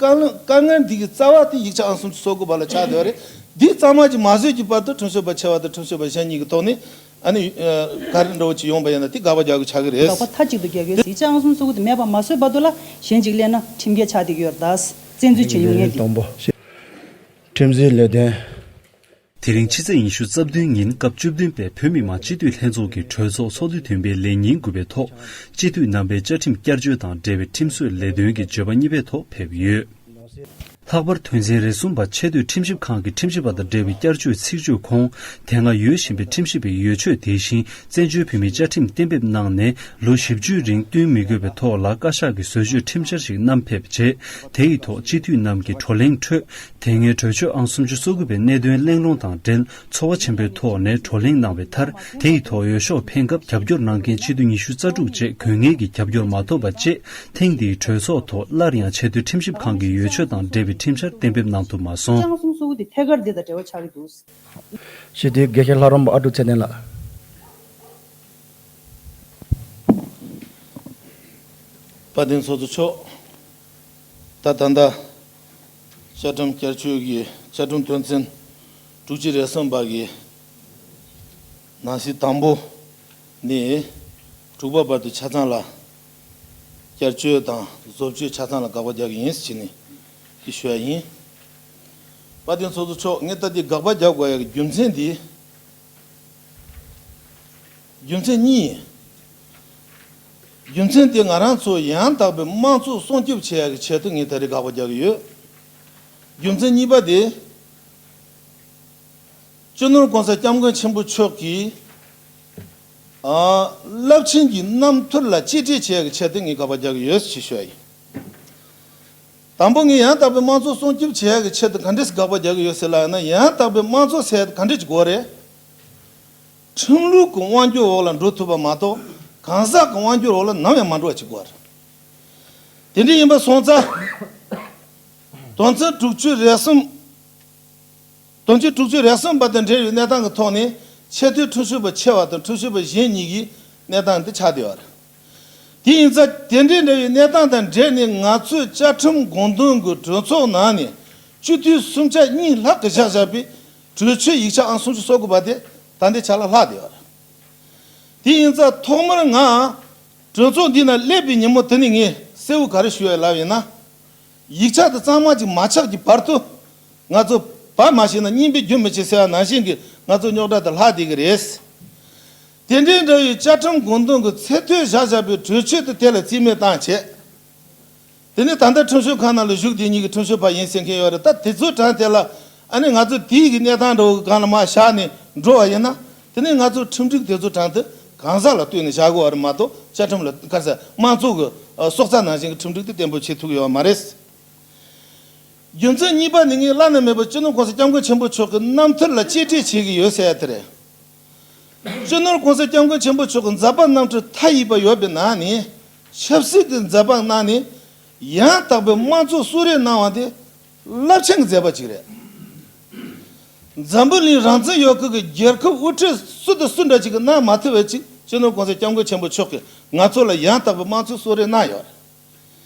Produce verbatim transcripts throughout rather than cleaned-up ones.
དཀའ་ལས་དཀའ་ངལ་འདི་གི་རྩ་བ་དེ་ཡིག་ཆ་ཨང་སུམ་ཅུ་སོ་དགུ་པ་ལ་ཆགས་བསྡད་ཡོད་རེད། འདི་གཙང་མ་ཅིག་མ་བཟོས་ཀྱི་བར་དུ་ཁྲིམས་ཞིབ་པ་ཆེ་བ་དང་ཁྲིམས་ཞིབ་པ་གཞན་གཉིས་ཀྱི་ཐོག་ནས་ཨ་ནི་ཨ་ག་རེ་འདྲ་བོ་ཅིག་ཡོང་པ་ཡིན་ན་དེ་དགག་པ་རྒྱག་དགོས་ཆགས་ཀྱི་རེད། དགག་པ་མཐའ་གཅིག་ཏུ་རྒྱག་གི་ཡོད། ཡིག་ཆ་ཨང་སུམ་ཅུ་སོ་དགུ་དེ་མེད་པ་མ་བཟོས་བར་དུ་ལ་གཞན་ཅིག་སླེབས་ན་ཁྲིམས་འགལ་ཆགས་བསྡད་ཀྱི་ཡོད་རེད་ད། བཙན་འཛུལ་བྱེད་མྱོང་མཁན་དེ། དང་པོ། ཁྲིམས་འཛིན་ལས་དོན། དེ་རིང་ཕྱི་ཚེས་ཉི་ཤུ་རྩ་བདུན་ཉིན་སྐབས་བཅུ་བདུན་པའི་བོད་མི་མང་སྤྱི་འཐུས་ལྷན་ཚོགས་ཀྱི་གྲོས་ཚོགས་ཚོགས་དུས་བདུན་པའི་ལས་ཉིན་དགུ་པའི་ཐོག་སྤྱི་འཐུས་རྣམ་པའི་བཅའ་ཁྲིམས་བསྐྱར་བཅོས་དང་འབྲེལ་བའི་ཁྲིམས་བཟོའི་ལས་དོན་གྱི་བརྗོད་པ་གཉིས་པའི་ཐོག་ཕེབས་ཡོད། ལྷག་པར་དོན་ཚན་རེ་གསུམ་པ་ཆེས་མཐོའི་ཁྲིམས་ཞིབ་ཁང་གི་ཁྲིམས་ཞིབ་པ་དང་འབྲེལ་བའི་བསྐྱར་བཅོས་ཚིག་བརྗོད་ཁོངས་དེ་སྔ་ཡོད་བཞིན་པའི་ཁྲིམས་ཞིབ་པའི་ཡོད་ཆོས་དེ་བཞིན་བཙན་བྱོལ་བོད་མིའི་བཅའ་ཁྲིམས་གཏན་འབེབས་གནང་ནས་ལོ་བཞི་བཅུའི་རིང་བསྟུན་མི་དགོས་པའི་ཐོག་ལ་བཀའ་ཤག་གི་བཟོ་བཅོས་ཁྲིམས་འཆར་ཞིག་བསྣམས་ཕེབས་རྗེས་དེ་ཡི་ཐོག་སྤྱི་འཐུས་རྣམས་ཀྱི་བགྲོ་གླེང་ཁྲོད། དེ་སྔའི་གྲོས་ཆོད་ཨང་སུམ་ཅུ་སོ་དགུ་པའི་གནད་དོན་གླེང་སློང་དང་འབྲེལ་ཚོར་བ་ཆེན་པོའི་ཐོག་ནས་བགྲོ་གླེང་གནང་བའི་མཐར། དེ་ཡི་ཐོག་འོས་ཤོག་འཕེན་སྐབས་རྒྱབ་སྐྱོར་གནང་མཁན་སྤྱི་འཐུས་ཉི་ཤུ་རྩ་དྲུག་བཅས་དགོས་ངེས་ཀྱི་རྒྱབ་སྐྱོར་མ་ཐོབ་པ་བཅས་ཐེངས་འདིའི་གྲོས་ཚོགས་ཐོག་སླར་ཡང་ཆེས་མཐོའི་ཁྲིམས་ཞིབ་ཁང་གི་འོས་ཆོས་དང་འབྲེལ་བའི་ཁྲིམས་འཆར་གཏན་འབེབས་གནང་ཐུབ་མ་སོང་། ཨང་སུམ་ཅུ་སོ་དགུ་དེ་ཐད་ཀར་འདི་དང་འབྲེལ་བ་ཆགས་ཀྱི་འདུག་ཞེས་དེའི་དགེ་བཤེས་ལྷ་རམས་པ་ཨ་ཀྲུག་ཚེ་བརྟན་ལགས། དཔལ་ལྡན་ཚོགས་གཙོ་མཆོག་ད་ད་ལྟ་བཅའ་ཁྲིམས་བསྐྱར་བཅོས་ཀྱི་བཅའ་ཁྲིམས་དོན་ཚན་དྲུག་ཅུ་རེ་གསུམ་པ་གི་ནང་གསེས་དང་པོ་ནས་དྲུག་པ་བར་དུ་ཆ་ཚང་ལ་བསྐྱར་བཅོས་དང་བཟོ་བཅོས་ཆ་ཚང་ལ་དགག་པ་རྒྱག་གི་ཡིན་ཟེར་བྱས་ནས་དེ་ཞུ་ཡ་ཡིན། དཔལ་ལྡན་ཚོགས་གཙོ་མཆོག་ངས་ད་ལྟའི་དགག་པ་རྒྱག་དགོས་ཡ་གི་རྒྱུ་མཚན་འདི། རྒྱུ་མཚན་གཉིས་ཡིན། རྒྱུ་མཚན་དེ་ང་རང་ཚོ་ཡང་དག་པའི་དམངས་གཙོ་སྲུང་སྐྱོབ་བྱེད་ཡག་གི་ཆེད་དུ་ངས་ད་རེས་དགག་པ་རྒྱག་གི་ཡོད། རྒྱུ་མཚན་གཉིས་པ་དེ། སྤྱི་ནོར་༸གོང་ས་༸སྐྱབས་མགོན་ཆེན་པོ་མཆོག་གིས་ཨ་རླབས་ཆེན་གྱི་རྣམ་ཐར་ལ་གཅེས་སྤྲས་བྱེད་ཡག་གི་ཆེད་དུ་ངས་དགག་པ་རྒྱག་གི་ཡོད་ཅེས་ཞུ་ཡ་ཡིན། དང་པོ་ངས་ཡང་དག་པའི་དམངས་གཙོ་སྲུང་སྐྱོབ་བྱེད་ཡག་གི་ཆེད་དུ་ག་འདྲས་དགག་པ་རྒྱག་གི་ཡོད་ཟེར་ལབ་ཡོད་ན། ཡང་དག་པའི་དམངས་གཙོ་ཟེར་ཡག་ག་འདྲས་ཅིག་དགོས་རེད། ཁྲིམས་ལུགས་ཀྱི་དབང་སྒྱུར་འོག་ལ་འགྲོ་ཐུབ་པ་མ་གཏོགས་གང་ཟག་གི་དབང་སྒྱུར་འོག་ལ་ནམ་ཡང་མ་འགྲོ་བ་ཅིག་དགོས་རེད། དེ་འདྲ་ཡིན་པ་སོང་ཙང་། དོན་ཚན་དྲུག་ཅུ་རེ་གསུམ། དོན་ཚན་དྲུག་ཅུ་རེ་གསུམ་པ་དང་འབྲེལ་བའི་གནས་སྟངས་ཀྱི་ཐོག་ནས་ཆེས་མཐོའི་ཁྲིམས་ཞིབ་པ་ཆེ་བ་དང་ཁྲིམས་ཞིབ་པ་གཞན་གཉིས་ཀྱི་གནས་སྟངས་འདི་ཆགས་བསྡད་ཡོད་རེད། དེ་ཡིན་ཙང་དེ་འདྲའི་འདྲ་བའི་གནས་སྟངས་དང་འབྲེལ་ནས་ང་ཚོས་བཅའ་ཁྲིམས་དགོངས་དོན་གྱི་གྲོས་ཚོགས་ནང་ནས་སྤྱི་འཐུས་སུམ་ཆ་གཉིས་ལྷག་གིས་བཞག་བཞག་པའི་གྲོས་ཆོད་ཡིག་ཆ་ཨང་སུམ་ཅུ་སོ་དགུ་པ་དེ་ད་ལྟའི་ཆ་ལ་ལྷག་བསྡད་ཡོད་རེད། དེ་ཡིན་ཙང་ཐོག་མར་ང་གྲོས་ཚོགས་འདི་ན་སླེབས་པའི་ཉིན་མོ་དེ་ནས་ངས་གསལ་བོ་ག་རེ་ཞུ་ཡ་ལབ་ཡིན་ན། ཡིག་ཆ་དེ་གཙང་མ་ཅིག་མ་ཆགས་ཀྱི་བར་དུ། ང་ཚོ་བ་མ་ཤེས་ན་སྙིམ་པའི་རྒྱུ་མི་ཆེ་ཟེར་བ་ནང་བཞིན་གྱི་ང་ཚོ་རྙོག་དྲ་དེ་ལྷག་བསྡད་ཀྱི་རེད། དེ་འདྲའི་འདྲ་བའི་བཅའ་ཁྲིམས་དགོངས་དོན་གྱི་ཚད་མཐོའི་བཞག་བཞག་པའི་གྲོས་ཆོད་དེ་དེ་ལ་རྩིས་མེད་བཏང་བྱས། དེ་ནས་ད་ལྟ་ཁྲིམས་ཞིབ་ཁང་ནང་ལ་བཞུགས་དེ་གཉིས་ཀྱི་ཁྲིམས་ཞིབ་པ་ཡིན་ཟེར་མཁན་ཡོད་རེད། ད་དེ་ཚོའི་གྲངས་དེ་ལ་ཨ་ནི་ང་ཚོ་དེའི་གི་གནས་སྟངས་འདྲ་བོ་གི་སྒང་ལ་མར་བཞག་ནས་འགྲོ་བ་ཡིན་ན། དེ་ནས་ང་ཚོ་ཁྲིམས་སྒྲིག་དེ་ཚོ་གྲངས་དེ་གང་ཟག་ལ་ལྟོས་ནས་བཞག་དགོས་བ་རེད་མ་གཏོགས་བཅའ་ཁྲིམས་ལ་ག་རེ་ཟེར་དམངས་གཙོ་གི་སྲོག་རྩ་ནང་བཞིན་གྱི་ཁྲིམས་སྒྲིག་དེ་བརྟན་པོ་བྱེད་ཐུབ་ཀྱི་ཡོད་མ་རེད། རྒྱུ་མཚན་གཉིས་པ་ནི་ངས་བླ་ན་མེད་པ་སྤྱི་ནོར་༸གོང་ས་༸སྐྱབས་མགོན་ཆེན་པོ་མཆོག་གི་རྣམ་ཐར་ལ་གཅེས་སྤྲས་བྱེད་ཀྱི་ཡོད་ཟེར་ཡ་དེ་རེད། སྤྱི་ནོར་༸གོང་ས་༸སྐྱབས་མགོན་ཆེན་པོ་མཆོག་གི་མཛད་པ་རྣམ་འཕྲུལ་མཐའ་ཡས་པ་ཡོད་པའི་ནང་ནས་ཆབ་སྲིད་ཀྱི་མཛད་པ་གནང་ནས་ཡང་དག་པའི་དམངས་གཙོ་གསོལ་རས་གནང་བ་དེ་རླབས་ཆེན་གྱི་མཛད་པ་ཅིག་རེད། འཛམ་བུ་གླིང་རང་བཙན་ཡོད་ཁུལ་གྱི་རྒྱལ་ཁབ་དབུ་ཁྲིད་སུ་དང་སུ་འདྲ་ཅིག་གིས་གནང་མ་ཐུབ་པ་ཅིག་སྤྱི་ནོར་༸གོང་ས་༸སྐྱབས་མགོན་ཆེན་པོ་མཆོག་གིས་ང་ཚོ་ལ་ཡང་དག་པའི་དམངས་གཙོ་གསོལ་རས་གནང་ཡོད་རེད།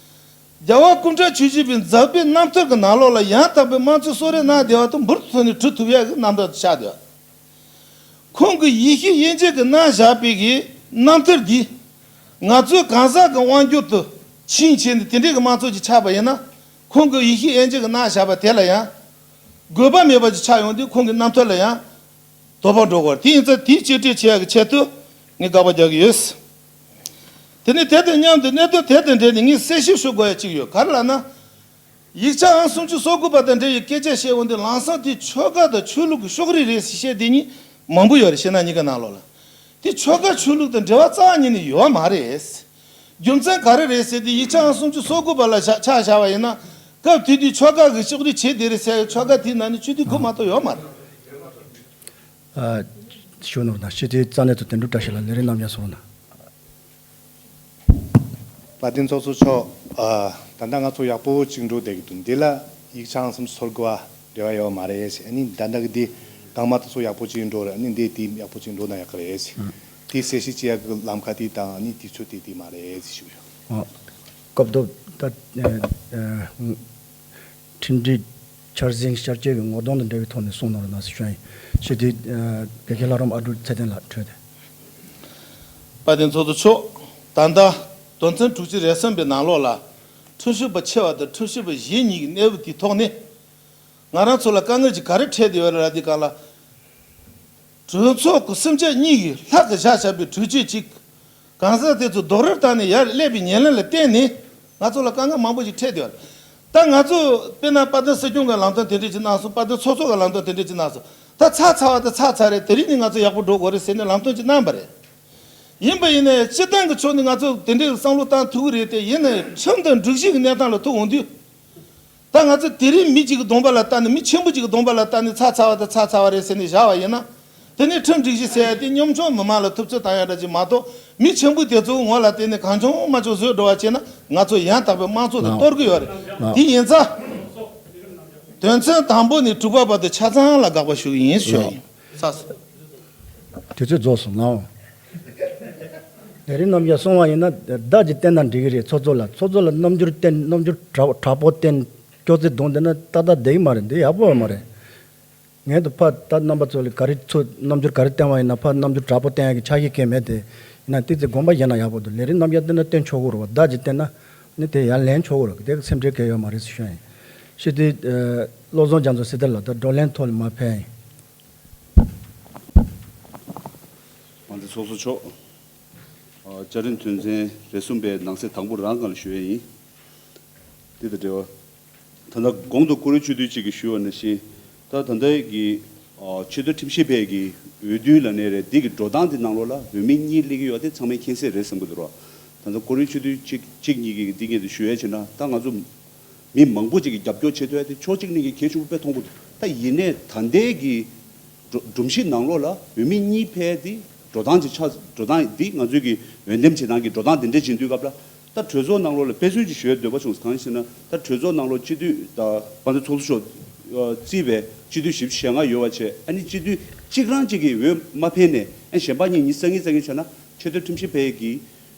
རྒྱལ་བ་སྐུ་ཕྲེང་བཅུ་བཞི་པའི་མཛད་པའི་རྣམ་ཐར་གྱི་ནང་ལོགས་ལ་ཡང་དག་པའི་དམངས་གཙོའི་གསོལ་རས་གནང་བསྡད་པ་དང་འབུར་དུ་ཐོན་ནས་གྲུབ་ཐུབ་ཡག་གི་རྣམ་གྲངས་ཆགས་བསྡད་པ། ཁོང་གི་ཡེ་ཤེས་དབྱེ་འབྱེད་ཀྱིས་གནང་བཞག་པའི་གི་རྣམ་ཐར་འདི་ང་ཚོའི་གང་ཟག་གི་དབང་སྒྱུར་དུ་ཕྱིན་བྱས་ནས་དེ་འདྲའི་གི་དམངས་གཙོ་ཅིག་ཆགས་པ་ཡིན་ན། ཁོང་གི་ཡེ་ཤེས་དབྱེ་འབྱེད་ཀྱིས་གནང་བཞག་པ་དེ་ལ་ཡང་དགོས་པ་མེད་པ་ཅིག་ཆགས་ཡོང་དུས་ཁོང་གི་རྣམ་ཐར་ལ་ཡང་དོ་ཕོག་འགྲོ་གི་ཡོད་རེད། དེ་ཡིན་ཙང་དེའི་གཅེས་སྤྲས་བྱེད་ཡག་གི་ཆེད་དུ་ངས་དགག་པ་རྒྱག་གི་ཡོད། དེ་ནས་དེ་དང་མཉམ་དུ་གནད་དོན་དེ་དང་འབྲེལ་ནས་ངས་གསལ་བཤད་ཞུ་དགོས་ཡ་གཅིག་ཡོད། ག་རེ་ལབ་ན། ཡིག་ཆ་ཨང་སུམ་ཅུ་སོ་དགུ་པ་དང་འབྲེལ་བའི་སྐད་ཆ་བཤད་འོང་དུས་ལམ་སང་དེ་ཆོལ་ཁ་དང་ཆོས་ལུགས་ཀྱི་ཕྱོགས་རིས་རེད་ཟེར་བཤད་དེ་གཉིས་མང་པོ་ཡོད་རེད། ཤེས་ན་གཉིས་ཀ་ནང་ལོགས་ལ། དེ་ཆོལ་ཁ་ཆོས་ལུགས་དང་འབྲེལ་བ་རྩ་བ་ཉིད་ནས་ཡོད་མ་རེད། རྒྱུ་མཚན་ག་རེ་རེད་ཟེར་དུས་ཡིག་ཆ་ཨང་སུམ་ཅུ་སོ་དགུ་པ་ལ་ཆ་ཆ་བཞག་པ་ཡིན་ན། སྐབས་དེ་དུས་ཆོལ་ཁ་གི་ཕྱོགས་རིས་བྱེད་བསྡད་རེད་ཟེར་ཡ་ཆོལ་ཁ་དེའི་ནང་ནས་སྤྱི་འཐུས་དགུ་མ་གཏོགས་ཡོད་མ་རེད། ཨ། ཞུ་ནོར་དང་སྤྱི་འཐུས་རྩ་གནད་དུ་དོན་གྲུབ་བཀྲ་ཤིས་ལགས་ལས་རིམ་རྣམས་ཡར་སོང་ན། དཔལ་ལྡན་ཚོགས་གཙོ་མཆོག་ཨ། ད་ལྟ་ང་ཚོ་ཡག་པོ་ཅིག་འགྲོ་བསྡད་ཀྱི་འདུག་འདི་ལ་ཡིག་ཆ་ཨང་སུམ་ཅུ་སོ་དགུ་བ་འབྲེལ་བ་ཡོད་མ་རེད་ཟེར། ཨ་ནི་ད་ལྟ་གི་འདི་གང་མ་ད་སོ་ཡག་པོ་ཅིག་འགྲོ་རེད། ཨ་ནི་འདི་དེ་ཡག་པོ་ཅིག་འགྲོ་ན་ཡག་གི་རེད་ཟེར། ཨ། དེ་གསལ་བཤད་བྱེད་ཡག་གི་ལམ་ཁ་དེ་དང་ཨ་ནི་དུས་ཚོད་དེ་དེ་མ་རེད་ཟེར་ཞུ་གི་ཡོད། ཨ། སྐབས་ཐོག་ད་ཨ། ཨ། ཁྲིམས་སྒྲིག་འཆར་ཟིན་བསྐྱར་བཅོས་ཀྱི་ངོ་གདོང་དང་འབྲེལ་བའི་ཐོག་ནས་གསུངས་གནང་རོགས་གནང་ཟེར་ཞུ་ཡ་ཡིན། ཞེས་དེ་དགེ་རྒན་ལྷ་རམས་ཨ་འབྲུག་ཚེ་བརྟན་ལགས་གྲོས་ཏེ། དཔལ་ལྡན་ཚོགས་གཙོ་མཆོག་ད་ལྟ་དོན་ཚན་དྲུག་ཅུ་རེ་གསུམ་པའི་ནང་ལོགས་ལ་ཁྲིམས་ཞིབ་པ་ཆེ་བ་དང་ཁྲིམས་ཞིབ་པ་ཞན་གཉིས་ཀྱི་གནས་བབ་དེའི་ཐོག་ནས། ང་རང་ཚོ་ལ་དཀའ་ངལ་ཅིག་ག་རེ་འཕྲད་བསྡད་ཡོད་རེད་ལབ་དུས་སྒང་ལ། གྲོས་ཚོགས་ཀྱི་གསུམ་ཆ་གཉིས་ཀྱིས་ལྷག་གི་བཞག་བཞག་པའི་གྲོས་ཆོད་ཅིག་གང་ཟག་དེ་ཚོ་རྡོག་རོལ་བཏང་ནས་ཡར་སླེབས་པའི་ཉེར་ལེན་ལ་བརྟེན་ནས་ང་ཚོ་ལ་དཀའ་ངལ་མང་པོ་ཞིག་འཕྲད་བསྡད་ཡོད་རེད། ད་ང་ཚོ་དཔེར་ན་དཔལ་ལྡན་སྲིད་སྐྱོང་གིས་ལམ་སྟོན་དེ་འདྲས་ཅིག་གནང་སོང་། དཔལ་ལྡན་ཚོགས་གཙོ་གིས་ལམ་སྟོན་དེ་འདྲས་ཅིག་གནང་སོང་། ད་ཚར་ཚར་བ་དེ་ཚར་ཚར་རེད། དེ་རིང་ནས་ང་ཚོ་ཡག་པོ་འགྲོ་དགོས་རེད་ཟེར་ནས་ལམ་སྟོན་ཅིག་གནང་པ་རེད། ཡིན་པ་ཡིན་ནའི་སྤྱིར་བཏང་གི་ཕྱོགས་ནས་ང་ཚོ་དེ་འདྲའི་བསམ་བློ་བཏང་ཐུབ་ཀྱི་རེད་དེ། ཡིན་ནའི་ཁྲིམས་དང་སྒྲིག་གཞི་གི་གནས་སྟངས་ལ་ཐུག་འོང་དུས། ད་ང་ཚོ་དེ་རིང་མི་གཅིག་གི་གདོང་པ་ལ་ལྟ་ནས། མི་ཆེན་པོ་གཅིག་གི་གདོང་པ་ལ་ལྟ་ནས་ཚར་ཚར་བ་དང་ཚར་ཚར་བ་རེད་ཟེར་ནས་བཞག་པ་ཡིན་ན། དེ་ནས་ཁྲིམས་སྒྲིག་གཞི་ཟེར་ཡ་དེ་གཉོམ་ཆུང་མི་མང་ལ་ཐུབ་ཚོད་བཏང་ཡ་འདྲ་ཅིག་མ་གཏོགས། མི་ཆེན་པོ་དེ་ཚོ་ངོ་ལ་བལྟས་ནས་གང་བྱུང་མང་བྱུང་བཟོས་འགྲོ་བ་བྱས་ན། ང་ཚོ་ཡང་དག་པའི་དམངས་གཙོ་དེ་ལགས། གཏོར་གི་ཡོད་རེད། ལགས། དེ་ཡིན་ཙང་། དོན་ཚན་དང་པོ་ནས་དྲུག་པ་བར་དུ་ཆ་ཚང་ལ་དགག་པ་ཞུ་གི་ཡིན་ཞུ་ཡ་ཡིན། ལགས། ཚར་སོང་། དུས་ཚོད་རྫོགས་སོང་ལགས། ལས་རིམ་རྣམ་གཞག་གསུང་བ་ཡིན་ན་ཟླ་གཅིག་བསྟན་ན་འགྲིག་གི་རེད། ཚོགས་གཙོ་ལ། ཚོགས་གཙོ་ལ་རྣམ་འགྱུར་བསྟན། རྣམ་འགྱུར་དྲག་དྲག་པོ་བསྟན། སྐྱོ་ཚད་བརྡུངས་བསྡད་ན་ཏག་ཏག་བསྡད་ཀྱི་མ་རེད། འདི་ཡག་པོ་ཡོད་མ་རེད། ངས་འདི་ཕར་ད་རྣམ་པ་ཚོ་ལ་ག་རེ་ཚོ་རྣམ་འགྱུར་ག་རེ་བསྟན་པ་ཡིན་ན། ཕར་རྣམ་འགྱུར་དྲག་པོ་བསྟན་ཡག་གི་ཆ་ཤས་གང་ཡང་མེད་དེ། ཡིན་ན་ཏོག་ཙམ་དགོངས་པ་བཞེས་ན་ཡག་པོ་འདུག་ལས་རིམ་རྣམ་གཞག་བསྟན་ན་བསྟན་ཆོག་གི་རེད་པ། ཟླ་གཅིག་བསྟན་ན་ནི་དེ་ཡར་ལེན་ཆོག་གི་རེད། དེ་སེམས་ཁྲལ་གང་ཡང་ཡོད་མ་རེད་ཟེར་ཞུ་ཡ་ཡིན། ཞུ་དེ། ཨ། བློ་བཟང་རྒྱ་མཚོ་སྲི་ཐར་ལགས། ད་བགྲོ་གླེང་ཐོག་ལ་མར་ཕེབས་ཡིན། དཔལ་ལྡན་ཚོགས་གཙོ་མཆོག་ཨ། བཅའ་ཁྲིམས་དོན་ཚན་རེ་གསུམ་པའི་ནང་གསེས་དང་པོ་རང་སྒང་ལ་ཞུ་ཡས་ཡིན། འདི་དང་འབྲེལ་བ། ད་ལྟ་གོང་དུ་ཀུ་རེ་ཆོས་སྡུད་ཅིག་གིས་ཞུས་པ་ནང་བཞིན། ད་ད་ལྟའི་གི་ཨ། ཆེས་མཐོའི་ཁྲིམས་ཞིབ་པའི་གི་འོས་བསྡུ་ལབ་ནའི་རེད། འདི་གི་འགྲོ་སྟངས་འདི་ནང་ལོགས་ལ་འོས་མི་གཉིས་སླེབས་ཀྱི་ཡོད། དེ་ཚང་མས་མཁྱེན་གསལ་རེད་བསམ་གྱི་འདུག་ར། ད་ལྟ་ཀུ་རེ་ཆོས་སྡུད་གཅིག་གཅིག་གཉིས་ཀྱིས་འདི་སྔོན་དུ་ཞུ་ཡས་བྱས་ན། ད་ང་ཚོ་མི་མང་པོ་ཅིག་གིས་རྒྱབ་སྐྱོར་བྱེད་ཐུབ་ཡ་དེ་ཕྱོགས་གཅིག་ནས་ཀྱི་གལ་ཆེན་པོ་དཔེ་མཐོང་གི་འདུག་ད་ཡིན་ནའི་ད་ལྟའི་གི་སྒྲོམ་གཞི་ནང་ལོགས་ལ་འོས་མི་གཉིས་ཕེབས་དེ་འགྲོ་སྟངས་ཅིག་ཆགས། འགྲོ་སྟངས་འདི་ང་ཚོའི་གི་འོས་འདེམས་བྱེད་སྟངས་ཀྱི་འགྲོ་སྟངས་འདི་འདྲ་བྱེད་དུས་སྐབས་ལ། ད་གྲོས་ཚོགས་ནང་ལོགས་ལ་དཔེ་མཚོན་ཅིག་ཞུ་ཡ་འདོད་པ་བྱུང་སོང་། གང་ཡིན་ཟེར་ན། ད་གྲོས་ཚོགས་ནང་ལོགས་སྤྱི་འཐུས་ད་དཔལ་ལྡན་ཚོགས་གཙོ་མཆོག་ཨ། བརྩིས་པའི་སྤྱི་འཐུས་བཞི་བཅུ་ཞེ་ལྔ་ཡོད་པ་བྱས། ཨ་ནི་སྤྱི་འཐུས་གཅིག་རང་གཅིག་གི་འོས་མ་ཕེབས་ནས། ཨ། གཞན་པ་གཉིས་གཉིས་རྩ་གཉིས་རྩ་གཉིས་བྱས་ན། ཆེས་མཐོའི་ཁྲིམས་ཞིབ་པའི་གི་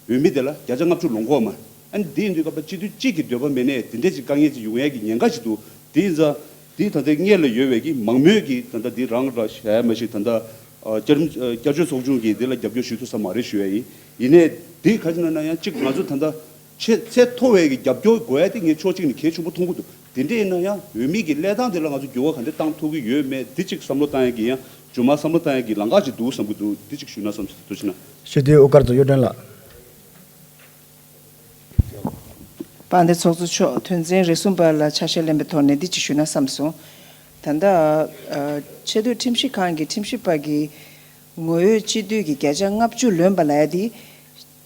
འོས་མི་དེ་ལ་བརྒྱ་ཆ་ལྔ་བཅུ་ལོངས་ཀྱི་ཡོད་མ་རེད། ཨ་ནི་དེ་ཡིན་དུས་སྐབས་ལ་སྤྱི་འཐུས་གཅིག་གི་འདོད་པ་མེད་ནའི་དེ་འདྲ་ཅིག་དཀའ་ངལ་ཅིག་ཡོང་ཡས་ཀྱི་ཉེན་ཁ་ཅིག་འདུག་དེ་ཡིན་ཙང་། དེ་ད་ལྟའི་སྔོན་ལ་ཡོད་པའི་གི་མང་མོས་ཀྱིས་ད་ལྟ་འདི་རང་ར་བྱས་མ་ཞིག་ད་ལྟ་ཨ། བསྐྱར་བསྐྱར་བཅོས་ཚོགས་ཆུང་གིས་འདི་ལ་རྒྱབ་སྐྱོར་ཞུ་ཐུབ་ས་མ་རེད་ཞུ་ཡ་ཡིན། ཡིན་ནའི་འདི་ག་ཅི་ན་ན་ཡང་གཅིག་ང་ཚོ་ད་ལྟ་ཆེས་ཚད་མཐོ་བའི་གི་རྒྱབ་སྐྱོར་དགོས་ཡ་དེ་ངས་ཕྱོགས་གཅིག་ནས་གལ་ཆེན་པོ་མཐོང་གི་འདུག་དེ་འདྲ་ཡིན་ན་ཡང་འོས་མི་གི་གནས་སྟངས་དེ་ལ་ང་ཚོ་འགྱུར་བ་ག་འདྲ་བཏང་ཐུབ་ཀྱི་ཡོད་མེད་དེ་གཅིག་བསམ་བློ་བཏང་ཡ་གི། ཡང་རྗེས་མ་བསམ་བློ་བཏང་ཡ་གི་ལམ་ཁ་ཅིག་འདུག་བསམ་གྱི་འདུག་དེ་གཅིག་ཞུས་ན་བསམ་སོང་། ཐུགས་རྗེ་གནང་། ཞུ་དེ་དབུ་དཀར་རྫོང་གཡུ་སྒྲོན་ལགས། དཔལ་ལྡན་ཚོགས་གཙོ་མཆོག་དོན་ཚན་རེ་གསུམ་པ་ལ་ཆ་ཤས་ལེན་པའི་ཐོག་ནས་འདི་ཅིག་ཞུས་ན་བསམ་སོང་། ད་ལྟ་ཨ། ཆེས་མཐོའི་ཁྲིམས་ཞིབ་ཁང་གི་ཁྲིམས་ཞིབ་པ་གི་ངོ་ཡོད་སྤྱི་འཐུས་ཀྱི་བརྒྱ་ཆ་ལྔ་བཅུ་ལོན་པ་ལབ་ཡ་དེ་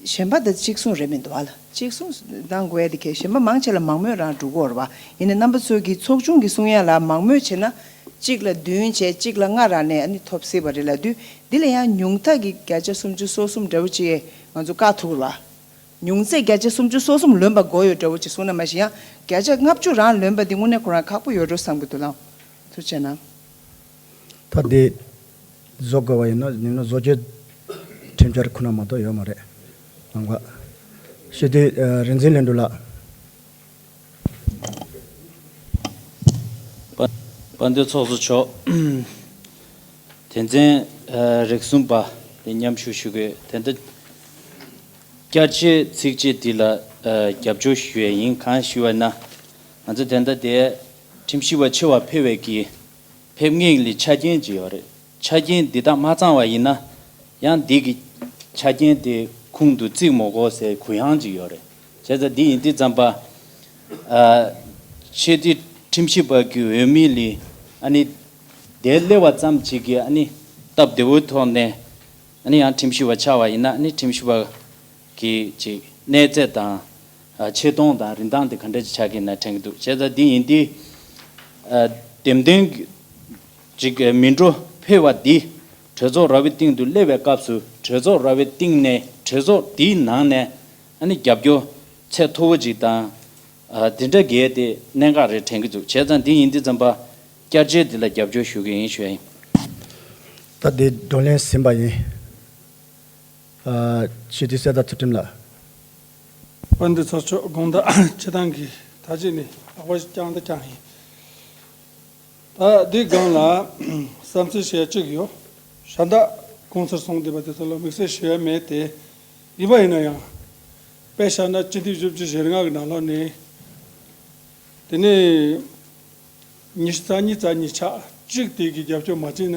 གཞན་པ་དང་གཅིག་མཚུངས་རེད་མི་འདུག་བ་ལ། གཅིག་མཚུངས་གཏང་དགོས་ཡ་དེ་གལ། གཞན་པ་མང་ཆེ་ལ་མང་མོས་རང་འགྲོ་གི་ཡོད་རེད་བ། ཡིན་ནའི་རྣམ་པ་ཚོ་གི་ཚོགས་ཆུང་གི་གསུང་ཡ་ལ་མང་མོས་བྱས་ན་གཅིག་ལ་བདུན་བྱས། གཅིག་ལ་ལྔ་རག་ནས་ཨ་ནི་ཐོབ་སྲིད་པ་རེད་ལབ་དུས། འདི་ལ་ཡང་ཉུང་མཐའ་གི་བརྒྱ་ཆ་སུམ་ཅུ་སོ་གསུམ་འདྲ་བོ་ཅིག་ང་ཚོ་བཀག་ཐུབ་ཀྱི་རེད་བ། ཉུང་ཚད་བརྒྱ་ཆ་སུམ་ཅུ་སོ་གསུམ་ལོན་པ་དགོས་ཡོད་འདྲ་བོ་ཅིག་གསུངས་ན་མ་གཞི། ཡང་བརྒྱ་ཆ་ལྔ་བཅུ་རང་ལོན་པ་འདི་དངོས་གནས་ཁོ་རང་ཁག་པོ་ཡོད་འགྲོ་བསམ་གྱི་འདུག་ལགས། ཐུགས་རྗེ་གནང་། ད་འདི་བཟོ་དགོས་པ་ཡིན་ན་ཡིན་ན་བཟོ་བཅོས་ཁྲིམས་འཆར་ཁོ་ན་མ་གཏོགས་ཡོད་མ་རེད། ལམ་ཁ། ཞུ་དེ། ཨ། རིག་འཛིན་ལྷུན་གྲུབ་ལགས། དཔལ་ལྡན་ཚོགས་གཙོ་མཆོག་དོན་ཚན་ཨ་རེ་གསུམ་པ་དེ་མཉམ་ཞུགས་ཞུ་དགོས། དེ་འདྲ་བསྐྱར་བཅོས་ཚིག་བཅད་འདི་ལ་ཨ་རྒྱབ་སྐྱོར་ཞུ་ཡས་ཡིན། གང་ཞུ་བ་ན། ང་ཚོ་དེ་འདྲ་དེ་ཁྲིམས་ཞིབ་པ་ཆེ་བ་ཕེབས་པའི་གི་ཕེབས་མཁན་ལ་ཆ་རྐྱེན་ཅིག་ཡོད་རེད། ཆ་རྐྱེན་འདི་དག་མ་ཚང་བ་ཡིན་ན་ཡང་འདི་གི་ཆ་རྐྱེན་དེ་ཁུངས་དུ་བརྩི་མི་དགོས་ཟེར་གུ་ཡངས་ཅིག་ཡོད་རེད། བྱས་ཙང་འདི་ཡིན་དུས་ཙམ་པ། ཨ། ཆེས་མཐོའི་ཁྲིམས་ཞིབ་པ་གི་འོས་མི་ལ་ཨ་ནི་དེ་སླེབས་པ་ཙམ་ཅིག་གིས་ཨ་ནི་སྟབས་བདེ་བོའི་ཐོག་ནས་ཨ་ནི་ཡང་ཁྲིམས་ཞིབ་པ་ཆགས་པ་ཡིན་ན། ཨ་ནི་ཁྲིམས་ཞིབ་པ་གི་ཅིག་གནས་ཚད་དང་། ཨ། ཆེ་མཐོང་དང་རིན་ཐང་དེ་ག་འདྲ་ཅིག་ཆགས་ཀྱི་ན་དྲན་གྱི་འདུག་བྱས་ཙང་འདི་ཡིན་དུས། ཨ། འདེམས་ཐོན་ཅིག་མི་འགྲོ་ཕེབས་པ་འདི་གྲོས་ཚོགས་ར་བའི་སྟེང་དུ་སླེབས་པའི་སྐབས་སུ། གྲོས་ཚོགས་ར་བའི་སྟེང་ནས། གྲོས་ཚོགས་འདིའི་ནང་ནས་ཨ་ནི་རྒྱབ་སྐྱོར་ཚད་མཐོ་བོ་ཅིག་དང་། ཨ། དེ་འདྲ་གས་དེ་གནད་འགག་རེད་དྲན་གྱི་འདུག་བྱས་ཙང་འདི་ཡིན་དུས་ཙམ་པ་བསྐྱར་བཅོས་འདི་ལ་རྒྱབ་སྐྱོར་ཞུ་གི་ཡིན་ཞུ་ཡ་ཡིན། ད་འདི་བགྲོ་གླེང་ཟིན་པ་ཡིན། ཨ། སྤྱི་འཐུས་གསེར་རྟ་ཚུལ་ཁྲིམས་ལགས། དཔལ་ལྡན་ཚོགས་གཙོ། དགོངས་དག་སྤྱི་བཏང་གི་ད་གཅིག་ནས་ལག་པ་བརྐྱངས་ད་བརྐྱངས་ཡིན། ད་འདི་སྒང་ལ་བསམ་ཚུལ་བཤད་གཅིག་ཡོད། ཤ་འདག་གོང་ཚར་སོང་བསྡད་པ་དེ་ཚོ་ལ་དམིགས་བསལ་ཞུ་ཡ་མེད་དེ། ཡིན་པ་ཡིན་ན་ཡང་། དཔེ་བཞག་ན་སྤྱི་འཐུས་བཞི་བཅུ་ཞེ་ལྔ་གི་ནང་ལོགས་ནས། དེ་ནས་ཉི་ཤུ་རྩ་གཉིས་རྩ་གཉིས་ཆགས་གཅིག་དེ་གི་རྒྱབ་སྐྱོར་མ་བྱས་ན།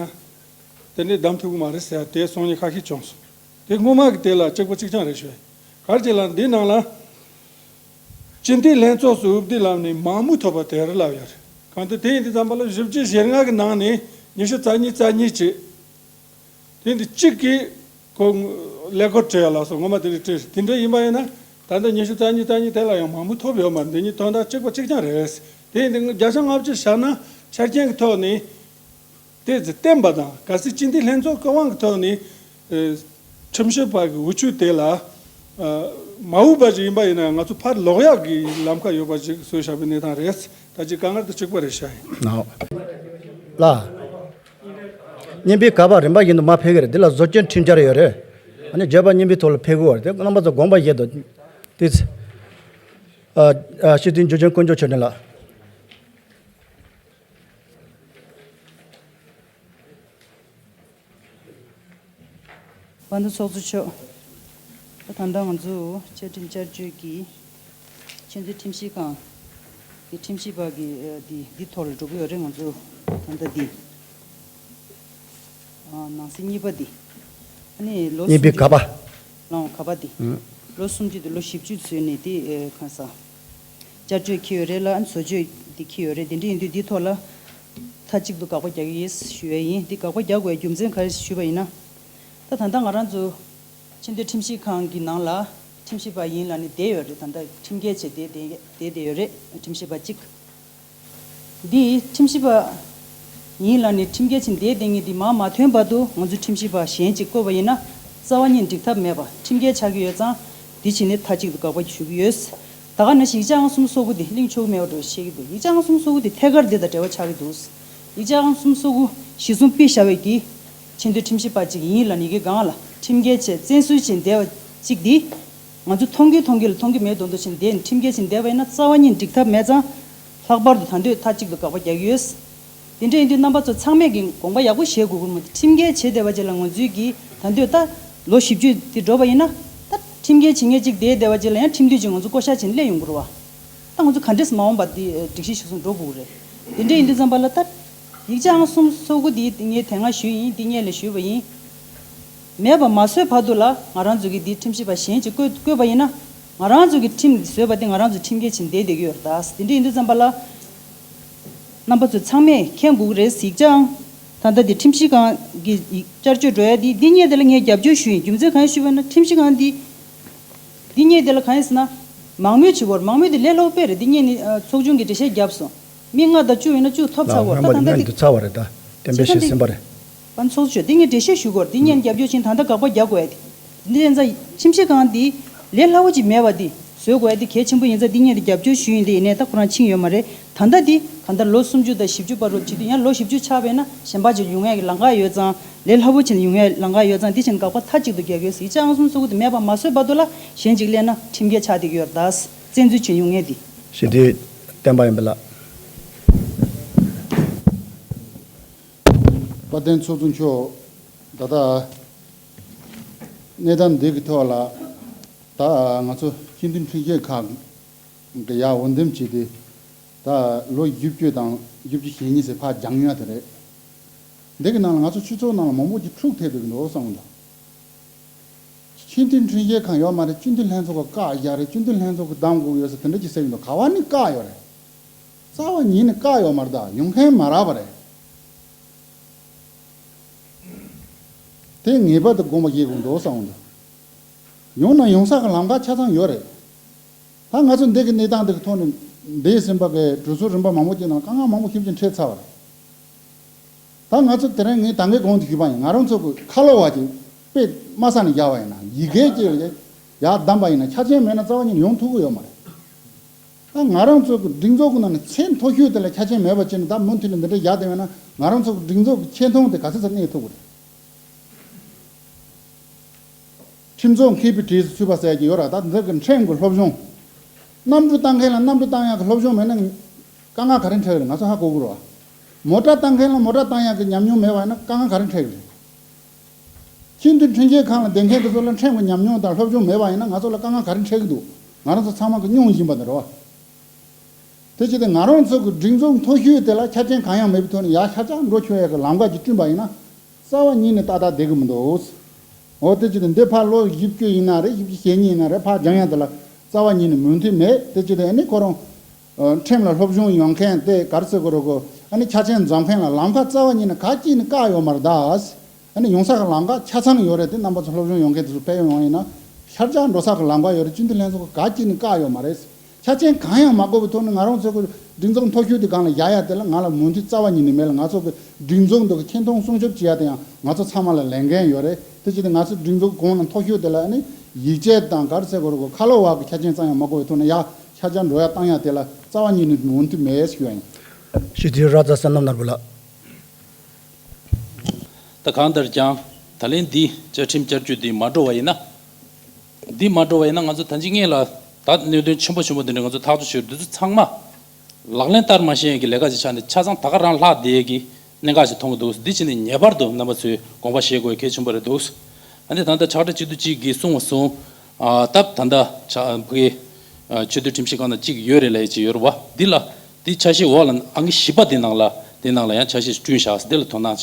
དེ་ནས་བདམས་ཐུབ་ཀྱི་མ་རེད་ཟེར་ཡ་དེ་གསུང་མཁན་ཁ་ཤས་བྱུང་སོང་། དེ་སྔོན་མ་གི་དེ་ལ་གཅིག་པ་གཅིག་རྐྱང་རེད་ཞུ། ག་རེ་བྱས་ལབ་ན་འདི་ནང་ལ། སྤྱི་འཐུས་ལྷན་ཚོགས་སུ་འོས་བསྡུ་ལམ་ནས་མང་མོས་ཐོབ་པ་དེ་རེད་ལབ་ཡོད་རེད། གང་ལྟར་དེ་ཡིན་དུས་ཙམ་པ་ལ་བཞི་བཅུ་ཞེ་ལྔ་གི་ནང་ནས་ཉི་ཤུ་རྩ་གཉིས་རྩ་གཉིས་བྱས། དེ་འདི་གཅིག་གིས་ཁོ་ཀླད་ཀོར་བྲིས་ཡ་ལ་སོགས་ངོ་མ་དེ་འདྲ་བྲིས། དེ་འདྲ་ཡིན་པ་ཡིན་ན་ད་ལྟ་ཉི་ཤུ་རྩ་གཉིས་རྩ་གཉིས་དེ་ལ་ཡང་མང་མོས་ཐོབ་ཡོད་མ་རེད། འདི་གཉིས་དོན་དག་གཅིག་པ་གཅིག་རྐྱང་རེད། དེ་ཡིན་དུས་བརྒྱ་ཆ་ལྔ་བཅུ་བཞག་ན་ཆ་རྐྱེན་གྱི་ཐོག་ནས། དེ་ཚོ་བསྟན་པ་དང་གལ་སྲིད་སྤྱི་འཐུས་ལྷན་ཚོགས་ཀྱི་དབང་གི་ཐོག་ནས་ཨེ། ཁྲིམས་ཞིབ་པ་གི་འོས་ཆོས་དེ་ལ་ཨ། མ་འོས་པ་ཞིག་ཡིན་པ་ཡིན་ན་ང་ཚོ་ཕར་ལོག་ཡག་གི་ལམ་ཁ་ཡོད་པ་ཞིག་བཟོས་བཞག་པའི་གནས་སྟངས་རེད། ད་ཅི་དཀའ་ངལ་དེ་གཅིག་པ་རེད་ཤག་ཡིན། ལགས། བརྙན་པར་ག་པར་རིམ་པ་བཞིན་དུ་མར་ཕེབས་ཀྱི་རེད། འདི་ལ་བཟོ་བཅོས་ཁྲིམས་འཆར་ཡོད་རེད། ཨ་ནི་བརྗོད་པ་བརྙན་པར་ཐོག་ལ་ཕེབས་དགོས་པ་རེད། དེ་རྣམ་པ་ཚོ་དགོངས་པ་བཞེས་དང་། དེ་ཚེ། ཨ། ཨ། སྤྱི་འཐུས་འཇུ་ཆེན་དཀོན་མཆོག་ཆོས་སྒྲོན་ལགས། དཔལ་ལྡན་ཚོགས་གཙོ་མཆོག་ད་ད་ལྟ་ང་ཚོ་བཅའ་ཁྲིམས་བསྐྱར་བཅོས་ཀྱི་ཆེས་མཐོའི་ཁྲིམས་ཞིབ་ཁང་གི་ཁྲིམས་ཞིབ་པ་གི་ཨ། འདི་འདི་ཐོག་ལ་འགྲོ་གི་ཡོད་རེད། ང་ཚོ་ད་ལྟ་འདི་ཨ། ནང་གསེས་གཉིས་པ་འདི། ཨ་ནི་ལོ་གཉིས་པའི་ག་པ། ལོ་ག་པ་འདི། ཨང་། ལོ་སུམ་ཅུ་དེ་ལོ་བཞི་བཅུ་བཟོས་ནས་དེ་ཨེ། གང་ཟག་བསྐྱར་བཅོས་འཁྱེར་ཡོད་རེད་ལ། ཨ་ནི་བཟོ་བཅོས་འདི་འཁྱེར་ཡོད་རེད། དེ་འདྲ་ཡིན་དུས་འདི་ཐོག་ལ་མཐའ་གཅིག་ཏུ་དགག་པ་རྒྱག་གི་ཡིན་ཞུ་ཡ་ཡིན། འདི་དགག་པ་རྒྱག་དགོས་རྒྱུ་མཚན་ག་རེ་ཞུས་པ་ཡིན་ན། ད་ད་ལྟ་ང་རང་ཚོ་ཆེས་མཐོའི་ཁྲིམས་ཞིབ་ཁང་གི་ནང་ལ་ཁྲིམས་ཞིབ་པ་ཡིན་ལབ་ནས་བསྡད་ཡོད་རེད། ད་ལྟ་ཁྲིམས་འགལ་བྱས་བསྡད་བསྡད་བསྡད་ཡོད་རེད། ཁྲིམས་ཞིབ་པ་གཅིག་འདི་ཁྲིམས་ཞིབ་པ་ཡིན་ལབ་ནས་ཁྲིམས་འགལ་བྱས་བསྡད་བསྡད་མཁན་འདི་མར་མ་ཐོན་བར་དུ་ང་ཚོ་ཁྲིམས་ཞིབ་པ་གཞན་ཅིག་བསྐོས་པ་ཡིན་ན་རྩ་བ་ཉིད་འགྲིག་ཐབས་མེད་པ། ཁྲིམས་འགལ་ཆགས་ཀྱི་ཡོད་ཙང་འདི་བྱས་ནས་མཐའ་གཅིག་ཏུ་དགག་པ་ཞུ་གི་ཡོད། ད་ག་ནང་བཞིན་ཡིག་ཆ་ཨང་གསུམ་སོ་དགུ་འདི་གླེང་ཆོག་གི་མེད་པ་འདྲ་བཤད་ཀྱི་འདུག་ཡིག་ཆ་ཨང་གསུམ་སོ་དགུ་འདི་ཐད་ཀར་འདི་དང་འབྲེལ་བ་ཆགས་ཀྱི་འདུག་ཡིག་ཆ་ཨང་གསུམ་སོ་དགུ་གཞི་བཟུང་ཕུལ་བཞག་པའི་གི་ཆེས་མཐོའི་ཁྲིམས་ཞིབ་པ་ཅིག་ཡིན་ལབ་ནས་ཡི་གེ་སྒང་ལ་ཁྲིམས་འགལ་བྱས་བཙན་འཛུལ་བྱས་བསྡད་པ་ཅིག་འདི། ང་ཚོ་མཐོང་གི་མཐོང་གི་ལ་མཐོང་གི་མེད་མདོག་མདོག་བྱས་ནས་བསྡད་ནས་ཁྲིམས་འགལ་བྱས་བསྡད་པ་ཡིན་ན་རྩ་བ་ཉིད་འགྲིག་ཐབས་མེད་ཙང་། ལྷག་པར་དུ་ད་འདོད་མཐའ་གཅིག་ཏུ་དགག་པ་རྒྱག་གི་ཡོད། དེ་འདྲ་ཡིན་དུས་རྣམ་པ་ཚོ་ཚང་མས་ཀྱི་དགོངས་པ་ཡག་པོ་བཞེས་དགོས་ཀྱི་མ་རེད། ཁྲིམས་འགལ་བྱས་བསྡད་པ་ཅིག་ལ་ང་ཚོས་ཀྱི་ད་འདོད་ད་ལོ་བཞི་བཅུ་དེ་འགྲོ་བ་ཡིན་ན། ད་ཁྲིམས་འགལ་བྱེད་མཁན་ཅིག་བསྡད་བསྡད་པ་ཅིག་ལ་ཡང་ཁྲིམས་མཐུན་ཅིག་ང་ཚོ་བསྐོ་བཞག་བྱས་ནས་སླེབས་ཡོང་དགོས་རེད་བ། ད་ང་ཚོ་ག་འདྲས་མ་འོངས་པ་འདི་སྒྲིག་གཞི་གཞིར་བཟུང་འགྲོ་དགོས་ཀྱི་རེད། དེ་འདྲ་ཡིན་དུས་ཙམ་པ་ལ་ད། ཡིག་ཆ་ཨང་གསུམ་སོ་དགུ་འདི་ངས་དེ་སྔ་ཞུས་ཡིན། འདི་སྔོན་ལ་ཞུས་པ་ཡིན། མེད་པ་མ་བཟོས་བར་དུ་ལ་ང་རང་ཚོ་གི་འདི་ཁྲིམས་ཞིབ་པ་གཞན་ཅིག་བསྐོས་བསྐོས་པ་ཡིན་ན། ང་རང་ཚོ་གི་ཁྲིམས་འདི་བཟོས་པ་དེ་ང་རང་ཚོ་ཁྲིམས་འགལ་བྱས་བསྡད་བསྡད་ཀྱི་ཡོད་རེད་ད། དེ་འདྲ་ཡིན་དུས་ཙམ་པ་ལ། རྣམ་པ་ཚོ་ཚང་མས་མཁྱེན་དགོས་ཀྱི་རེད། ཡིག་ཆ་ཨང་། ད་ལྟ་འདི་ཁྲིམས་ཞིབ་ཁང་གི་བསྐྱར་བཅོས་འགྲོ་ཡ་འདི་འདི་སྔོན་དེ་ལ་ངས་རྒྱབ་སྐྱོར་ཞུས་ཡིན། རྒྱུ་མཚན་གང་ཡིན་ཞུས་པ་ན་ཁྲིམས་ཞིབ་ཁང་འདི། འདི་སྔོན་དེ་ལ་གང་ཡིན་ཟེར་ན། མང་མོས་བྱེད་དགོས་རེད། མང་མོས་དེ་ལས་སླ་པོ་དཔེ་རེད། འདི་སྔོན་ནི་ཨ། ཚོགས་ཆུང་གིས་འགྲེལ་བཤད་བརྒྱབ་སོང་། མི་ལྔ་དང་བཅུ་ཡོད་ན་བཅུ་ཐོབ་ཚར་བ་རེད། ད་ད་ལྟ་འདི་འདི་ཚར་བ་རེད་ད། གཏན་འབེབས་བྱས་ཟིན་པ་རེད། པ་ཚོགས་ཆོས་འདི་ངས་འགྲེལ་བཤད་ཞུ་དགོས་རེད། འདི་སྔོན་རྒྱབ་སྐྱོར་བྱས་ད་ལྟ་དགག་པ་རྒྱག་དགོས་ཡ་དེ། འདི་ཡིན་ཙང་ཁྲིམས་ཞིབ་ཁང་འདི་ལས་སླ་པོ་ཅིག་མེད་པ་འདི་བཟོ་དགོས་ཡ་དེ་གལ་ཆེན་པོ་ཡིན་ཙང་འདི་སྔོན་དེ་རྒྱབ་སྐྱོར་ཞུས་ཡིན། དེ་ཡིན་ནའི་ད་ཁོ་རང་ཕྱིན་ཡོད་མ་རེད། ད་ལྟ་འདི་གང་ལྟར་ལོ་སུམ་ཅུ་དང་བཞི་བཅུ་བར་དུ་བྱེད་དུས་ཡང་ལོ་བཞི་བཅུ་ཆགས་པས་ན་གཞན་པ་ཅིག་ཡོང་ཡ་གི་ལམ་ཁ་ཡོད་ཙང་། ལས་སླ་པོ་བྱས་ནས་ཡོང་ཡ་ལམ་ཁ་ཡོད་ཙང་། འདི་བྱས་ནས་དགག་པ་མཐའ་གཅིག་ཏུ་རྒྱག་གི་ཡོད། ཡིག་ཆ་ཨང་གསུམ་སོ་དགུ་དེ་མེད་པ་མ་བཟོས་བར་དུ་ལ་གཞན་ཅིག་སླེབས་ན་ཁྲིམས་འགལ་ཆགས་བསྡད་ཀྱི་ཡོད་རེད་ད། བཙན་འཛུལ་བྱས་ཡོང་ངེས་དེ། ཞི་བདེའི་བསྟན་པ་ཡིན་པ་ལ། དཔལ་ལྡན་ཚོགས་གཙོ་མཆོག་ད་ལྟ་གནས་སྟངས་འདི་གི་ཐོག་ལ་ད་ང་ཚོ་སྤྱི་འཐུས་ཁྲིམས་ཞིབ་ཁང་གི་ཡར་འོས་འདེམས་བྱས་ཏེ། ད་ལོ་བཞི་བཅུ་དང་བཞི་བཅུ་ཞེ་གཉིས་ཟེར་ཕར་སྦྱང་ཡ་དེ་རེད། འདི་གི་ནང་ལ་ང་ཚོ་སྤྱི་ཚོགས་ནང་ལ་མང་པོ་ཅིག་འཁྲུག་ཐེབས་འདུག་འདུག་བསམ་གྱི་འདུག་སྤྱི་འཐུས་ཁྲིམས་ཞིབ་ཁང་ཡོད་མ་རེད། སྤྱི་འཐུས་ལྷན་ཚོགས་ཀྱི་བཀག་བཞག་རེད། སྤྱི་འཐུས་ལྷན་ཚོགས་ཀྱིས་བདམས་དགོས་ཡོད་ཟེར་དེ་འདྲ་ཅིག་ཟེར་གྱི་འདུག་ག་བ་ནས་བཀག་ཡོད་རེད། རྩ་བ་ཉིད་ནས་བཀག་ཡོད་མ་རེད། ད་ཡོང་མཁན་མ་རག་པ་རེད། དེ་ངེས་པར་དུ་དགོངས་པ་བཞེས་དགོས་འདུག་བསམ་གྱི་འདུག་ཡོང་ན་ཡོང་ས་གི་ལམ་ཁ་ཆ་ཚང་ཡོད་རེད། ད་ང་ཚོ་འདི་གི་གནས་སྟངས་འདི་གི་ཐོག་ནས་འདས་ཟིན་པ་གི་གྲོས་ཚོགས་རིམ་པ་མང་པོ་ཅིག་ནང་དཀའ་ངལ་མང་པོ་ཞེ་པོ་ཅིག་འཕྲད་ཚར་བ་རེད། ད་ང་ཚོ་དེ་རིང་ངས་ད་གིན་གོང་དུ་ཞུས་པ་ཡིན། ང་རང་ཚོ་གི་ཁ་ལོ་བ་ཅིག་དཔེ་དམའ་ས་ནས་བཞག་པ་ཡིན་ན་ཡི་གེ་ཅིག་ཡར་བདམས་པ་ཡིན་ན་ཆ་རྐྱེན་མེད་ན་རྩ་བ་ཉིད་ནས་ཡོང་ཐུབ་ཀྱི་ཡོད་མ་རེད། ད་ང་རང་ཚོ་གི་སྒྲིག་འཛུགས་ཀྱི་ནང་ནས་ཚད་མཐོ་ཤོས་དེ་ལ་ཆ་རྐྱེན་མེད་པ་བྱས་ནས་ད་མུ་མཐུད་ནས་འདི་འདྲ་བཞག་བསྡད་ཡོད་ན་ང་རང་ཚོ་གི་སྒྲིག་འཛུགས་ཀྱི་ཆེ་མཐོང་དེ་ག་ཚོད་ཙམ་གནས་ཐུབ་ཀྱི་རེད། ཁྲིམས་བཟོ་མཁས་པའི་གྲས་སུ་ཚུད་པ་ཟེར་གྱི་ཡོད་ར། ད་འདི་གི་ཕྲན་གྱི་སློབ་སྦྱོང་། གནམ་གྲུ་བཏང་མཁན་ལ་གནམ་གྲུ་བཏང་ཡག་གི་སློབ་སྦྱོང་མེད་ན་དཀའ་ངལ་ག་རེ་འཕྲད་ཀྱི་རེད། ང་ཚོ་ཧ་གོ་གི་རེད་བ། མོ་ཊ་བཏང་མཁན་ལ་མོ་ཊ་བཏང་ཡག་གི་ཉམས་མྱོང་མེད་པ་ཡིན་ན་དཀའ་ངལ་ག་རེ་འཕྲད་ཀྱི་རེད། ཁྱིམ་སྡེ་འཕྲིན་སྐྱེལ་ཁང་ལ་བསྡད་མཁན་དེ་ཚོ་ལ་ཁྲིམས་ཀྱི་ཉམས་མྱོང་དང་སློབ་སྦྱོང་མེད་པ་ཡིན་ན་ང་ཚོ་ལ་དཀའ་ངལ་ག་རེ་འཕྲད་ཀྱི་འདུག་ང་རང་ཚོ་ཚང་མ་གི་མྱོང་བཞིན་པ་དེ་རེད་བ། དེ་བྱས་ཏེ་ང་རང་ཚོ་གི་སྒྲིག་འཛུགས་མཐོ་ཤོས་དེ་ལ་ཆ་རྐྱེན་གང་ཡང་མེད་པའི་ཐོག་ནས་ཡར་ཤར་རྒྱག་འགྲོ་ཆོག་ཡག་གི་ལམ་ཁ་ཅིག་བསྐྲུན་པ་ཡིན་ན། རྩ་བ་ཉིད་ནས་ཏག་ཏག་བསྡད་ཀྱི་མི་འདུག་འོ་དེ་བྱས་ཏེ་འདི་ཕར་ལོ་བཞི་བཅུ་ཡིན་ན་རེད། བཞི་བཅུ་ཞེ་གཉིས་ཡིན་ན་རེད། ཕར་སྦྱང་ཡག་དེ་ལ་རྩ་བ་ཉིད་ནས་མོས་མཐུན་མེད། དེ་བྱས་ཏེ་ཨ་ནི་ཁོ་རང་ཁྲིམས་ལ་སློབ་སྦྱོང་ཡོད་མཁན་དེ་ག་རེ་ཟེར་དགོས་རེད་གོ། ཨ་ནི་ཆ་རྐྱེན་འཛོམས་མཁན་ལ་ལམ་ཁ་རྩ་བ་ཉིད་ནས་ག་ཅིག་ནས་བཀག་ཡོད་མ་རེད་ད། ཨ་ནི་ཡོང་ས་གི་ལམ་ཁ་ཆ་ཚང་ཡོད་རེད། དེ་རྣམ་པ་ཚོ་སློབ་སྦྱོང་ཡོད་མཁན་དེ་ཚོ་ཕེབས་ཡོང་ཡིན་ན་ཤར་རྒྱག་འགྲོ་ས་གི་ལམ་ཁ་ཡོད་རེད། སྤྱི་འཐུས་ལྷན་ཚོགས་ག་ཅིག་ནས་བཀག་ཡོད་མ་རེད། ཆ་རྐྱེན་གང་ཡང་མ་དགོས་པའི་ཐོག་ནས་ང་རང་ཚོ་གི་སྒྲིག་འཛུགས་མཐོ་ཤོས་དེ་སྒང་ལ་བཞག་ཡ་དེ་ལ་ང་ལ་མོས་མཐུན་རྩ་བ་ཉིད་ནས་མེད་ལ། ང་ཚོ་གི་སྒྲིག་འཛུགས་འདི་གི་ཆེ་མཐོང་སྲུང་སྐྱོབ་བྱེད་ཡ་དེ་ཡང་ང་ཚོ་ཚང་མ་ལ་ལས་འགན་ཡོད་རེད། དེ་བྱས་ཏེ་ང་ཚོ་སྒྲིག་འཛུགས་གོང་ལ་མཐོ་ཤོས་དེ་ལ་ནི་ཡིད་ཆེས་དང་ག་རེ་ཟེར་དགོས་རེད་གོ། ཁ་ལོ་བ་གི་ཆ་རྐྱེན་ཙམ་ཡང་མ་དགོས་པའི་ཐོག་ནས་ཡ་ཤར་རྒྱག་འགྲོ་ཡ་བཏང་ཡ་དེ་ལ་རྩ་བ་ཉིད་ནས་མོས་མཐུན་མེད་ཞུ་ཡ་ཡིན། ཞུ་དེ་ར་ཛ་སན་ནམ་ནར་བུ་ལ། ད་གང་ལྟར་ཀྱང་ད་ལན་འདི་བཅའ་ཁྲིམས་བསྐྱར་བཅོས་འདི་མ་འགྲོ་བ་ཡིན་ན། འདི་མ་འགྲོ་བ་ཡིན་ན་ང་ཚོ་ད་ཅི་སྔོན་ལ་ད་གནད་དོན་ཆེན་པོ་ཆེན་པོ་འདི་འདྲ་ང་ཚོ་ཐག་གཅོད་བྱས་འདི་ཚོ་ཚང་མ་ལག་ལེན་བསྟར་མ་ཤེས་ཡས་ཀྱི་ལས་ཀ་ཞིག་ཆགས་ནས་ཆ་ཚང་ད་ག་རང་ལྷག་བསྡད་ཡས་ཀྱི་གནད་འགག་ཞིག་མཐོང་གི་འདུག་འདི་བྱས་ནས་ངེས་པར་དུ་རྣམ་པ་ཚོས་དགོངས་པ་བཞེས་དགོས་གལ་ཆེན་པོ་རེད་འདུག་ཨ་ནི་ད་ལྟ་ཕྱག་སྦྲེལ་སྤྱི་འཐུས་གཅིག་གིས་གསུངས་པ་སོང་། ཨ་སྟབས་ད་ལྟ་ཕྱག་ཕ་གི་ཆེས་མཐོའི་ཁྲིམས་ཞིབ་ཁང་ནང་གཅིག་ཡོད་རེད་ལབ་ཡས་ཅིག་ཡོད་རེད་བ། འདི་ལ་འདི་ཆ་ཤས་འོག་ལ་ཨང་ཀི་བཞི་པ་འདི་ནང་ལ་འདི་ནང་ལ་ཡང་ཆ་ཤས་ཤིག་བསྐྲུན་བཞག་འདི་ལ་དོ་སྣང་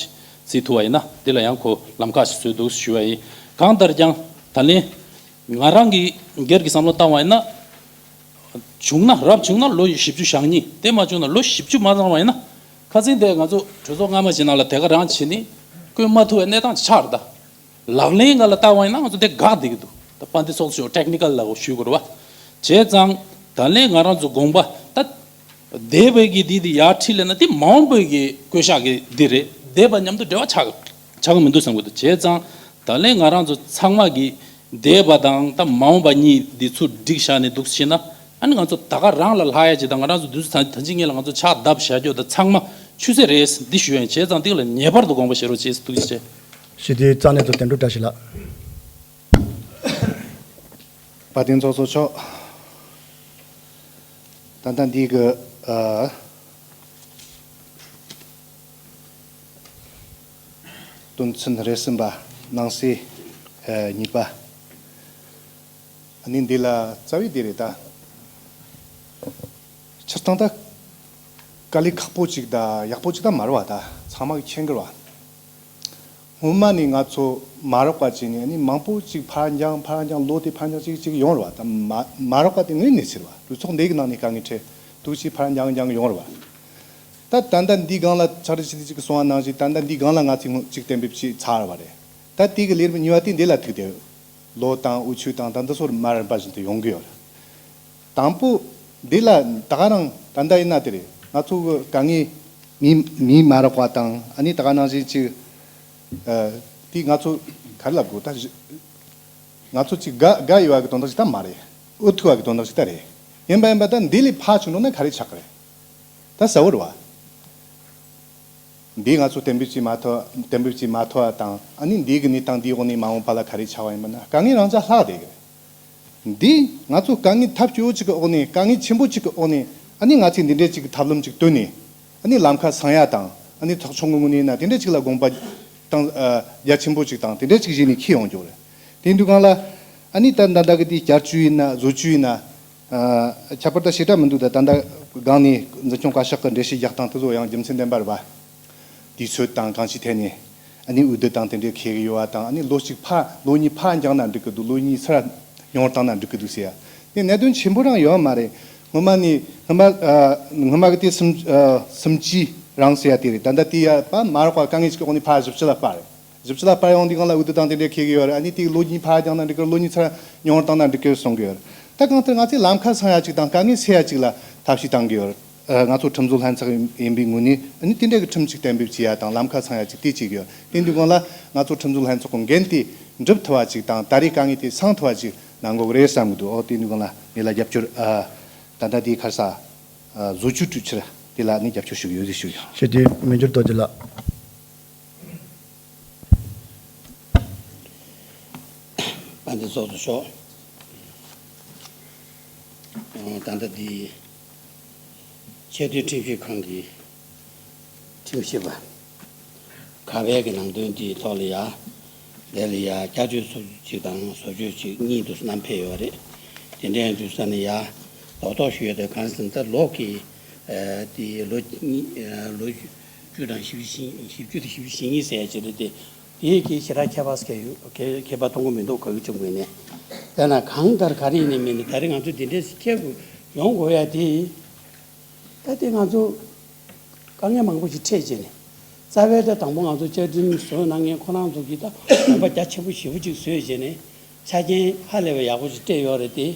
ཅིག་བྱེད་ཐུབ་པ་ཡིན་ན་འདི་ལ་ཡང་ཁོ་ལམ་ཁ་ཞིག་བཟོས་འདུག་ཞུ་བ་ཡིན། གང་ལྟར་ཀྱང་ད་ལན་ང་རང་གི་སྒེར་གྱི་བསམ་བློ་བཏང་བ་ཡིན་ན། བྱུང་ན་རབ་བྱུང་ན་ལོ་བཞི་བཅུ་ཞེ་གཉིས། དེ་མ་བྱུང་ན་ལོ་བཞི་བཅུ་མ་ཚང་བ་ཡིན་ན། ཁ་སང་དེ་ང་ཚོ་གྲོས་ཚོགས་སྔ་མ་ཞིག་ནང་ལ་དེ་ག་རང་བྱས་ནས་བསྐོ་མ་ཐུབ་པའི་གནས་སྟངས་ཆགས་རེད་ད། ལག་ལེན་སྒང་ལ་བལྟ་བ་ཡིན་ན་ང་ཚོ་དེ་འགག་བསྡད་ཀྱི་འདུག་ད་དཔལ་ལྡན་ཚོགས་གཙོ་མཆོག་ཊེག་ནི་ཀལ་ལ་ཞུ་དགོས་རེད་བ། བྱས་ཙང་ད་ལན་ང་རང་ཚོ་དགོངས་པ་ད། འདས་པའི་གི་དེ་དེ་ཡར་ཁྲིད་ལས་ན་དེ་མ་འོངས་པའི་གི་བསྐོ་བཞག་གི་འདི་རེད། འདས་པ་མཉམ་དུ་འབྲེལ་བ་ཆགས་ཆགས་ཀྱི་མི་འདུག་བསམ་གྱི་འདུག་བྱས་ཙང་ད་ལན་ང་རང་ཚོ་ཚང་མ་གི་འདས་པ་དང་ད་མ་འོངས་པ་གཉིས་འདི་ཚུར་སྒྲིག་བཞག་ནས་འདུག་ཟེར་ན། ཨ་ནི་ང་ཚོ་ད་ག་རང་ལ་ལྷག་ཡ་ཅིག་དང་ང་རང་ཚོ་དུས་ཚོད་ད་ད་ཅི་སྔོན་ལ་ང་ཚོ་ཕྱག་བརྡབ་བཞག་རྒྱུ་ད་ཚང་མ་ཆུད་ཟོས་རེད་འདི་ཞུ་ཡ་ཡིན། བྱས་ཙང་འདི་ལ་ངེས་པར་དུ་དགོངས་པ་བཞེས་རོགས་བྱེད་ཟེར་འདུག་ཅེས། ཞུ་དེ་རྩ་ནས་ཚོ་དོན་གྲུབ་བཀྲ་ཤིས་ལགས། དཔལ་ལྡན་ཚོགས་གཙོ་མཆོག་ད་ལྟ་འདི་གི་ཨ། དོན་ཚན་རེ་གསུམ་པ། ནང་གསེས་ཨ་གཉིས་པ། ཨ་ནི་འདི་ལ་རྩ་བའི་འདི་རེད་ད། སྤྱིར་བཏང་ད་དཀའ་ལས་ཁག་པོ་ཅིག་ད་ཡག་པོ་ཅིག་ད་མ་རེད་བ། ད་ཚང་མ་གི་མཁྱེན་གི་རེད་བ། སྔོན་མ་ནས་ང་ཚོ་མ་རོགས་པ་བྱས་ནས་ནི་མང་པོ་ཅིག་ཕར་འགྱངས་ཕར་འགྱངས་ལོ་དེ་ཕར་འགྱངས་ཅིག་ཅིག་ཡོང་རེད་བ། ད་མ་མ་རོགས་པ་དེ་དངོས་གནས་ཟེར་བ་གྲོས་ཚོགས་འདི་གི་ནང་ནས་དཀའ་ངལ་འཕྲད་འདུག་ཅིག་ཕར་འགྱངས་འགྱངས་ཡོང་རེད་བ། ད་ད་ལྟ་འདི་སྒང་ལ་ཕྱག་སྦྲེལ་སྤྱི་འཐུས་གཅིག་གིས་གསུངས་པ་ནང་བཞིན་ད་ལྟ་འདི་སྒང་ལ་ང་ཚོས་ངོ་གཅིག་གཏན་འབེབས་བྱས་ཚར་བ་རེད། ད་དེ་གི་ལས་རིམ་གཉིས་པ་དེ་འདི་ལ་ཐུག་དེ་ལོ་དང་འུ་ཆོ་དང་ད་འདི་ཚོར་མར་རིམ་པ་བཞིན་དུ་ཡོང་གི་ཡོད་རེད། དང་པོ། འདི་ལ་ད་ག་རང་ད་ལྟ་ཡིན་ན་དེ་རེད། ང་ཚོ་གི་དཀའ་ངལ་མི་མི་མ་རག་པ་དང་ཨ་ནི་ད་ག་ནང་བཞིན་ཅིག་ཨ། དེ་ང་ཚོ་ག་རེ་ལབ་དགོས་ད། ང་ཚོ་ཅིག་དགའ་དགའ་ཡོད་པ་གི་དོན་དག་ཅིག་ད་མ་རེད། འུ་ཐུག་པ་གི་དོན་དག་ཅིག་ད་རེད། ཡིན་པ་ཡིན་པ་ད་འདི་ལས་ཕར་ཕྱིན་འགྲོ་ན་ག་རེ་ཆགས་ཀྱི་རེད། ད་གསལ་བོ་རེད་བ། འདི་ང་ཚོ་གཏན་འབེབས་ཀྱིས་མ་ཐོ་གཏན་འབེབས་ཀྱིས་མ་ཐོ་བ་དང་ཨ་ནི་འདི་གི་གནས་སྟངས་འདིའི་འོག་ནས་མ་འོངས་པ་ལ་ག་རེ་ཆགས་པ་ཡིན་པ་ན་དཀའ་ངལ་རང་ཅག་ལྷག་བསྡད་གི་རེད། འདི་ང་ཚོ་དཀའ་ངལ་ཐབས་སྐྱོ་བོ་ཅིག་གི་འོག་ནས་དཀའ་ངལ་ཆེན་པོ་ཅིག་གི་འོག་ནས་ཨ་ནི་ང་ཚོས་འདི་འདྲའི་ཅིག་གི་ཐབས་ལམ་ཅིག་བཏོན་ནས་ཨ་ནི་ལམ་ཁ་སང་ཡ་དང་ཨ་ནི་ཚོགས་ཆུང་གི་ངོས་ནས་ཡིན་ན་དེ་འདྲ་ཅིག་ལ་དགོངས་པ་དང་ཨ་རྒྱ་ཆེན་པོ་ཅིག་དང་དེ་འདྲ་ཅིག་བཞེས་ནས་འཁྱེར་ཡོང་རྒྱུ་རེད། དེ་འདུག་གང་ལ་ཨ་ནི་ད་ད་ལྟ་གི་དེ་བསྐྱར་བཅོས་ཡིན་ན་བཟོ་བཅོས་ཡིན་ན། ཨ། ཁྱད་པར་དུ་ཞེ་དྲག་མི་འདུག་ད་ད་ལྟ་སྒང་ནས་འཛིན་སྐྱོང་བཀའ་ཤག་གི་འགྲེལ་བཤད་རྒྱག་སྟངས་དེ་ཚོ་ཡང་རྒྱུ་མཚན་ལྡན་པ་རེད་པ། དུས་ཚོད་དང་གང་ཅིའི་ཐད་ནས་ཨ་ནི་འོས་བསྡུ་དང་དེ་འདྲའི་འཁེལ་གི་ཡོད་པ་དང་ཨ་ནི་ལོ་གཅིག་ཕར་ལོ་གཉིས་ཕར་འགྱངས་ན་འགྲིག་གི་འདུག་ལོ་གཉིས་ཚུར་ཉུང་བར་བཏང་ན་འགྲིག་གི་འདུག་ཟེར་ཡ། དེ་གནད་དོན་ཆེན་པོ་རང་ཡོད་མ་རེད། སྔོན་མ་ནས་སྔོན་མ་ཨ། སྔོན་མ་གི་དེ་སུམ་ཨ། སུམ་ཅུ་རང་ཟེར་ཡ་དེ་རེད། ད་ལྟ་དེ་ཡ་པ་མ་རག་པ་དཀའ་ངལ་ཅིག་གི་འོག་ནས་ཕར་བཞི་བཅུ་ལ་སྤར་རེད། བཞི་བཅུ་ལ་སྤར་ཡོང་དུས་སྒང་ལ་འོས་བསྡུ་དང་དེ་འདྲའི་འཁེལ་གི་ཡོད་རེད། ཨ་ནི་དེ་ལོ་གཉིས་ཕར་བརྒྱངས་ན་འགྲིག་གི་རེད། ལོ་གཉིས་ཚུར་ཉུང་བར་བཏང་ན་འགྲིག་གི་རེད་གསུང་གི་ཡོད་རེད། ད་གང་ལྟར་ང་ཚོས་ལམ་ཁ་སང་ཡ་ཅིག་དང་དཀའ་ངལ་སེལ་ཡ་ཅིག་ལ་ཐབས་ཤེས་བཏང་གི་ཡོད་རེད། ཨ། ང་ཚོ་ཁྲིམས་བཟོ་ལྷན་ཚོགས་ཡིན་པའི་ངོས་ནས་ཨ་ནི་དེ་འདྲ་གི་ཁྲིམས་ཅིག་གཏན་འབེབས་བྱེད་ཡ་དང་ལམ་ཁ་སང་ཡ་ཅིག་དེ་བྱེད་ཀྱི་ཡོད་རེད། དེ་འདུག་སྒང་ལ་ང་ཚོ་ཁྲིམས་བཟོ་ལྷན་ཚོགས་ཀྱི་འགན་དེ་འགྲུབ་ཐུབ་པ་ཅིག་དང་ད་རེས་དཀའ་ངལ་དེ་སང་ཐུབ་པ་ཅིག་གནང་དགོས་གི་རེད་བསམ་གི་འདུག་ཨོ་དེ་འདུག་སྒང་ལ་ངེད་ལ་རྒྱབ་སྐྱོར་ཨ། ད་ལྟ་དེའི་ཁར་ས་ཨ། བཟོ་བཅོས་སྤྲོད་ཕྱིར་དེ་ལ་ནི་རྒྱབ་སྐྱོར་ཞུ་གི་ཡོད་ཟེར་ཞུ་ཡ། ཞེས་དེ་མི་འགྱུར་རྡོ་རྗེ་ལགས། དཔལ་ལྡན་ཚོགས་གཙོ་མཆོག་ད་ལྟ་འདི་ཆེས་མཐོའི་ཁྲིམས་ཞིབ་ཁང་གི་ ཉི་ཤུ་བཞི་པ། ཁ་པའི་གི་ནང་དོན་དེའི་ཐོག་ལ་ཡ། དེ་ལ་ཡ་བསྐྱར་བཅོས་སོགས་ཅིག་དང་བཟོ་བཅོས་ཅིག་གཉིས་དུ་བསྣམས་ཕེབས་ཡོད་རེད། དེ་འདྲའི་དུས་ས་ནས་ཡ། རྡོག་རྡོག་ཞུ་ཡ་དེ་གང་ཟེར་ན་ད་ལོ་གི། ཨ། དེ་ལོ་གཉིས། ཨ། ལོ་བཅུ་དང་བཞི་བཅུ་ཞེ་གཉིས། བཞི་བཅུ་དང་བཞི་བཅུ་ཞེ་གཉིས་ཟེར་ཡ་ཅིག་རེད་དེ། དེའི་གི་ཞེ་དྲག་ཁྱད་པར་ག་ཡོད། ཁྱད་ཁྱད་པར་མཐོང་གི་མི་འདུག་ག་གི་བྱུང་བའི་ནས། དེ་ན་གང་ལྟར་ག་རེ་ཡིན་ནའི་མིན་ནའི་ད་རེས་ང་ཚོ་འདི་འདྲས་སེ་འཁྱེར་དགོས་ཡོང་དགོས་ཡ་དེ། ད་དེ་ང་ཚོ་དཀའ་ངལ་མང་པོ་ཞིག་འཕྲད་བྱས་ནས། རྩ་བའི་ད་དང་པོ་ང་ཚོ་བཅའ་ཁྲིམས་བཟོ་གནང་མཁན་ཁོ་རང་ཚོ་གིས་ད་དགོངས་པ་རྒྱ་ཆེན་པོ་ཞེ་པོ་ཅིག་བཟོས་བྱས་ནས། ཆ་རྐྱེན་ཧ་ལས་པའི་ཡག་པོ་ཞིག་སྤྲད་ཡོད་རེད་དེ།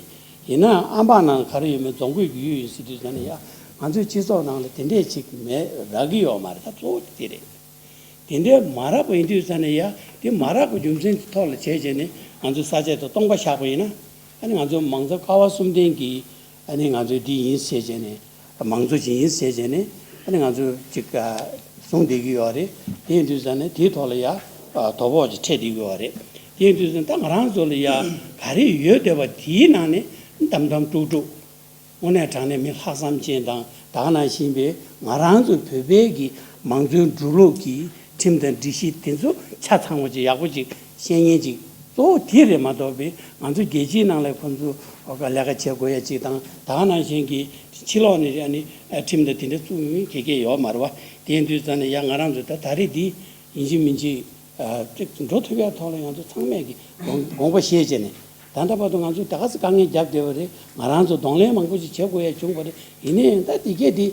ཡིན་ནའང་ཨམ་པ་ནང་ག་རེ་ཡོད་མེད་རྫོང་ཁོས་རྒྱུས་ཡོད་ཡིན་ཟེར་དུས་ཙ་ནས་ཡ། ང་ཚོའི་སྤྱི་ཚོགས་ནང་ལ་དེ་འདྲས་ཅིག་མེད་རག་གི་ཡོད་མ་རེད། ད་གཙོ་བོ་དེ་རེད། དེ་འདྲའི་མ་རག་པ་ཡིན་དུས་ཙ་ནས་ཡ། དེ་མ་རག་པའི་རྒྱུ་མཚན་གྱི་ཐོག་ལ་བྱས་བྱས་ནས་ང་ཚོའི་ས་དཔྱད་དུ་སྟོང་པ་བཞག་པ་ཡིན་ན། ཨ་ནི་ང་ཚོའི་མང་གཙོ་ཀ་བ་གསུམ་ལྡན་གྱི། ཨ་ནི་ང་ཚོའི་འདི་ཡིན་ཟེར་བྱས་ནས། མང་གཙོ་ཅིག་ཡིན་ཟེར་བྱས་ནས། ཨ་ནི་ང་ཚོས་ཅིག་གསུངས་བསྡད་ཀྱི་ཡོད་རེད། དེ་ཡིན་དུས་ཙ་ནས་དེའི་ཐོག་ལ་ཡ། དོ་ཕོག་ཅིག་འཕྲད་བསྡད་ཀྱི་ཡོད་རེད། དེ་ཡིན་དུས་ཙ་ནས་ད་ང་རང་ཚོ་ལ་ཡ་ག་རེ་ཡོད་བསྡད་པ་དེའི་ནང་ནས་གདམ་གདམ་དཀྲུག་དཀྲུག་དངོས་གནས་དྲང་གནས་མི་ལྷག་བསམ་ཅན་དང་། ད་ག་ནང་བཞིན་པའི་ང་རང་ཚོ་བོད་པའི་གི་མང་གཙོའི་འབྲུ་རོགས་ཀྱི་ཁྲིམས་དང་སྒྲིག་གཞི་དེ་ཚོ་ཆ་ཚང་བ་ཅིག་ཡག་པོ་ཅིག་ཤེས་མཁན་ཅིག་གཙོ་བོ་དེ་རེད་མ་གཏོགས་པའི། ང་ཚོ་རྒྱལ་སྤྱིའི་ནང་ལ་ཁོང་ཚོ་ལས་ཀ་བྱེད་དགོས་ཡ་ཅིག་དང་། ད་ག་ནང་བཞིན་གྱི་ཕྱི་ལོགས་ནས་ཨ་ནི་ཁྲིམས་དང་དེ་འདྲ་བཙུགས་མཁན་ག་གེ་ཡོད་མ་རེད་བ། དེ་ཡིན་དུས་ཙ་ནས་ཡ་ང་རང་ཚོ་ད་ད་རེས་འདི་ཡིན་གཅིག་མིན་གཅིག་ཨ། ཅིག་འགྲོ་ཐུབ་ཡ་ཐོག་ལ་ང་ཚོ་ཚང་མས་ཀྱི་དགོངས་དགོངས་པ་བཞེས་བྱས་ནས། ད་ལྟ་བར་དུ་ང་ཚོས་ད་ག་ཚོད་དཀའ་ངལ་བརྒྱབ་བསྡད་པ་རེད། ང་རང་ཚོ་གདོང་ལེན་མང་པོ་ཞིག་བྱེད་དགོས་ཡ་བྱུང་བ་རེད། ཡིན་ནའི་ད་དེ་གས་དེ་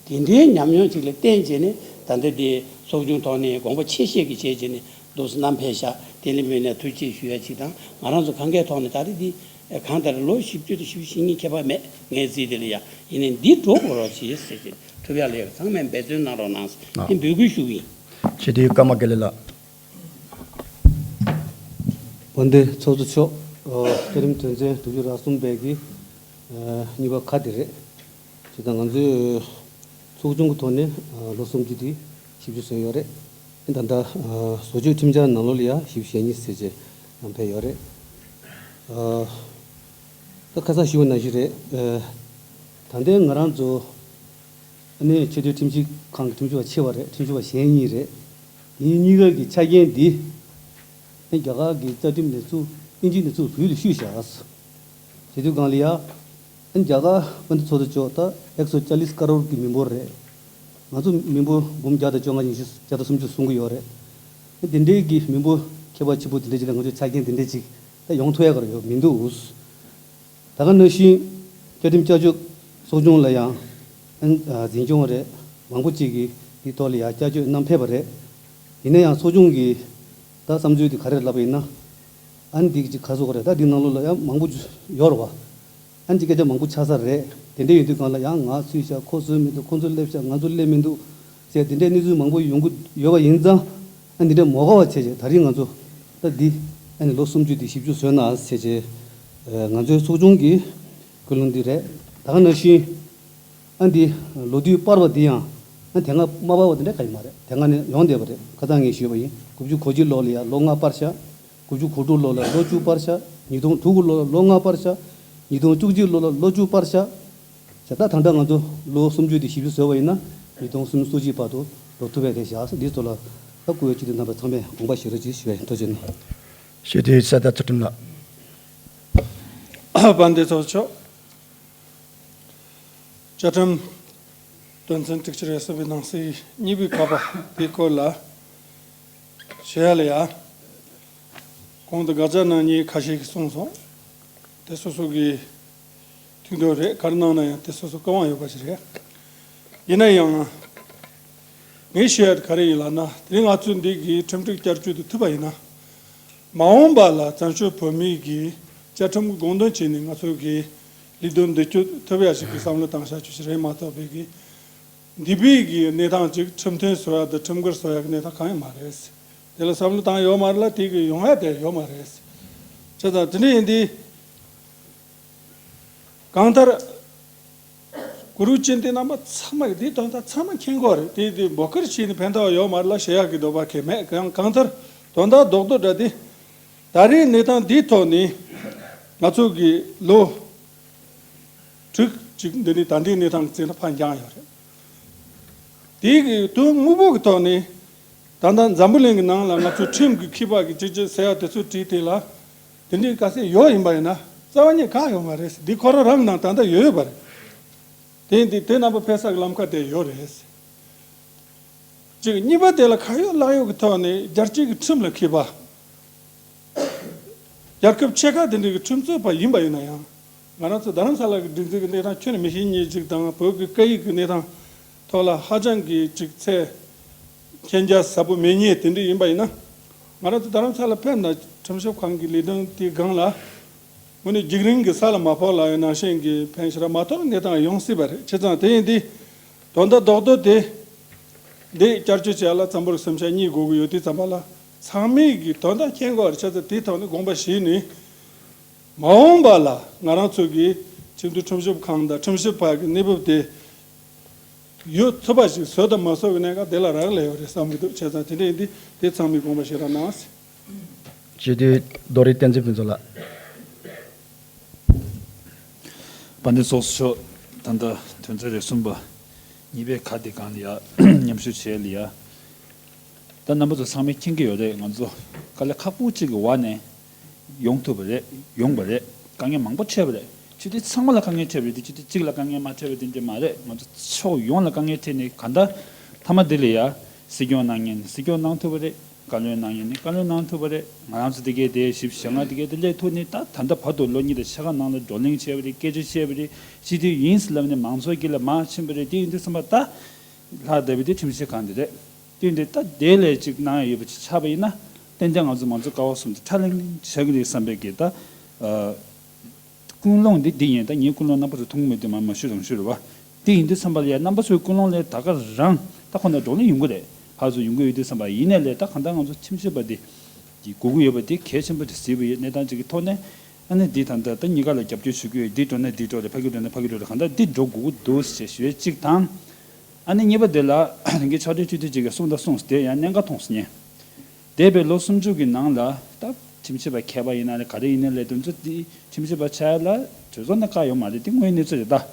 དེ་འདྲའི་ཉམས་མྱོང་ཅིག་ལ་བརྟེན་བྱས་ནས། ད་ལྟ་དེ་ཚོགས་ཆུང་ཐོག་ནས་དགོངས་པ་ཆེ་བཞེས་ཀྱི་བྱས་བྱས་ནས་འདུག་སེ་བསྣམས་ཕེབས་ཤག་དེ་ལ་དམིགས་ནས་ཐུགས་རྗེ་ཆེ་ཞུ་ཡ་ཅིག་དང་། ང་རང་ཚོ་གང་གའི་ཐོག་ནས་ད་རེས་འདི་གང་ལྟར་ལོ་བཞི་བཅུ་དང་བཞི་བཅུ་ཞེ་གཉིས་ཁྱད་པར་མེད། ངའི་རྩིས་དེ་ལ་ཡ། ཡིན་ནའི་འདི་འགྲོ་དགོས་རོགས་བྱེད་ཟེར་བྱས། ཐུབ་ཡ་ལས་ཚང་མས་འབད་བརྩོན་གནང་རོགས་གནང་ཟེར། དེ་འབོད་སྐུལ་ཞུ་གི་ཡིན། སྤྱི་འཐུས་ཀརྨ་དགེ་ལེགས་ལགས། དཔལ་ལྡན་ཚོགས་གཙོ་མཆོག་ཨ། བཅའ་ཁྲིམས་དོན་ཚན་དྲུག་ཅུ་རེ་གསུམ་པའི་གི་ཨ། གཉིས་པ་ཁག་དེ་རེད། བྱས་ཙང་ང་ཚོས་ཚོགས་ཆུང་གི་ཐོག་ནས་ཨ། ལོ་གསུམ་བཅུ་དེ་བཞི་བཅུ་བཟོས་ཡོད་རེད། ད་ལྟ་ཨ། བཟོ་བཅོས་ཁྲིམས་འཆར་ནང་ལོགས་ལ་ཡ་བཞི་བཅུ་ཞེ་གཉིས་ཟེར་བྱས་བསྣམས་ཕེབས་ཡོད་རེད། ཨ། ད་ཁ་སང་ཞུས་པ་ནང་བཞིན་རེད། ཨ། ད་ལྟའི་ང་རང་ཚོ་ཨ་ནི་ཆེས་མཐོའི་ཁྲིམས་ཞིབ་ཁང་གི་ཁྲིམས་ཞིབ་པ་ཆེ་བ་རེད། ཁྲིམས་ཞིབ་པ་གཞན་གཉིས་རེད། དེ་གཉིས་ཀ་གི་ཆ་རྐྱེན་འདི་ཨ་ནི་རྒྱ་གར་གྱི་རྩ་ཁྲིམས་ནས་བཙུགས། དབྱིན་ཇི་ནས་བཙུགས། བོད་ལ་བཤུས་བཞག་བྱས་དུས་སྒང་ལ་ཡ། ཨ་ནི་རྒྱ་གར་དཔལ་ལྡན་ཚོགས་གཙོ་མཆོག་ད་ཨེག་སོ་ཅཱ་ལིས་ཀ་རོར་གྱི་མི་འབོར་རེད། ང་ཚོ་མི་འབོར་འབུམ་བརྒྱ་དང་བཅོ་ལྔ། ཉི་ཤུ་བརྒྱ་དང་སུམ་ཅུ་སོང་གི་ཡོད་རེད། ཨ་ནི་དེ་འདྲའི་གི་མི་འབོར་ཁྱད་པར་ཆེན་པོ་དེ་འདྲའི་ཅིག་ལ་ང་ཚོས་ཆ་རྐྱེན་དེ་འདྲའི་ཅིག་ད་ཡོང་ཐུབ་ཡ་ག་རེ་ཡོད་མི་འདུག་ད་ག་ནང་བཞིན་བཅའ་ཁྲིམས་བསྐྱར་བཅོས་ཚོགས་ཆུང་ལ་ཡང་ཨ་ནི་འཛིན་སྐྱོང་རེད། མང་པོ་ཅིག་གིས་འདིའི་ཐོག་ལ་ཡང་བསྐྱར་བཅོས་གནང་ཕེབས་པ་རེད། ཡིན་ན་ཡང་ཚོགས་ཆུང་གིས་ད་བསམ་ཚུལ་དེ་ག་རེ་ལབ་པ་ཡིན་ན། ཨ་ནི་འདི་གི་ཅིག་ག་རེ་ཟེར་དགོས་རེད། ད་འདི་ནང་ལོགས་ལ་ཡང་མང་པོ་ཡོད་རེད་བ། ཨ་ནི་ཅིག་སྐད་ཆ་མང་པོ་ཆགས་ས་རེད། དེ་འདྲ་ཡིན་དུས་སྒང་ལ་ཡང་ང་ཚུད་ཤག་ཁོ་ཚུད་མི་འདུག་ཁོ་ཚོ་སླེབས་ཤག་ང་ཚོ་སླེབས་མི་འདུག་ཟེར་དེ་འདྲའི་གནས་ཚུལ་མང་པོ་ཡོང་གི་ཡོད་པ་ཡིན་ཙང་། ཨ་འདི་འདྲ་མ་དགོས་པ་བྱས་བྱས་ད་རིང་ང་ཚོ་ད་འདི་ཨ་ནི་ལོ་གསུམ་བཅུ་འདི་བཞི་བཅུ་བཟོས་ན་ཟེར་བྱས། ཨ་ང་ཚོའི་ཚོགས་ཆུང་གི་ཀུན་སློང་འདི་རེད། ད་ག་ནང་བཞིན་ཨ་འདི་ལོ་དུས་སྤར་བ་འདི་ཡང་ཨ་དེ་སྔ་མ་སྤར་བ་དེ་འདྲ་ག་ཡོད་མ་རེད། དེ་སྔ་ནས་ཡོང་བསྡད་པ་རེད། ཁ་སང་ངས་ཞུས་པ་ཡིན། དགུ་བཅུ་གོ་གཅིག་ལོ་ལ་ཡང་ལོ་ལྔ་སྤར་ཤག་དགུ་བཅུ་གོ་དྲུག་ལོ་ལ་ལོ་བཅུ་སྤར་ཤག་ཉིས་སྟོང་དྲུག་གི་ལོ་ལ་ལོ་བཅུ་སྤར་ཤག་ཉིས་སྟོང་བཅུ་གཅིག་ལོ་ལ་ལོ་བཅུ་སྤར་ཤག་བྱས་ཙང་ད་ལྟ་ང་ཚོ་ལོ་གསུམ་བཅུ་དེ་བཞི་བཅུ་བཟོས་པ་ཡིན་ན་ཉིས་སྟོང་སུམ་ཅུ་སོ་གཅིག་བར་དུ་འགྲོ་ཐུབ་པ་རེད་བཞག་འདིའི་ཐོག་ལ་ད་སྐུ་ཡོད་སྤྱི་འཐུས་རྣམ་པ་ཚང་མས་དགོངས་པ་བཞེས་རོགས་གྱིས་ཞུ་བ་ཡིན། ཐུགས་རྗེ་གནང་། སྤྱི་འཐུས་གསེར་རྟ་ཚུལ་ཁྲིམས་ལགས། དཔལ་ལྡན་ཚོགས་གཙོ། བཅའ་ཁྲིམས་དོན་ཚན་དྲུག་ཅུ་རེ་གསུམ་པའི་ནང་གསེས་གཉིས་པའི་ཁ་པ་དེའི་སྐོར་ལ་ཞུ་ཡ་ལ་ཡ། གོང་དུ་དགག་བྱ་གནང་མཁན་ཁ་ཤས་ཀྱིས་གསུངས་སོང་། དེ་སོ་སོ་གི་ཐུགས་འདོད་རེད། ག་རེ་གནང་ན་ཡང་དེ་སོ་སོ་སྐུ་དབང་ཡོད་པ་ཞིག་རེད། ཡིན་ན་ཡང་། ངས་ཞུ་ཡ་དེ་ག་རེ་ཡིན་ལབ་ན། དེ་རིང་ང་ཚོས་འདི་གི་ཁྲིམས་སྒྲིག་བསྐྱར་བཅོས་དེ་ཐུབ་པ་ཡིན་ན། མ་འོངས་པ་ལ་བཙན་བྱོལ་བོད་མིའི་གི་བཅའ་ཁྲིམས་ཀྱི་དགོངས་དོན་བྱས་ནས་ང་ཚོ་གི་ལས་དོན་འདི་སྐྱོད་ཐུབ་ཡ་ཞིག་གི་བསམ་བློ་བཏང་བྱ་རྒྱུ་ཞིག་རེད་མ་གཏོགས་པའི་གི། འདས་པའི་གི་གནས་སྟངས་ཅིག་ཁྲིམས་མཐུན་བཟོ་ཡ་དང་ཁྲིམས་འགལ་བཟོ་ཡ་གི་གནས་སྟངས་གང་ཡང་མ་རེད། དེ་ལ་བསམ་བློ་བཏང་ཡོད་མ་རེད་ལ། དེ་གི་ཡོང་ཡ་དེ་ཡོད་མ་རེད། བྱས་ཙང་དེ་འདྲ་ཡིན་དུས། གང་ལྟར། གུ་རུ་ཅན་དེ་རྣམ་པ་ཚང་མ་གི་དེའི་དོན་དག་ཚང་མ་མཁྱེན་གྱི་རེད། དེ་དེ་འབོད་སྐུལ་བྱས་ནས་ཕན་ཐོགས་ཡོད་མ་རེད་ལ་བཤད་ཡག་གི་འདོད་པ་གང་ཡང་མེད། གང་གང་ལྟར་དོན་དག་རྡོག་རྡོག་འདྲ་དེ། ད་རེས་གནས་སྟངས་འདིའི་ཐོག་ནས་ང་ཚོ་གི་ལོ་དྲུག་ཅིག་འདི་ནས་ད་ལྟའི་གནས་སྟངས་ཀྱི་རྩིས་ན་ཕར་འགྱངས་ཡོད་རེད། དེའི་གི་དོན་དངོས་པོ་གི་ཐོག་ནས་ད་ལྟ་འཛམ་བུ་གླིང་གི་ནང་ལ་ང་ཚོའི་ཁྲིམས་ཀྱི་ཁྱད་པར་གྱི་ཅིག་ཅིག་ཟེར་ཡ་དེ་ཚོ་བྲིས་དེ་ལ་དེ་འདྲའི་ག་ཚད་ཡོད་ཡིན་པ་ཡིན་ན་རྩ་བ་ཉིད་གང་ཡོད་མ་རེད། འདི་ཁོ་རང་རང་ནང་ད་ལྟ་ཡོད་ཡོད་པ་རེད། དེ་ཡིན་དུས་དེ་རྣམ་པ་འཕེལ་ས་གི་ལམ་ཁ་དེ་ཡོད་རེད། གཅིག་གཉིས་པ་དེ་ལ་ཁ་ཡོད་ལག་ཡོད་ཀྱི་ཐོག་ནས་རྒྱལ་སྤྱི་གི་ཁྲིམས་ལ་མཁས་པ། རྒྱལ་ཁབ་ཆེ་ཁག་དེ་འདྲ་གི་ཁྲིམས་རྩོད་པ་ཡིན་པ་ཡིན་ན་ཡང་། ང་རང་ཚོ་རྡ་རམ་ས་ལ་གི་སྒྲིག་འཛུགས་ཀྱི་གནས་སྟངས་ཁྱོན་ནས་མི་ཤེས་མཁན་ཅིག་དང་བོད་ཀྱི་སྐད་ཡིག་གི་གནས་སྟངས་ཐོག་ལ་ཧ་ཅང་གི་ཅིག་ཚད་མཁྱེན་རྒྱ་ཟབ་པོ་མེད་མཁན་དེ་འདྲ་ཡིན་པ་ཡིན་ན། ང་རང་ཚོ་རྡ་རམ་ས་ལ་ཕེབས་ན་ཁྲིམས་ཞིབ་ཁང་གི་ལས་དོན་དེའི་སྒང་ལ་དངོས་གནས་རྒྱུགས་རིང་གི་ས་ལ་མ་ཕོག་ལབ་ཡོད་ནང་བཞིན་གྱི་ཕན་ཞེ་དྲག་མ་ཐོགས་གནས་སྟངས་ཡོང་སྲིད་པ་རེད། བྱས་ཙང་དེ་ཡིན་དུས། དོན་དག་རྡོག་རྡོག་དེ། འདི་བསྐྱར་བཅོས་བྱས་ལ་འཛམ་བུ་གླིང་སེམས་ཤུགས་གཉིས་དགོས་ཀྱི་ཡོད་དུས་ཙམ་པ་ལ། ཚང་མས་ཀྱི་དོན་དག་མཁྱེན་དགོས་པར་ཆ་ཚང་དེའི་ཐོག་ནས་དགོངས་པ་བཞེས་ནས། མ་འོངས་པ་ལ་ང་རང་ཚོ་གི་ཁྲིམས་མཐུན་ཁྲིམས་ཞིབ་ཁང་དང་ཁྲིམས་ཞིབ་པ་གི་གནས་བབ་དེ་ཡོད་ཐུབ་པ་ཞིག་བཟོ་དང་མ་བཟོ་གི་གནད་འགག་དེ་ལ་རག་ལས་ཡོད་རེད་བསམ་གྱི་འདུག་བྱས་ཙང་དེ་འདྲ་ཡིན་དུས་དེ་ཚང་མས་དགོངས་པ་བཞེས་རོགས་གནང་། སྤྱི་འཐུས་རྡོ་རིང་བསྟན་འཛིན་ཕུན་ཚོགས་ལགས། དཔལ་ལྡན་ཚོགས་གཙོ་མཆོག་ད་ལྟ་དོན་ཚན་རེ་གསུམ་པ་གཉིས་པའི་ཁ་དེ་སྒང་ལ་ཡ་མཉམ་ཞུགས་བྱས་ལ་ཡ། ད་རྣམ་པ་ཚོ་ཚང་མས་མཁྱེན་གྱི་ཡོད་རེད། ང་ཚོ་དཀའ་ལས་ཁག་པོ་གཅིག་གི་འོག་ནས་ཡོང་ཐུབ་པ་རེད། ཡོང་པ་རེད། དཀའ་ངལ་མང་པོ་འཕྲད་པ་རེད། སྤྱི་འཐུས་ཚང་མ་ལ་དཀའ་ངལ་འཕྲད་པ་རེད་དེ་སྤྱི་འཐུས་གཅིག་ལ་དཀའ་ངལ་མ་འཕྲད་པ་དེ་འདྲ་མ་རེད། ང་ཚོ་ཕྱོགས་ཡོངས་ལ་དཀའ་ངལ་འཕྲད་ནས་གང་ལྟར་མཐའ་མ་དེ་ལ་ཡ་སྲིད་སྐྱོང་གནང་མཁན་སྲིད་སྐྱོང་གནང་ཐུབ་པ་རེད། བཀའ་བློན་གནང་མཁན་ནི་བཀའ་བློན་གནང་ཐུབ་པ་རེད། ང་རང་ཚོ་དེ་གའི་དེ་བཞི་བཅུ་ཞེ་ལྔ་དེ་གའི་དེ་སླེབས་ཐུབ་ནས་ད་ད་ལྟ་བར་དུ་ལོ་གཉིས་དང་ཕྱེད་ཀ་ནང་ལ་བགྲོ་གླེང་བྱས་པ་རེད། སྐད་ཆ་བཤད་པ་རེད། སྤྱི་འཐུས་ཡིན་ཟེར་ལབ་ནས་མང་ཚོགས་དཀྱིལ་ལ་མར་ཕྱིན་པ་རེད། དེ་ཡིན་དུས་ཙམ་པ་ད་ལྷག་བསྡད་པའི་དེ་ཁྲིམས་ཞིབ་ཁང་དེ་རེད། དེ་ཡིན་དུས་ད་དེ་ལས་ཅིག་གནང་ཡ་ཡོད་པ་ཅིག་ཆགས་པ་ཡིན་ན་ཏན་ཏན་ང་ཚོ་མང་གཙོ་ཀ་བ་གསུམ་དེ་ཁྲ་ལིང་ལིང་བྱ་གི་རེད་བསམ་པའི་གི་ད། ཀུན་སློང་འདི་འདི་ཡིན། ད་ངའི་ཀུན་སློང་རྣམ་པ་ཚོ་མཐོང་མེད་དུས་མ་མ་ཞུ་རང་ཞུ་རེད་བ། འདི་ཡིན་དུས་བསམ་པ་ལ་ཡ་རྣམ་པ་ཚོའི་ཀུན་སློང་ལས་ད་ག་རང་ད་ཁོ་ན་བགྲོ་གླེང་ཡོང་གི་རེད། ཕར་ཚུར་ཡོང་གི་ཡོད་དུས་བསམ་པ་ཡིན་ནའི་ལས་ད་གང་ལྟར་ང་ཚོ་ཁྲིམས་ཞིབ་པ་འདི་གི་དགོས་ཀྱི་ཡོད་པ་འདི་གལ་ཆེན་པོ་དེ་གཟིགས་པ་ཡོད། གནས་སྟངས་ཅིག་གི་ཐོག་ནས་ཨ་ནི་འདི་ད་ལྟ་ད་གཉིས་ཀ་ལ་རྒྱབ་སྐྱོར་ཞུ་གི་ཡོད། འདི་འགྲོ་ན་འདི་འགྲོ་རེད། ཕ་གི་འགྲོ་ན་ཕ་གི་འགྲོ་རེད། གང་ལྟར་འདི་འགྲོ་དགོས་ཀྱི་འདུག་ཞེས་ཞུ་ཡས་གཅིག་དང་། ཨ་ནི་གཉིས་པ་དེ་ལ་རང་གི་ཕྱག་སྦྲེལ་སྤྱི་འཐུས་ཅིག་གིས་གསུངས་ད་གསུངས་དེ་ཡང་གནད་འགག་མཐོང་སོང་ངས། འདས་པའི་ལོ་སུམ་ཅུ་གི་ནང་ལ་ད་ཁྲིམས་ཞིབ་པ་མཁས་པ་ཡིན་ན་རེད། ག་རེ་ཡིན་ན་ལས་དོན་ཚོ་འདི་ཁྲིམས་ཞིབ་པ་ཆགས་ཡ་ལ་དུས་ཚོད་ནི་བཀག་ཡོད་མ་རེད། དེ་དངོས་ཡོད་གནས་ཚུལ་རེད་ད།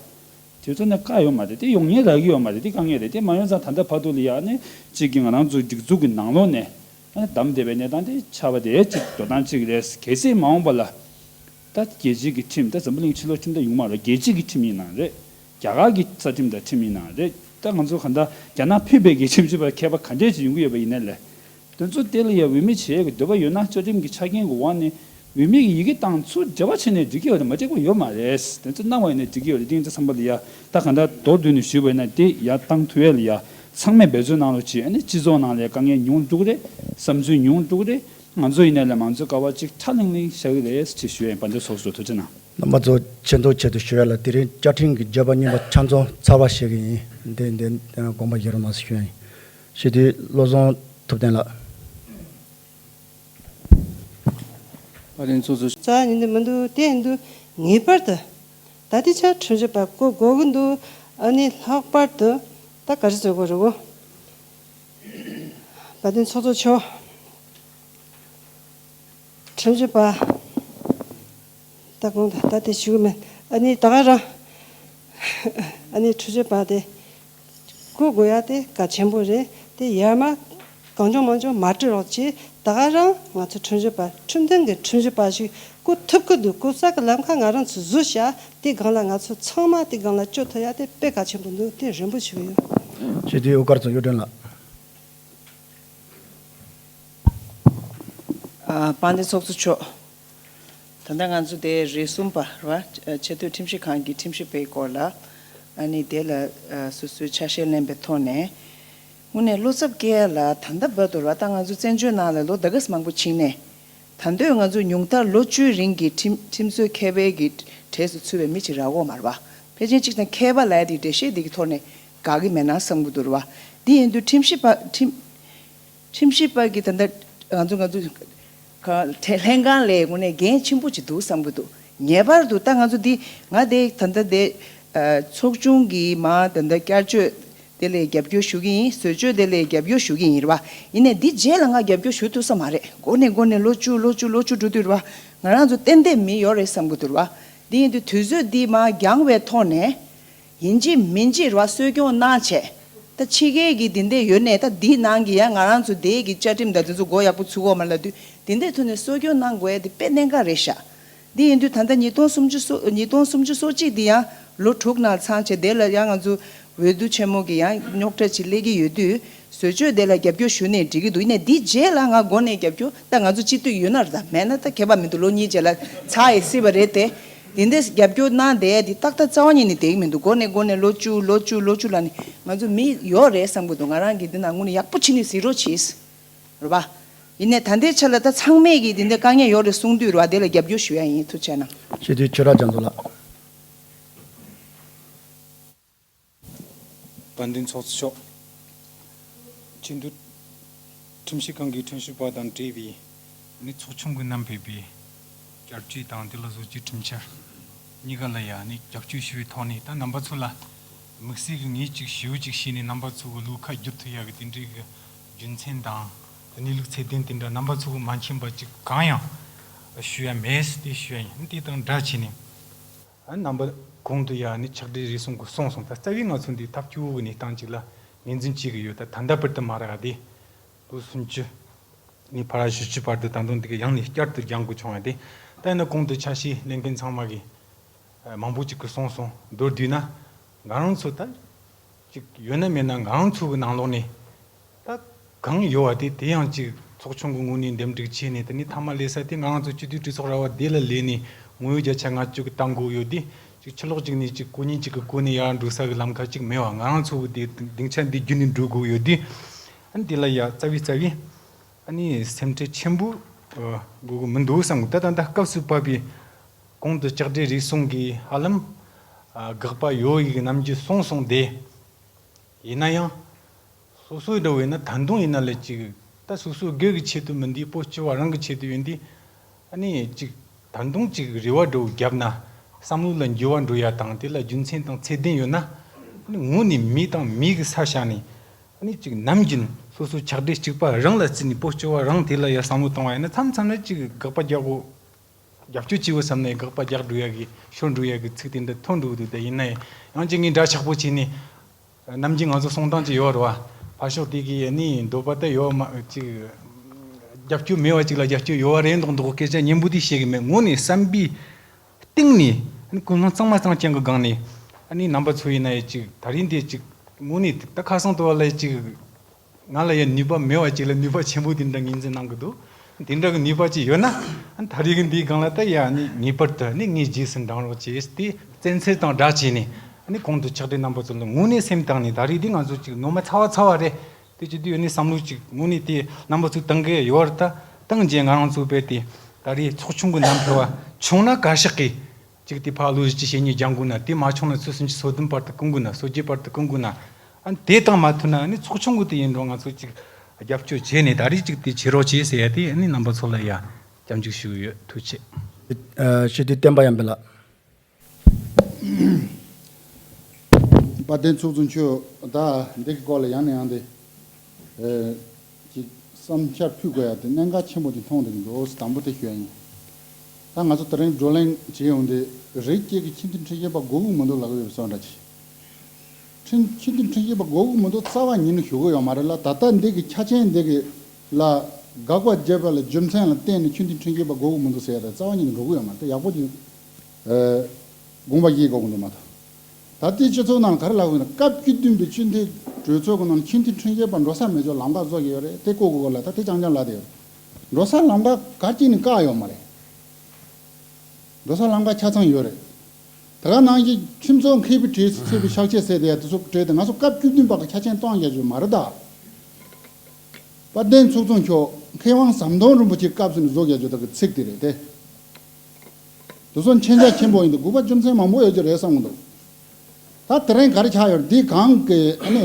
དུས་ཚོད་ནི་བཀག་ཡོད་མ་རེད། དེ་ཡོང་ཉེན་རག་གི་ཡོད་མ་རེད། དེ་དཀའ་ངལ་རེད། དེ་མ་ཡོང་ཙང་ད་ལྟ་བར་དུ་ལ་ཡ་ནི་གཅིག་གི་ང་རང་ཚོའི་སྒྲིག་འཛུགས་ཀྱི་ནང་ལོགས་ནས་ཨ་ནི་བདམས་བསྡད་པའི་གནས་སྟངས་དེ་ཆགས་པ་དེ་གཅིག་འགྲོ་སྟངས་གཅིག་རེད། གལ་སྲིད་མ་འོངས་པ་ལ་ད་རྒྱལ་སྤྱིའི་གི་ཁྲིམས་ད་འཛམ་བུ་གླིང་ཕྱི་ལོགས་ཁྲིམས་ད་ཡོང་མ་རེད། རྒྱལ་སྤྱིའི་གི་ཁྲིམས་ཡིན་ནའང་རེད། རྒྱ་གར་གྱི་རྩ་ཁྲིམས་དང་ཁྲིམས་ཡིན་ནའང་རེད། ད་ང་ཚོ་གང་ལྟར་རྒྱ་ནག་ཕུད་པའི་གི་ཁྲིམས་ཞིབ་པ་མཁས་པ་ག་འདྲས་ཅིག་ཡོང་གི་ཡོད་པ་ཡིན་ནའི་ལས། དེ་ཚོ་དེ་ལ་ཡང་འོས་མི་བྱེད་ཀྱི་འདོད་པ་ཡོད་ན་བཅའ་ཁྲིམས་ཀྱི་ཆ་རྐྱེན་གྱི་འོག་ནས་འོས་མི་གི་ཡི་གེ་བཏང་ཚུར་འབྲེལ་བ་བྱས་ནས་འགྲིག་གི་ཡོད་རེད། མ་འགྲིག་པ་ཡོད་མ་རེད། དེ་ཚོ་གནང་བ་ཡིན་ན་འགྲིག་གི་ཡོད་རེད། དེ་ཚོ་བསམ་པ་ལ་ཡ་ད་གང་ལྟར་མདོར་བསྡུས་ནས་ཞུས་པ་ཡིན་ན་དེ་ཡར་བཏང་ཐུབ་ཡས་ལ་ཡ་ཚང་མས་འབད་བརྩོན་གནང་རོགས་གྱིས། ཨ་ནི་སྤྱི་ཚོགས་ནང་ལ་དཀའ་ངལ་ཉུང་འགྲོ་གི་རེད། བསམ་ཚུལ་ཉུང་འགྲོ་གི་རེད། ང་ཚོ་ཡིན་ནའི་ལས་མང་གཙོའི་ཀ་བ་གཅིག་ཁྲ་ལིང་ལིང་བཞག་གི་རེད་ཅེས་ཞུ་ཡས་ཡིན། དཔལ་ལྡན་ཚོགས་གཙོ་ཐུགས་རྗེ་གནང་། རྣམ་པ་ཚོ་ཆེ་མཐོང་ཆེད་དུ་ཞུ་ཡ་ལ་དེ་རིང་བཅའ་ཁྲིམས་ཀྱི་བརྗོད་པ་གཉིས་པ་ཆ་ཚང་ཚར་བ་ཞིག་ཡིན། འདི་འདི་དགོངས་པ་བཞེས་རོགས་གནང་ཞུ་ཡ་ཡིན། སྤྱི་འཐུས་བློ་བཟང་ཐུབ་བསྟན་ལགས། བཀའ་དྲིན་ཚོགས་གཙོ། རྩ་ཉིད་དུ་མི་འདུག་དེ་ཡིན་དུས་ངེས་པར་དུ་ད་ལྟའི་ཆར་ཁྲིམས་ཞིབ་པ་བསྐོ་དགོས་ཀྱི་འདུག་ཨ་ནི་ལྷག་པར་དུ་ད་ག་རེ་ཟེར་དགོས་རེད་གོ། བཀའ་དྲིན་ཚོགས་གཙོ་མཆོག་ཁྲིམས་ཞིབ་པ། ད་གོང་དུ་ད་དེ་ཞུ་གི་མེད། ཨ་ནི་ད་ག་རང་ཨ་ནི་ཁྲིམས་ཞིབ་པ་དེ་བསྐོ་དགོས་ཡ་དེ་གལ་ཆེན་པོ་རེད། དེ་ཡར་མར་གང་བྱུང་མང་བྱུང་མ་སྤྲོད་རོགས་བྱེད། ད་ག་རང་ང་ཚོ་ཁྲིམས་ཞིབ་པ་ཁྲིམས་མཐུན་གྱི་ཁྲིམས་ཞིབ་པ་ཞིག་བསྐོ་ཐུབ་ཀྱི་འདུག་བསྐོ་ས་གི་ལམ་ཁ་ང་རང་ཚོས་བཟོས་བཞག་དེ་སྒང་ལ་ང་ཚོ་ཚང་མ་དེ་སྒང་ལ་སྐྱོད་ཐུབ་ཡ་དེ་དཔེ་གལ་ཆེན་པོ་འདུག་དེ་རེ་སྨོན་ཞུ་གི་ཡོད། སྤྱི་འཐུས་དབུ་དཀར་ཚོ་གཡུ་སྒྲོན་ལགས། ཨ། དཔལ་ལྡན་ཚོགས་གཙོ་མཆོག་ད་ལྟ་ང་ཚོ་དེ་རེ་གསུམ་པ་རེད་བ། ཆེས་མཐོའི་ཁྲིམས་ཞིབ་ཁང་གི་ཁྲིམས་ཞིབ་པའི་སྐོར་ལ་ཨ་ནི་དེ་ལ་ཨ་སོ་སོའི་ཆ་ཤས་ལེན་པའི་ཐོག་ནས་དངོས་གནས་བློ་འཚབ་སྐྱེ་ཡ་ལ་ད་ལྟ་བར་དུ་རེད་བ། ད་ང་ཚོ་བཙན་བྱོལ་ནང་ལ་ལོ་ད་ག་ས་མང་པོ་ཕྱིན་ནས་ད་འདོད་ང་ཚོ་ཉུང་མཐར་ལོ་བཅུའི་རིང་གི་ཁྲིམས་ཁྲིམས་རྩོད་མཁས་པའི་གི་གྲས་སུ་ཚུད་པའི་མི་ཅིག་རག་གི་ཡོད་མ་རེད་བ། ཕལ་ཆེར་གཅིག་དང་མཁས་པ་ལབ་ཡ་དེ་འགྲེལ་བཤད་དེ་གི་ཐོག་ནས་དགའ་གི་མེད་ན་བསམ་གི་འདུག་རེད་བ། འདི་ཡིན་དུས་ཁྲིམས་ཞིབ་པ་ཁྲིམས། ཁྲིམས་ཞིབ་པ་གི་ད་ལྟ་ང་ཚོ་ང་ཚོ་ག་ལྷན་ཁང་ལས་དངོས་གནས་འགན་ཆེན་པོ་ཅིག་འདུག་བསམ་གི་འདུག་ངེས་པར་དུ་ད་ང་ཚོ་འདི་ང་དེ་ད་ལྟ་དེ་ཚོགས་ཆུང་གི་མ་ད་ལྟ་བསྐྱར་བཅོས་དེ་ལ་རྒྱབ་སྐྱོར་ཞུ་གི་ཡིན། བཟོ་བཅོས་དེ་ལ་རྒྱབ་སྐྱོར་ཞུ་གི་ཡིན་རེད་བ། ཡིན་ནའི་འདི་རྗེས་ལ་ང་རྒྱབ་སྐྱོར་ཞུ་ཐུབ་ས་མ་རེད། མགོ་ནས་མགོ་ནས་ལོ་བཅུ་ལོ་བཅུ་ལོ་བཅུ་འགྲོ་དུས་རེད་བ། ང་རང་ཚོ་ཏན་ཏན་མི་ཡོད་རེད་བསམ་གི་འདུག་རེད་བ། འདི་ཡིན་དུས་དུས་ཚོད་འདི་མ་འགྱངས་པའི་ཐོག་ནས་ཡིན་གཅིག་མིན་གཅིག་རེད་བ། གསོ་སྐྱོང་གནང་བྱས། ད་ཕྱི་རྒྱལ་གྱི་དེ་འདྲས་ཡོད་ནས། ད་འདིའི་ནང་གི་ཡང་ང་རང་ཚོ་དེའི་གི་བཅའ་ཁྲིམས་དང་དེ་ཚོ་མགོ་ཡག་པོ་ཚུགས་དགོས་མ་ལབ་དུས། དེ་འདྲས་ཐོག་ནས་གསོ་སྐྱོང་གནང་དགོས་ཡ་དེ་དཔེ་གནད་འགག་རེད་ཤག་འདི་ཡིན་དུས་ད་ལྟ་ཉིས་སྟོང་སུམ་ཅུ་སོ་ཉིས་སྟོང་སུམ་ཅུ་སོ་གཅིག་འདི་ཡང་ལོ་དྲུག་ནང་ཚང་བྱས། དེ་ལ་ཡང་ང་ཚོ་འོས་བསྡུ་ཆེན་མོ་གི་ཡང་རྙོག་དྲ་ཅིག་སླེབས་ཀྱི་ཡོད་དུས། བཟོ་བཅོས་དེ་ལ་རྒྱབ་སྐྱོར་ཞུ་ནས་འགྲིག་གི་འདུག་ཡིན་ནའི་འདི་རྗེས་ལ་ང་མགོ་ནས་རྒྱབ་སྐྱོར། ད་ང་ཚོ་སྤྱི་འཐུས་ཡོད་ན་རེད། ད་མེད་ན་ད་ཁྱད་པར་མི་འདུག་ལོ་གཉིས་རྗེས་ལ་ཚར་ཡི་སྲིད་པ་རེད་དེ། དེ་འདྲས་རྒྱབ་སྐྱོར་གནང་བསྡད་ཡ་འདི་ཏག་ཏག་རྩ་བ་ཉིད་ནས་བསྡད་ཀྱི་མི་འདུག་མགོ་ནས་མགོ་ནས་ལོ་བཅུ་ལོ་བཅུ་ལོ་བཅུ་ལ་ནི་ང་ཚོ་མི་ཡོད་རེད་བསམ་གྱི་འདུག་ང་རང་གིས་འདི་ནང་ངོས་ནས་ཡག་པོ་བྱས་ནས་གཟིགས་རོགས་གྱིས། རེད་པ། ཡིན་ནའི་ད་ལྟའི་ཆ་ལ་ད་ཚང་མས་ཀྱིས་དེ་འདྲའི་དཀའ་ངལ་ཡོད་རེད་གསུང་དུས་རེད་པ། དེ་ལ་རྒྱབ་སྐྱོར་ཞུ་ཡ་ཡིན། ཐུགས་རྗེ་གནང་། སྤྱི་འཐུས་ཆོས་གྲགས་རྒྱ་མཚོ་ལགས། དཔལ་ལྡན་ཚོགས་གཙོ་མཆོག་སྤྱི་འཐུས་ཁྲིམས་ཞིབ་ཁང་གི་ཁྲིམས་ཞིབ་པ་དང་འབྲེལ་བའི་ནི་ཚོགས་ཆུང་གི་བསྣམས་ཕེབས་པའི་བསྐྱར་བཅོས་དང་དེ་ལ་བཟོ་བཅོས་ཁྲིམས་འཆར་གཉིས་ཀ་ལ་ཡ་ནི་རྒྱབ་སྐྱོར་ཞུ་བའི་ཐོག་ནས། ད་རྣམ་པ་ཚོ་ལ་དམིགས་བསལ་གྱི་ངས་ཅིག་ཞུ་ཅིག་བྱས་ནས་རྣམ་པ་ཚོ་གི་བློ་ཁ་བསྒྱུར་ཐུབ་ཡག་གི་དེ་འདྲའི་གི་རྒྱུ་མཚན་དང་གནས་ལུགས་ཚད་ལྡན་དེ་འདྲ་རྣམ་པ་ཚོ་གི་མ་མཁྱེན་པ་ཅིག་གང་ཡང་ཞུ་ཡ་མེད། དེ་ཞུ་ཡ་ཡིན། དེ་དང་འདྲ་བྱས་ནས། ཨ། རྣམ་པ་གོང་དུ་ཡ་ནི་ཕྱག་སྦྲེལ་རེ་ཟུང་གིས་གསུངས་སོང་། ད་རྩ་བའི་ང་ཚོ་འདི་ཐབས་སྐྱོ་བོ་གི་གནས་སྟངས་ཅིག་ལ་ངོས་འཛིན་བྱེད་ཀྱི་ཡོད། ད་ད་ལྟ་བར་དུ་མ་རག་དེ་ལོ་སུམ་ཅུ་ནས་ཕར་བཞི་བཅུ་བར་དུ་ད་དུང་འདི་ག་ཡང་ནས་བསྐྱར་དུ་སྦྱང་དགོས་བྱུང་བ་དེ། ད་ཡིན་ན་གོང་དུ་ཆ་ཤས་ལེན་མཁན་ཚང་མ་གིས་མང་པོ་ཅིག་གིས་གསུངས་སོང་། མདོར་བསྡུས་ན་ང་རང་ཚོ་ད་ཅིག་ཡོད་ན་མེད་ན་ང་རང་ཚོ་གི་ནང་ལོགས་ནས། ད་གང་ཡོད་པ་དེ་དེ་ཡང་ཅིག་ཚོགས་ཆུང་གི་ངོས་ནས་འདེམས་སྒྲུག་བྱས་ནས། དེ་ནས་མཐའ་མ་ལས་ས་དེ་ང་རང་ཚོ་སྤྱི་འཐུས་གྲོས་ཚོགས་ར་བ་དེ་ལ་ལས་ནས་ངོ་བོ་བརྒྱ་ཆ་ལྔ་བཅུ་གི་བཏང་དགོས་ཡོད་དེ། ཅིག་ཕྱི་ལོགས་ཅིག་ནས་ཅིག་གོ་གཉིས་ཅིག་གི་སྒོ་ནས་ཡར་འགྲོ་ས་གི་ལམ་ཁ་ཅིག་མེད་པ། ང་རང་ཚོ་གི་དེ་སྡིངས་ཆ་འདི་བརྒྱུད་ནས་འགྲོ་དགོས་ཡོད་དེ། ཨ་ནི་དེ་ལ་ཡ་རྩ་བའི་རྩ་བའི་ཨ་ནི་སེམས་ཁྲལ་ཆེན་པོ་ཨ་དགོས་གི་མི་འདུག་བསམ་གི། ད་ད་ད་སྐབས་སུ་བབས་པའི་གོང་དུ་ལྕགས་སྦྲེལ་རེ་ཟུང་གིས་ཧ་ལམ་ཨ་དགག་པ་ཡོད་ཡིག་རྣམ་འགྱུར་གསུངས་སོང་དེ། ཡིན་ན་ཡང་། སོ་སོའི་འདྲ་བོ་ཡིན་ན་ད་དུང་ཡིན་ན་ལས་ཅིག་ད་སོ་སོའི་སྒེར་གྱི་ཆེད་དུ་མིན་དེ་བོད་སྤྱི་བ་རང་གི་ཆེད་དུ་ཡིན་དེ། ཨ་ནི་ཅིག་ད་དུང་ཅིག་རེ་བ་འདྲ་བོ་བརྒྱབ་ན། བསམ་བློ་ལ་འགྱུར་བ་འགྲོ་ཡ་དང་། དེ་ལ་རྒྱུ་མཚན་དང་ཚད་ལྡན་ཡོད་ན། ཨ་ནི་ངོས་ནས་མི་དང་མི་གི་ས་བཞག་ནས། ཨ་ནི་ཅིག་ནམ་རྒྱུན་སོ་སོའི་ཆགས་སྒྲིལ་གཅིག་པ་རང་ལ་བརྩིས་ནས་བོད་སྤྱི་བ་རང་དེ་ལ་ཡ་བསམ་བློ་གཏོང་བ་ཡིན་ན། མཚམས་མཚམས་ན་ཅིག་དགག་པ་རྒྱག་གོ་རྒྱབ་སྐྱོར་བྱེད་དགོས་བསམ་ནས་དགག་པ་རྒྱག་འགྲོ་ཡ་གི་ཤོར་འགྲོ་ཡ་གི་ཚིག་དེ་འདྲ་ཐོན་འགྲོ་གི་འདུག་ད་ཡིན་ན་ཡང་ཅིག་ངས་འདྲ་ཆགས་པོ་བྱས་ནས་ནམ་རྒྱུན་ང་ཚོ་གསུང་སྟངས་ཅིག་ཡོད་རེད་བ། ཕར་ཕྱོགས་དེ་གི་ནི་འདོད་པ་ད་ཡོད་མ་ཅིག་རྒྱབ་སྐྱོར་མེད་བ་ཅིག་ལ་རྒྱབ་སྐྱོར་ཡོད་བ་རེད་མདོག་མདོག་སྐད་ཆ་སྙན་པོ་དེ་བཤད་གི་མེད། ངོ་ནས་བསམ་པའི་གཏིང་ནས་ཀུན་སློང་གཙང་མ་གཙང་རྐྱང་གི་སྒང་ནས། ཨ་ནི་རྣམ་པ་ཚོ་ཡིན་ན་ཡང་ཅིག་ད་རིང་འདི་ཅིག་ངོ་ནས་ད་ཁ་སང་དུ་བ་ལ་ཅིག་ང་ལ་ཡང་ནུས་པ་མེད་པ་ཅིག་ལ་ནུས་པ་ཆེན་པོ་དེ་འདྲ་ངོས་འཛིན་གནང་གི་འདུག་དེ་འདྲ་གི་ནུས་པ་ཅིག་ཡོད་ན། ད་རེས་ཀྱི་འདིའི་སྒང་ལ་ད་ཡ་ནི་ངེས་པར་དུ་ནི་ངའི་རྗེས་སུ་འབྲང་རོགས་བྱེད་དེ་བཙན་འཚོལ་དང་སྦྲགས་བྱས་ནས། ནི་གོང་དུ་ཕྱག་སྦྲེལ་རྣམ་པ་ཚོ་ལ་དངོས་གནས་སེམས་གཏིང་ནས། ད་རེས་འདི་ང་ཚོ་ཅིག་ནོར་མ་ཚ་བ་ཚ་བ་རེད། དེ་ཅི་དུས་ཡོད་ནི་བསམ་བློ་ཅིག་དངོས་གནས་དེ་རྣམ་པ་ཚོས་བཏང་གི་ཡོད་རེད། ད་བཏང་རྗེས་ང་རང་ཚོ་བས་དེ་ད་རེས་ཚོགས་ཆུང་གི་ནང་ཕེབས་པ་བྱུང་ན་བཀའ་ཤག་གིས། གཅིག་དེ་ཕར་ལོ་བཞི་བཅུ་ཞེ་གཉིས་སྦྱང་དགོས་ན། དེ་མ་བྱུང་ན་ཚོད་སུམ་ཅུ་སོ་བདུན་བར་དུ་སྐུང་དགོས་ན། སོ་བརྒྱད་བར་དུ་སྐུང་དགོས་ན། ཨ་ནི་དེ་དང་མ་མཐུན་ན་ཨ་ནི་ཚོགས་ཆུང་གི་དེ་ཡིན་རུང་ང་ཚོ་ཅིག་རྒྱབ་སྐྱོར་བྱས་ནས་ད་རེས་ཅིག་དེ་བྱེད་རོགས་བྱེད་ཟེར་ཡ་དེ་ཨ་ནི་རྣམ་པ་ཚོ་ལ་ཡ་སྐྱབས་འཇུག་ཞུ་གི་ཡོད། ཐུགས་རྗེ་ཆེ། ཨ། སྤྱི་འཐུས་བསྟན་པ་ཡར་འཕེལ་ལགས། དཔལ་ལྡན་ཚོགས་གཙོ་མཆོག་ད་འདི་གི་སྐོར་ལ་ཡང་ནས་ཡང་དེ། ཨེ། ཅིག་བསམ་འཆར་ཕུལ་དགོས་ཡ་དེ་གནད་འགག་ཆེན་པོ་ཅིག་མཐོང་བསྡད་ཀྱི་འདུག་དང་པོ་དེ་ཞུ་ཡ་ཡིན། ད་ང་ཚོ་དེ་རིང་བགྲོ་གླེང་བྱེད་ཡོང་དུས། རིགས་གཅིག་གི་ཆེས་མཐོའི་ཁྲིམས་ཞིབ་པ་དགོས་ཀྱི་མི་འདུག་ལབ་ཀྱི་ཡོད་པའི་བཟོ་འདྲ་ཅིག་ཁྲིམས། ཆེས་མཐོའི་ཁྲིམས་ཞིབ་པ་དགོས་ཀྱི་མི་འདུག་རྩ་བ་ཉིད་ནས་ཞུ་གི་ཡོད་མ་རེད་ལ། ད་ལྟ་འདི་གི་ཆ་རྐྱེན་འདི་གི་ལ་དགག་པ་བརྒྱབ་པ་ལ་རྒྱུ་མཚན་ལ་བརྟེན་ནས་ཆེས་མཐོའི་ཁྲིམས་ཞིབ་པ་དགོས་ཀྱི་མི་འདུག་ཟེར་ཡ་དེ་རྩ་བ་ཉིད་ནས་འགྲོ་གི་ཡོད་མ་རེད། ད་ཡག་པོ་ཅིག་ཨེ། དགོངས་པ་བཞེས་དགོས་ཀྱི་འདུག་མ་གཏོགས། ད་ལྟའི་སྤྱི་ཚོགས་ནང་ག་རེ་ལབ་ཡོད་ན། སྐབས་བཅུ་བདུན་པའི་སྤྱི་འཐུས་གྲོས་ཚོགས་ཀྱི་ནང་ཆེས་མཐོའི་ཁྲིམས་ཞིབ་པ་འགྲོ་ས་མེད་ཅོག་ལམ་ཁ་བཟོ་གི་ཡོད་རེད། དེ་བཀོད་དགོས་གོ་ལ། ད་དེ་རྐྱང་རྐྱང་ལབ་བསྡད་ཡོད་རེད། འགྲོ་ས་ལམ་ཁ་ག་གཅིག་ནས་བཀག་ཡོད་མ་རེད། འགྲོ་ས་ལམ་ཁ་ཆ་ཚང་ཡོད་རེད། ད་ག་ནང་བཞིན་ཁྲིམས་བཟོ་མཁས་པའི་གྲས་སུ་ཚུད་པའི་ཤག་ཆེ་ཟེར་དེ་ཡ་དེ་ཚོ་གྲས་དེ་ང་ཚོ་སྐབས་བཅུ་བདུན་པ་གི་ཆ་རྐྱེན་གཏོང་རྒྱུ་མ་རེད་ད། དཔལ་ལྡན་ཚོགས་གཙོ་མཆོག་མཁས་དབང་ཟམ་གདོང་རིན་པོ་ཆེའི་སྐབས་སུ་ནས་བཟོ་རྒྱུ་ད་གི་ཚིག་དེ་རེད་དེ། དེ་ཚོ་མཁྱེན་རྒྱ་ཆེན་པོ་ཡིན་དུས་དགོས་པ་རྒྱུ་མཚན་མང་པོ་ཡོད་རྒྱུ་རེད་བསམ་གི་འདུག་ད་དེ་རིང་ག་རེ་ཆགས་ཡོད་རེད། འདི་གང་གི་ཨ་ནི་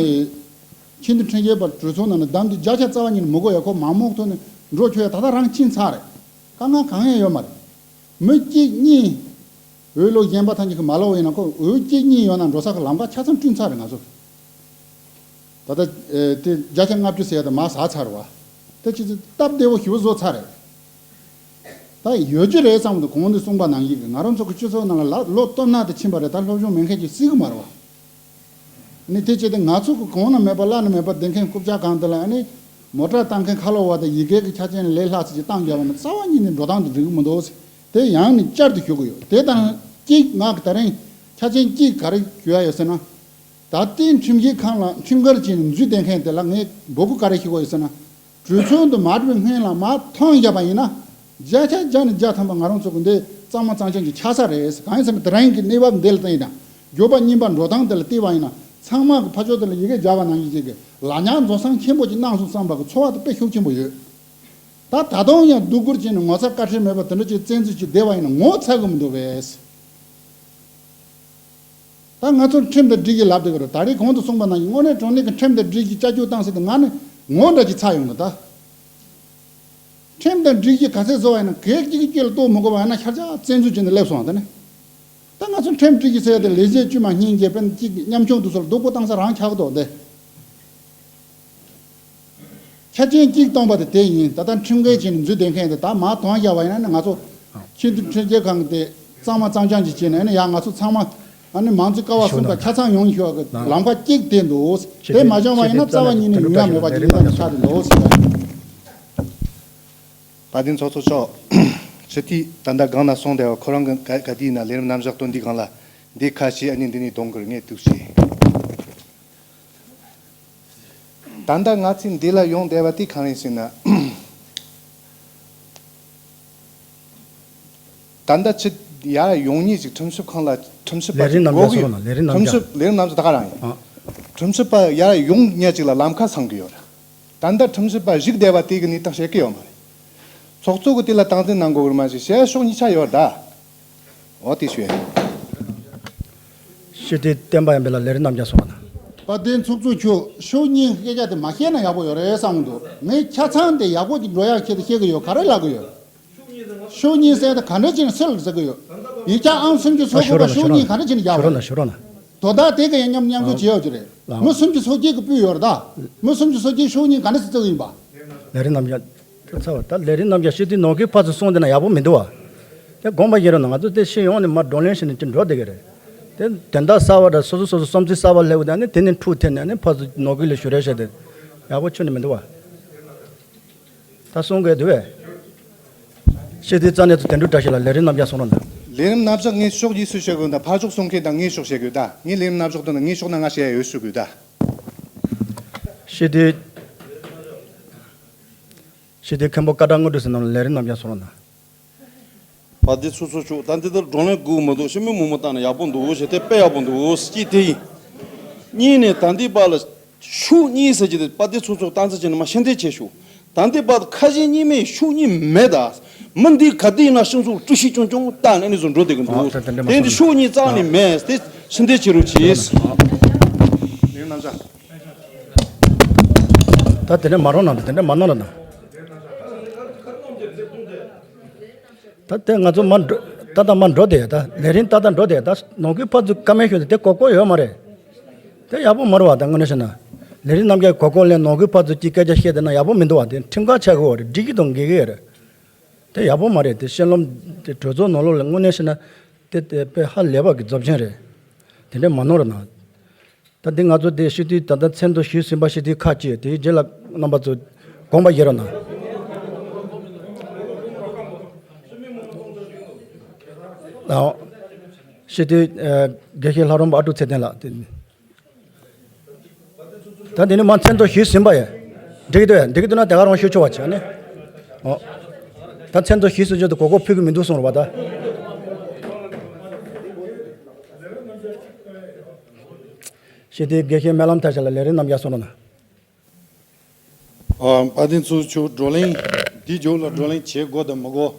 ཆེས་མཐོའི་ཁྲིམས་ཞིབ་པ་གྲོས་ཚོགས་ནང་ནས་བདམས་དུས་བརྒྱ་ཆ་རྩ་བ་ཉིད་ནས་མི་དགོས་ཡ། ཁོ་མང་མང་ཐོག་ནས་འགྲོ་ཆོག་ཡ་ད་ལྟ་རང་ཕྱིན་ཚར་རེད། དཀའ་ངལ་གང་ཡང་ཡོད་མ་རེད། མི་གཅིག་གཉིས་འོས་བླུག་གཞན་པ་ཐམས་ཅད་ཀྱིས་མ་བླུག་པ་ཡིན་ན། ཁོ་འོས་གཅིག་གཉིས་ཡོད་ན་འགྲོ་ས་གི་ལམ་ཁ་ཆ་ཚང་བསྐྲུན་ཚར་རེད་ང་ཚོ། ད་ལྟ་ཨེ་དེ་བརྒྱ་ཆ་ལྔ་བཅུ་ཟེར་ཡ་དེ་མར་ཟག་ཚར་བ། དེ་ཅི་ཙི་སྟབས་བདེ་བོ་ཞེ་པོ་བཟོ་ཚར་རེད། ད་ཡོད་རྒྱུ་རེད་བསམ་གི་འདུག་གོང་དུ་གསུངས་པ་ནང་བཞིན་གྱི་ང་རང་ཚོ་གི་སྤྱི་ཚོགས་ནང་ལ་ལོ་སྟོད་ན་དེ་ཕྱིན་པ་རེད། ད་སློབ་སྦྱོང་མེད་མཁན་ཅིག་སྲིད་གི་མ་རེད་བ། ནི་དེ་བྱས་ཏེ་ང་ཚོ་གི་གོང་ན་མེད་པ་ལྷ་ན་མེད་པ་བསྡད་མཁན་རྐུབ་བཀྱག་གང་དེ་ལ་ནི་མོ་ཊ་བཏང་མཁན་ཁ་ལོ་བ་དང་ཡི་གེ་གི་ཆ་རྐྱེན་ལས་ལྷག་ཙམ་ཅིག་བཏང་བཞག་པ་ན་རྩ་བ་ཉིད་ནས་འགྲོ་སྟངས་དེ་འགྲིག་གི་མི་འདུག་ཟེར། དེ་ཡང་ནི་བསྐྱར་དུ་ཞུ་གི་ཡོད། དེ་དང་གཅིག་ང་གི་ད་རིང་ཆ་རྐྱེན་གཅིག་ག་རེ་ཞུ་ཡ་ཡོད་ཟེར་ན། ད་ལྟའི་ཁྲིམས་ཞིབ་ཁང་ལ་ཁྲིམས་འགལ་བྱས་ནས་འཛུལ་བསྡད་མཁན་དེ་ལ་ངས་འབོད་སྐུལ་ག་རེ་ཞུ་གི་ཡོད་ཟེར་ན། གྲོས་ཚོགས་འདི་མ་གྲུབ་པའི་སྔོན་ལ་མར་ཐོན་བཞག་པ་ཡིན་ན། བརྒྱ་ཆ་བརྒྱ་ནས་བརྒྱ་ཐམ་པ་ང་རང་ཚོ་གི་འདི་གཙང་མ་གཙང་རྐྱང་གི་ཆགས་ས་རེད། གང་ཡིན་ཟེར་ན་དེ་རིང་གི་གནས་བབ་འདི་ལ་བལྟས་ན། འགྱོད་པ་རྙིང་པ་འགྲོ་སྟངས་དེ་ལ་བལྟས་པ་ཡིན་ན། ཚང་མ་གི་ཕར་ཕྱོགས་དེ་ལ་ཡི་གེ་སྦྱར་བ་ནང་བཞིན་ཅིག་གི་ལག་ཉར་རྫོགས་སངས་ཆེན་པོ་ཅིག་གནང་སོང་བསམ་པ་གི་ཚོར་བ་དེ་དཔེ་ཤུགས་ཆེན་པོ་ཡོད། ད་ད་དུང་ཡང་སྡུག་སྒུར་བྱས་ནས་ངོ་ཚ་བཀའ་ཁྲིར་མེད་པ་དེ་འདྲ་ཅིག་བཙན་འཛུལ་ཅིག་བསྡད་པ་ཡིན་ན་ངོ་ཚ་གི་མི་འདུག་པས། ད་ང་ཚོ་ཁྲིམས་དང་སྒྲིག་གཞི་ལབ་བསྡད་ཀྱི་རེད། ད་རེས་གོང་དུ་གསུངས་པ་ནང་བཞིན་དངོས་གནས་དྲང་གནས་ཀྱི་ཁྲིམས་དང་སྒྲིག་གཞི་བསྐྱར་བཅོས་བཏང་ཟེར་དུས་ང་ནི་ངོ་འདྲ་ཅིག་ཚ་ཡོང་གི་ད། ཁྲིམས་དང་སྒྲིག་གཞི་ག་ཚད་བཟོ་བ་ཡིན་ན་གེགས་གཅིག་གི་དཀྱིལ་ལ་གཏོགས་མི་དགོས་པ་ཡིན་ན་ཤར་ཕྱོགས་བཙན་འཛུལ་བྱས་ནས་སླེབས་སོང་བ་ད་ནི། ད་ང་ཚོ་ཁྲིམས་སྒྲིག་གཞི་ཟེར་ཡ་དེ་ལས་བྱེད་དཀྱུས་མ་གཉིས་བརྒྱད་དཔོན་གཅིག་མཉམ་ཆུང་དུ་སོར་སྡུག་པོ་བཏང་ས་རང་ཆགས་ཀྱི་འདུག་སྟེ། ཆ་རྐྱེན་གཅིག་སྟོང་པ་དེ་དེ་ཡིན། ད་ལྟ་ཁྲིམས་འགལ་བྱས་ནས་འཛུལ་བསྡད་མཁན་དེ་ད་མར་ཐོན་བཞག་པ་ཡིན་ན་ནི་ང་ཚོ་སྤྱི་འཐུས་ཁྲིམས་ཞིབ་ཁང་གི་དེ་གཙང་མ་གཙང་རྐྱང་ཅིག་བྱས་ནས་ནི་ཡང་ང་ཚོ་ཚང་མ་ཨ་ནི་མང་གཙོའི་ཀ་བ་གསུམ་ཀ་ཆ་ཚང་ཡོང་ཤོག་གི་ལམ་ཁ་གཅིག་དེ་འདུག་དེ་མ་བྱུང་བ་ཡིན་ན་རྩ་བ་ཉིད་ནས་ཡོང་ཡ་མེད་པ་ཅིག་ཡིན་ད་ཆགས་ཀྱི་འདུག་དཔལ་ལྡན་ཚོགས་གཙོ་མཆོག་སྤྱི་འཐུས་ད་ལྟ་སྒང་ན་སོང་བསྡད་པ་ཁོ་རང་གི་ག་ག་དུས་ཡིན་ན་ལས་རིམ་རྣམ་གཞག་སྟོན་དུས་སྒང་ལ་འདི་ཁ་ཤས་ཨ་ནི་འདི་ནས་གཏོང་དགོས་ངས་འདུག་ཞེས། ད་ལྟ་ང་ཚོས་འདི་ལ་ཡོང་བསྡད་པ་དེ་གང་ཡིན་ཟེར་ན། ད་ལྟ་ཅི་ཡར་ཡོང་མཁན་ཞིག་ཁྲིམས་ཞིབ་ཁང་ལ་ཁྲིམས་ཞིབ་པ་ལས་རིམ་ཅིག་རྣམ་གཞག་གོ་གི་ཡོད། སོང་ན་ལས་རིམ་རྣམ་ཁྲིམས་གཞག་ཞིབ་ལས་རིམ་རྣམ་གཞག་ད་ག་རང་ཡིན། ཨ། ཁྲིམས་ཞིབ་པ་ཡར་ཡོང་མཁན་ཅིག་ལ་ལམ་ཁ་ཚང་གི་ཡོད་རེད། ད་ལྟ་ཁྲིམས་ཞིབ་པ་བཞུགས་བསྡད་པ་དེ་གི་གནས་སྟངས་བཤད་ཀྱི་ཡོད་མ་རེད། ཚོགས་གཙོ་གི་དེ་ལ་སྟངས་འཛིན་གནང་དགོས་ཀྱི་རེད་མ་གཞི་བཤད་ཕྱོགས་གཉིས་ཆ་ཡོད་རེད་ད། འོ་དེ་ཞུ་ཡ་ཡིན། སྤྱི་འཐུས་བསྟན་པ་ཡར་འཕེལ་ལགས་ལས་རིམ་རྣམ་གཞག་སོང་ན། དཔལ་ལྡན་ཚོགས་གཙོ་མཆོག་ཕྱོགས་གཉིས་སྐད་ཆ་དེ་མ་བཤད་ན་ཡག་པོ་ཡོད་རེད་བསམ་གི་འདུག་ངས་ཆ་ཚང་དེ་ཡག་པོ་ཅིག་འགྲོ་ཡག་ཆེད་དུ་བཤད་གི་ཡོད། ག་རེ་ལབ་གི་ཡོད། ཕྱོགས་གཉིས་ཟེར་དེ་ག་འདྲ་ཅིག་ནས་སུ་ལ་ཟེར་གི་ཡོད། ཡིག་ཆ་ཨང་སུམ་ཅུ་སོ་དགུ་པ་ཕྱོགས་གཉིས་ག་འདྲ་ཅིག་ནས་རྒྱག་པ་རེད། ཞུ་རོགས་གནང་། དོ་བདག་དེ་ག་ཡང་མཉམ་མཉམ་ཞུགས་བྱེད་ཡོད་ཀྱི་རེད། ལགས། མི་སུམ་ཅུ་སོ་གཅིག་གི་སྤུས་ཡོད་རེད་ད། མི་སུམ་ཅུ་སོ་གཅིག་ཕྱོགས་གཉིས་ག་འདྲ་ཟེར་བརྩི་གི་ཡིན་པ། ལས་རིམ་རྣམ་གཞག་ད་ཚར་བ་ད་ལས་རིམ་རྣམ་གཞག་སྤྱི་འཐུས་ནང་ཁུལ་ཕར་ཚུར་གསུངས་བསྡད་ན་ཡག་པོ་མི་འདུག་བ། དེ་དགོངས་པ་བཞེས་རོགས་གནང་། ང་ཚོ་དེ་སྤྱི་ཡོངས་ནས་མར་བགྲོ་གླེང་བྱས་ནས་ཅིག་འགྲོ་བསྡད་ཀྱི་རེད། དེ་དོན་དག་གསར་བ་འདྲ་སོ་སོ་སོ་སོ་བསམ་ཚུལ་གསར་བ་སླེབས་དུས་ཨ་ནི་དེ་ནས་འཁྲུག་ཐེབས་ནས་ཨ་ནི་ཕར་ཚུར་ནང་ཁུལ་ལ་ཞུ་རེས་བྱས་ཏེ་ཡག་པོ་ཁྱོན་ནས་མི་འདུག་བ། ད་གསུང་དགོས་འདུག་བས། སྤྱི་འཐུས་རྩ་གནས་ཚོ་དོན་གྲུབ་བཀྲ་ཤིས་ལགས་ལས་རིམ་རྣམ་གཞག་གསུང་རོགས་གནང་། ལས་རིམ་རྣམ་གཞག་ངས་ཕྱོགས་གཉིས་སུ་བཤད་དགོས་ན་ཕར་ཕྱོགས་གསུང་མཁན་དང་ངའི་ཕྱོགས་བཤད་དགོས་ད། ངའི་ལས་རིམ་རྣམ་གཞག་དོན་ན་ངའི་ཕྱོགས་ན་ང་བཤད་ཡ་ཡོད་ཞུ་དགོས་ད། སྤྱི་འཐུས། སྤྱི་འཐུས་མཁན་པོ་ཀ་ཊ་དངོས་གྲུབ་ཟེར་རྣམས་ལས་རིམ་རྣམ་གཞག་གསུང་རོགས་གནང་། དཔལ་ལྡན་ཚོགས་གཙོ་མཆོག་ད་འདི་ལྟར་བགྲོ་གླེང་སྒུག་མི་འདུག་སྤྱི་མོས་མོག་མོག་བཏང་ན་ཡག་པོ་འདུག་ཞེས་དེ་དཔེ་ཡག་པོ་འདུག་གཅིག་དེ་ཡིན། གཉིས་ནས་ད་འདི་བར་ལ་ཕྱོགས་གཉིས་ཟེར་གྱི་དེ་དཔལ་ལྡན་ཚོགས་གཙོ་སྟངས་འཛིན་བྱས་ནས་མ་ཕྱིར་འཐེན་བྱས་ཤོག་ད་འདི་བར་ཁ་ཞེ་གཉིས་མེད་ཕྱོགས་གཉིས་མེད་ད། མི་འདི་ག་དུས་ཡིན་ན་སྤྱི་ཚོགས་དཀྲུག་ཤིང་རྐྱང་རྐྱང་བཏང་ནས་ཨ་ནི་བཟོ་འགྲོ་བསྡད་ཀྱི་འདུག་ཨ་ད་དེ་འདྲ་མ་དེ་འདི་གསུང་ཕྱོགས་གཉིས་རྩ་ནས་མེད་དེ་ཕྱིར་འཐེན་བྱེད་རོགས་གྱིས། ད་དེ་འདྲ་མ་རོགས་གནང་། དེ་འདྲ་མ་གནང་རོགས་གནང་། ད་དེ་ང་ཚོ་མ་འགྲོ། ཏག་ཏག་མ་འགྲོ་དེ་ད་ལས་རིམ་ཏག་ཏག་འགྲོ་དེ་ད་ནང་ཁུལ་ཕར་ཚུར་བཀའ་མོལ་ཞུ་དེ་དེ་གོ་གོ་ཡོད་མ་རེད། དེ་ཡག་པོ་མ་རེད་བ། ད་དངོས་གནས་བཤད་ན་ལས་རིམ་རྣམ་གཞག་གོ་གོ་ལས་ནང་ཁུལ་ཕར་ཚུར་གྱི་སྐད་ཆ་བཤད་བསྡད་ན་ཡག་པོ་མི་འདུག་བ། དེ་ཁྲིམས་ཁང་ཆགས་ཀྱི་ཡོད་རེད། སྒྲིག་གཞི་དང་འགལ་གྱི་ཡོད་རེད། དེ་ཡག་པོ་མ་རེད། དེ་ཤེས་རློམ་དེ་གྲོས་ཚོགས་ནང་ལོགས་ལ་དངོས་གནས་བཤད་ན་དེ་དེ་དཔེ་ཧ་ལས་པ་གི་རྫོབ་ཆེན་རེད། དེ་འདྲ་མ་གནང་རོགས་གནང་། ད་འདི་ང་ཚོ་དེ་སྤྱི་འཐུས་ད་ལྟ་མཚན་ཐོ་ཞུས་ཟིན་པ་སྤྱི་འཐུས་ཁག་ཅིག་དེའི་རྗེས་ལ་རྣམ་པ་ཚོ་དགོངས་པ་བཞེས་རོགས་གནང་། ཨ། སྤྱི་འཐུས་ཨ་དགེ་བཤེས་ལྷ་རམས་པ་ཨ་ཀྲུག་ཚེ་བརྟན་ལགས་དེ། ད་འདི་ནི་མ་མཚན་ཐོ་ཞུས་ཟིན་པ་ཡ། འགྲིག་གི་འདུག་ཡ། འགྲིག་གི་འདུག་ན་དེ་ག་རང་ཞུ་ཆོག་པ་བྱས་ནས། ཨོ། ད་མཚན་ཐོ་ཞུས་ཟིན་ཆོག་དེ་གོ་གོ་ཕུལ་གི་མི་འདུག་གསུངས་རོགས་པ་ད། སྤྱི་འཐུས་དགེ་བཤེས་སྨོན་ལམ་མཐའ་ཞབས་ལགས་ལས་རིམ་རྣམ་གཞག་གསུང་རོགས་གནང་། ཨ། དཔལ་ལྡན་ཚོགས་གཙོ་མཆོག་བགྲོ་གླེང་འདི་མཇུག་ལ་བགྲོ་གླེང་བྱེད་དགོས་དང་མི་དགོས་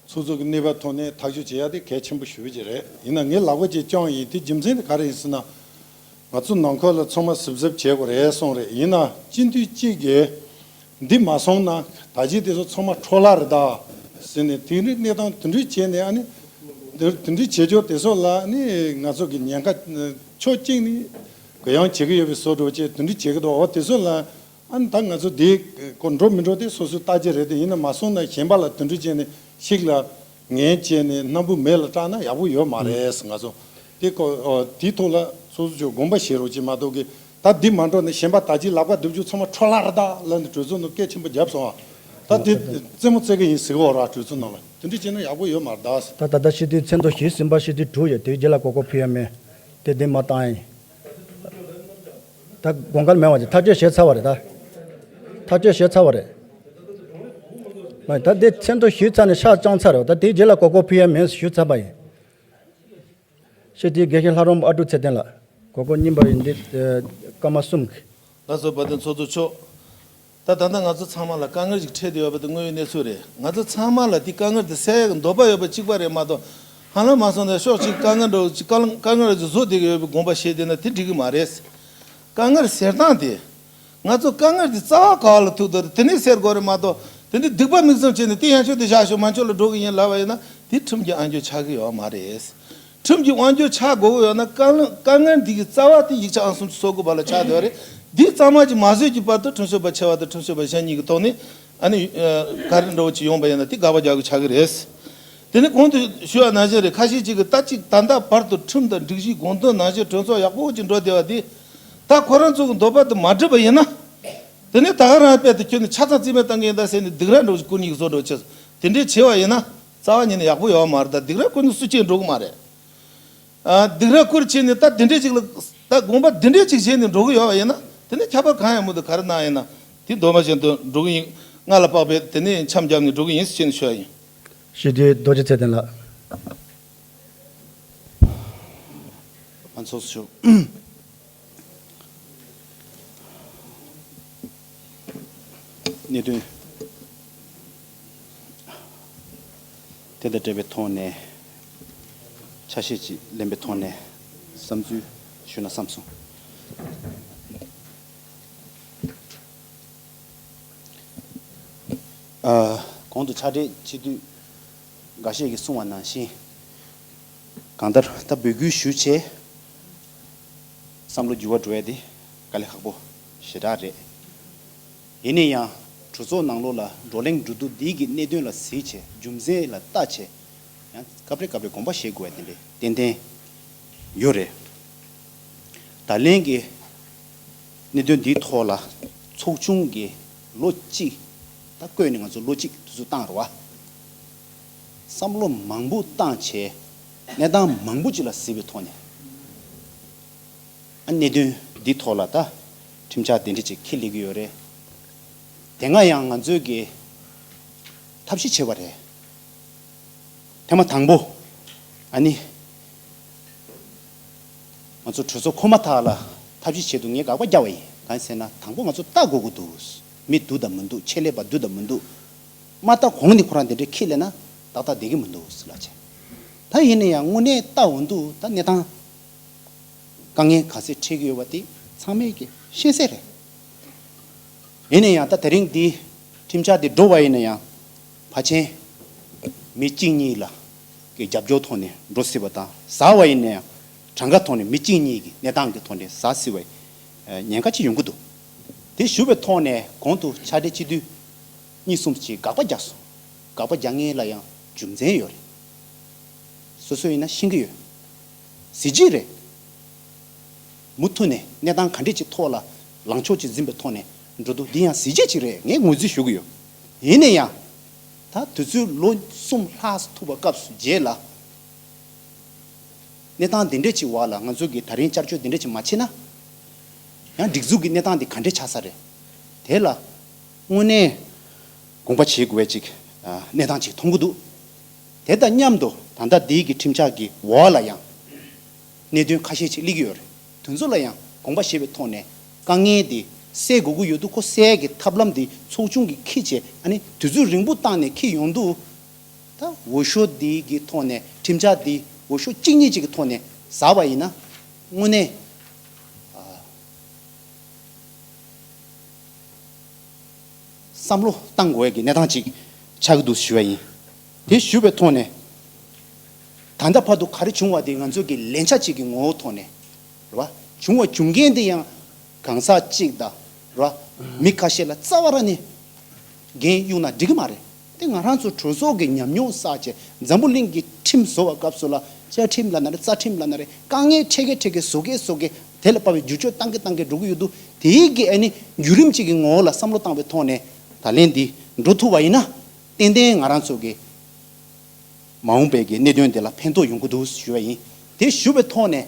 ཚོགས་གཙོ་གི་གནས་བབ་ཐོག་ནས་ཐག་གཅོད་བྱེད་ཡ་དེ་གལ་ཆེན་པོ་ཞེ་པོ་ཅིག་རེད། ཡིན་ན་ངས་ལབ་དགོས་ཅིག་ཀྱང་ཡིན། དེ་རྒྱུ་མཚན་དེ་ག་རེ་ཡིན་ཟེར་ན། ང་ཚོ་ནང་ཁུལ་ལ་ཚང་མ་གཟབ་གཟབ་བྱེད་དགོས་རེད་གསུངས་རེད། ཡིན་ན་སྤྱི་འཐུས་གཅིག་གིས་འདི་མ་སོང་ན་ད་གཅིག་དེ་ཚོ་ཚང་མ་འཕྲོ་བརླག་རེད་ད་ཟེར་ནས་དེ་རིང་གནས་སྟངས་དེ་འདྲ་བྱས་ནས་ཨ་ནི་དེ་དེ་འདྲ་བྱེད་ཕྱོགས་དེ་ཚོ་ལ་ཨ་ནི་ང་ཚོ་གི་ཉེན་ཁ་ཕྱོགས་གཅིག་ནས་གུ་ཡངས་བྱེད་ཀྱི་ཡོད་པའི་བཟོ་འདྲ་བྱས་དེ་འདྲ་བྱེད་ཀྱི་འདུག་འོ་དེ་ཚོ་ལ། ཨ་ནི་ད་ང་ཚོ་དེ་སྐོར་འགྲོ་མི་འགྲོ་དེ་སོ་སོའི་ལྟ་རྒྱ་རེད་དེ། ཡིན་ན་མ་སོང་ན་གཞན་པ་ལ་དེ་འདྲ་བྱས་ནས་ཤིག་ལ་ངན་བྱས་ནས་སྣམ་བུ་མེ་ལ་སྐྲག་ན་ཡག་པོ་ཡོད་མ་རེད། ང་ཚོ་དེ་སྐོར་དེའི་ཐོག་ལ་ སོ་སོ་ཚོས་དགོངས་པ་བཞེས་རོགས་ཅིག་མ་གཏོགས་ཀི། ད་འདི་མ་འགྲོ་ནས་གཞན་པ་ད་ཅི་ལག་པ་རྡེབ་རྒྱུ་ཚང་མ་འཕྲོ་བརླག་རེད་ད་ལབ་ནས་གྲོས་ཚོགས་ནང་སྐད་ཆེན་པོ་བརྒྱབ་སོང་ཨ། ད་འདི་རྩེད་མོ་རྩེ་གི་ཡིན་ཟེར་གི་ཡོད་ར། གྲོས་ཚོགས་ནང་ལ་དེ་འདྲ་བྱས་ན་ཡག་པོ་ཡོད་མ་རེད་ད། ད་ད་ལྟ་སྤྱི་འཐུས་མཚན་ཐོ་བཞི་ཟིན་པ་སྤྱི་འཐུས་དྲུག་ཡོད། དེའི་རྗེས་ལ་གོ་སྐབས་ཕུལ་ཡ་མེད། དེ་འདི་མ་བཏང་ཡིན། ད་དགོངས་འགལ་མེད་པ་ཅིག་ཐག་གཅོད་བྱས་ཚར་བ་རེད་ད། ཐག་གཅོད་བྱས་ཚར་བ་རེད། མ་ད་འདི་མཚན་ཐོ་ཞུས་ཚར་ནས་ཤག་བཅངས་ཚར་རེད། ད་དེའི་རྗེས་ལ་གོ་སྐབས་ཕུལ་ཡ་མེད་ཞུས་ཚར་བ་ཡིན། སྤྱི་འཐུས་དགེ་བཤེས་ལྷ་རམས་ཨ་ཀྲུག་ཚེ་བརྟན་ལགས། གོ་སྐབས་སྙིང་པར་ཡིན་འདི། ཨ། སྐར་མ་གསུམ་གྱི། ལགས་སོ། དཔལ་ལྡན་ཚོགས་གཙོ་མཆོག་ད་ད་ལྟ་ང་ཚོ་ཚང་མ་ལ་དཀའ་ངལ་ཞིག་འཕྲད་བསྡད་ཡོད་པ་དེ་དངོས་ཡོད་གནས་ཚུལ་རེད། ང་ཚོ་ཚང་མ་ལ་དེ་དཀའ་ངལ་དེ་སེལ་ཡག་གི་འདོད་པ་ཡོད་པ་གཅིག་པ་རེད་མ་གཏོགས། ཧ་ལམ་མ་སོང་ན་ཕྱོགས་གཅིག་དཀའ་ངལ་འདྲ་བོ་ཅིག་དཀའ་ལ་དཀའ་ངལ་རེ་ཅིག་བཟོ་བསྡད་ཀྱི་ཡོད་པའི་དགོངས་པ་བཞེས་བསྡད་ན་དེ་འགྲིག་གི་མ་རེད། དཀའ་ངལ་སེལ་སྟངས་དེ། ང་ཚོ་དཀའ་ངལ་དེ་རྩ་བ་ག་བ་ལ་ཐུག་འདུག་དེ་ནས་སེལ་དགོས་རེད་མ་གཏོགས། དེ་ནས་སྡིག་པ་མིག་བཙུམ་བྱས་ནས་དེ་ཡན་ཆོད་དེ་བཞག་ཤོག་མ་འཆོལ་ལ་འགྲོ་གི་ཡིན་ལབ་པ་ཡིན་ན་དེ་ཁྲིམས་ཀྱི་དབང་སྒྱུར་ཆགས་ཀྱི་ཡོད་མ་རེད། ཁྲིམས་ཀྱི་དབང་སྒྱུར་ཆགས་དགོས་ཀྱི་ཡོད་ན་དཀའ་ལས་དཀའ་ངལ་འདི་གི་རྩ་བ་དེ་ཡིག་ཆ་ཨང་སུམ་ཅུ་སོ་དགུ་པ་ལ་ཆགས་བསྡད་པ་རེད། འདི་གཙང་མ་ཅིག་མ་བཟོས་ཀྱི་བར་དུ་ཁྲིམས་ཞིབ་པ་ཆེ་བ་དང་ཁྲིམས་ཞིབ་པ་གཞན་གཉིས་ཀྱི་ཐོག་ནས་ཨ་ནི་ཨ་ག་རེ་འདྲ་བོ་ཅིག་ཡོང་པ་ཡིན་ན་དེ་དགག་པ་རྒྱག་དགོས་ཆགས་ཀྱི་རེད། དེ་ནས་གོང་དུ་ཞུས་པ་ནང་བཞིན་རེད། ཁ་ཤས་ཅིག་གིས་ད་ཅིག་ད་ལྟ་བར་དུ་ཁྲིམས་དང་སྒྲིག་གཞི་དགོངས་དོན་ནང་བཞིན་གྲོས་ཚོགས་ཡག་པོ་ཅིག་འགྲོ་བསྡད་པ་འདི་ད་ཁོ་རང་ཚོ་གི་འདོད་པ་དེ་མ་འགྲུབ་པ་ཡིན་ན། དེ་ནས་ད་ག་རང་དཔལ་དུ་ཁྱོད་ནི་ཆ་ཚང་རྩིས་མེད་བཏང་གི་ཡིན་ད་ཟེར་ནས་སྡིགས་ར་འདྲ་བོ་ཞིག་བསྐུར་ནས་བཟོ་འདྲ་བོ་བྱས་སོང་། དེ་འདྲས་བྱས་པ་ཡིན་ན་རྩ་བ་ཉིད་ནས་ཡག་པོ་ཡོད་མ་རེད། ད་སྡིགས་ར་བསྐུར་ནས་སུ་སྐྱེ་འགྲོ་གི་མ་རེད། ཨ། སྡིགས་ར་བསྐུར་བྱས་ནས་ད་དེ་འདྲས་ཅིག་ལ་ད་དགོངས་པ་འདི་འདྲས་ཅིག་བཞེས་ནས་འགྲོ་གི་ཡོད་པ་ཡིན་ན་དེ་ནས་ཁྱད་པར་གང་ཡང་མི་འདུག་ག་རེ་གནང་ཡིན་ན་དེ་འདོད་མ་བཞིན་དུ་འགྲོ་གི་ཡིན། སྔ་ལ་དཔག་པའི་དེ་ནས་འཆམ་བརྒྱབ་ནས་འགྲོ་གི་ཡིན་ཟེར་བྱས་ནས་ཞུ་ཡ་ཡིན། སྤྱི་འཐུས་རྡོ་རྗེ་ཚེ་བརྟན་ལགས། ང་ཚོ་ཞུ། གནད་དོན་དེ་དང་འབྲེལ་བའི་ཐོག་ནས་ཆ་ཤས་ཅིག་ལེན་པའི་ཐོག་ནས་བསམ་ཚུལ་ཞུ་ན་བསམ་སོང་། ཨ། གོང་དུ་ཕྱག་སྦྲེལ་སྤྱི་འཐུས་འགའ་ཤས་ཀྱིས་གསུངས་པ་ནང་བཞིན། གང་ལྟར་ད་འབོད་སྐུལ་ཞུས་བྱས་བསམ་བློ་འགྱུར་བ་འགྲོ་ཡ་དེ་དཀའ་ལས་ཁག་པོ་ཞེ་དྲག་རེད། ཡིན་ན་ཡང་གྲོས་ཚོགས་ནང་ལོགས་ལ་བགྲོ་གླེང་འགྲོ་དུས་འདི་གི་གནད་དོན་ལ་གཟིགས་བྱས་རྒྱུ་མཚན་ལ་བལྟ་བྱས་ཡང་སྐབས་རེ་སྐབས་རེ་དགོངས་པ་བཞེས་དགོས་པ་དེ་འདྲ་ཏན་ཏན་ཡོད་རེད། ད་ལན་གྱི་གནད་དོན་འདིའི་ཐོག་ལ་ཚོགས་ཆུང་གིས་ལོ་གཅིག་ད་བསྐོས་ནས་ང་ཚོ་ལོ་གཅིག་དུས་ཚོད་བཏང་རེད་བ། བསམ་བློ་མང་པོ་བཏང་བྱས་གནས་སྟངས་མང་པོ་ཅིག་ལ་གཟིགས་པའི་ཐོག་ནས་ཨ་གནད་དོན་འདི་ཐོག་ལ་ད་ཁྲིམས་འཆར་དེ་འདྲ་ཅིག་འཁྱེར་སླེབས་ཀྱི་ཡོད་རེད། དེ་སྔ་ཡང་ང་ཚོས་ཀྱི་ཐབས་ཤེས་བྱས་པ་རེད། ཐེངས་མ་དང་པོ་ཨ་ནི་ང་ཚོ་གྲོས་ཚོགས་འཁོར་མ་ཐག་ལ་ཐབས་ཤེས་བྱེད་དུ་ངས་དགག་པ་བརྒྱབ་པ་ཡིན། གང་ཡིན་ཟེར་ན་དང་པོ་ང་ཚོ་ལྟ་དགོས་ཀྱི་འདུག་མི་འདུག་དང་མི་འདུག་ཆེད་ལས་པ་འདུག་དང་མི་འདུག་མ་ལྟ་གོང་ནས་ཁོ་རང་དེ་འདྲས་འཁྱེར་སླེབས་ན་ཏག་ཏག་བསྡད་ཀྱི་མི་འདུག་ཟེར་ལབ་བྱས། ད་ཡིན་ན་ཡང་དངོས་གནས་ལྟ་འོང་དུས་ད་གནས་སྟངས་དཀའ་ངལ་ག་ཚད་འཕྲད་ཀྱི་ཡོད་པ་དེ་ཚང་མས་ཀྱི་ཤེས་གསལ་རེད། ཡིན་ན་ཡང་ད་དེ་རིང་འདི་ཁྲིམས་འཆར་འདི་འགྲོ་བ་ཡིན་ན་ཡང་ཕལ་ཆེར་མི་གཅིག་གཉིས་ལ་གི་རྒྱབ་སྐྱོར་ཐོག་ནས་འགྲོ་སྲིད་པ་དང་ཟ་བ་ཡིན་ན་ཡང་གྲངས་ཀ་ཐོག་ནས་མི་གཅིག་གཉིས་ཀྱི་གནས་སྟངས་ཀྱི་ཐོག་ནས་ཟ་སྲིད་པའི་ཉེན་ཁ་ཅིག་ཡོང་གི་འདུག་དེ་ཞུ་བའི་ཐོག་ནས་གོང་དུ་ཕྱག་སྦྲེལ་སྤྱི་འཐུས་གཉིས་གསུམ་ཅིག་དགག་པ་རྒྱག་སོང་། དགག་པ་རྒྱག་མཁན་ལ་ཡང་རྒྱུ་མཚན་ཡོད་རེད། སོ་སོ་ཡིན་ན་ཤེས་ཀྱི་ཡོད། གཟི་བརྗིད་རེད། མུ་མཐུད་ནས་གནས་སྟངས་ག་འདྲས་ཅིག་ཐོག་ལ་ལངས་ཕྱོགས་ཅིག་འཛིན་པའི་ཐོག་ནས་འགྲོ་འདུག་འདི་ཡང་གཟི་བརྗིད་ཅིག་རེད། ངས་ངོས་འཛིན་ཞུ་གི་ཡོད། ཡིན་ན་ཡང་ད་དུས་ཚོད་ལོ་གསུམ་ལྷག་ཙམ་ཐུག་པའི་སྐབས་སུ་རྗེས་ལ་གནས་སྟངས་འདི་འདྲས་ཅིག་འོག་ལ་ང་ཚོ་གི་ད་རིང་བསྐྱར་བཅོས་འདི་འདྲས་ཅིག་མ་བྱས་ན་ཡང་སྒྲིག་འཛུགས་ཀྱི་གནས་སྟངས་འདི་ག་འདྲས་ཆགས་ས་རེད། དེ་ལ་དངོས་གནས་དགོངས་པ་བཞེས་དགོས་པའི་ཅིག་གནས་སྟངས་ཅིག་མཐོང་གི་འདུག་དེ་དང་མཉམ་དུ་ད་ལྟ་འདིའི་གི་ཁྲིམས་འཆར་གྱི་འོག་ལ་ཡང་གནད་དོན་ཁ་ཤས་ཅིག་སླེབས་ཀྱི་ཡོད་རེད། དེ་ཚོ་ལ་ཡང་དགོངས་པ་བཞེས་པའི་ཐོག་ནས་དཀའ་ངལ་འདི་སེལ་དགོས་ཀྱི་ཡོད་འདུག་ཁོ་སེལ་གྱི་ཐབས་ལམ་འདི་ཚོགས་ཆུང་གིས་འཁྱེར་བྱས་ཨ་ནི་དུས་ཚོད་རིང་པོ་བཏང་ནས་འཁྱེར་ཡོང་དུས་ད་འོས་ཤོག་འདི་གི་ཐོག་ནས་ཁྲིམས་འཆར་འདི་འོས་ཤོག་གཅིག་གཉིས་ཅིག་གི་ཐོག་ནས་ཟ་བ་ཡིན་ན་དངོས་གནས་བསམ་བློ་བཏང་དགོས་ཀྱི་གནས་སྟངས་ཅིག་ཆགས་ཀྱི་འདུག་ཞུ་བ་ཡིན། དེ་ཞུ་བའི་ཐོག་ནས་ད་ལྟ་བར་དུ་ག་རེ་བྱུང་བ་དེ་ང་ཚོ་གི་ལན་ཆ་ཅིག་གི་ངོ་བོ་ཐོག་ནས་རེད་བ། བྱུང་བ་བྱུང་མཁན་དེ་ཡང་གང་ཟག་ཅིག་དང་རེད་བ། མི་ཁ་ཤས་ལ་རྩ་བ་རང་ནས་འགན་གཡུག་ན་འགྲིག་གི་མ་རེད། དེ་ང་རང་ཚོ་གྲོས་ཚོགས་ཀྱི་ཉམས་མྱོང་བསགས་བྱས་འཛམ་བུ་གླིང་གི་ཁྲིམས་བཟོ་བའི་སྐབས་སུ་ལ་བཅའ་ཁྲིམས་ལབ་ན་རེད། རྩ་ཁྲིམས་ལབ་ན་རེད། དཀའ་ངལ་འཕྲད་མཁན་འཕྲད་མཁན་བཟོ་མཁན་བཟོ་མཁན་དེ་ལ་དཔག་པའི་བསྒྱུར་བཅོས་བཏང་གི་བཏང་གི་འགྲོ་གི་ཡོད་འདུག་དེའི་གི་ཨ་ནི་བརྒྱུད་རིམ་གཅིག་གི་ངོ་བོ་ལ་བསམ་བློ་བཏང་བའི་ཐོག་ནས་ད་ལན་འདི་འགྲོ་ཐུབ་པ་ཡིན་ན། ཏན་ཏན་ང་རང་ཚོ་གི་མ་འོངས་པའི་གི་གནད་དོན་དེ་ལ་ཕན་ཐོགས་ཡོང་གི་འདུག་ཞུ་བ་ཡིན། དེ་ཞུ་བའི་ཐོག་ནས་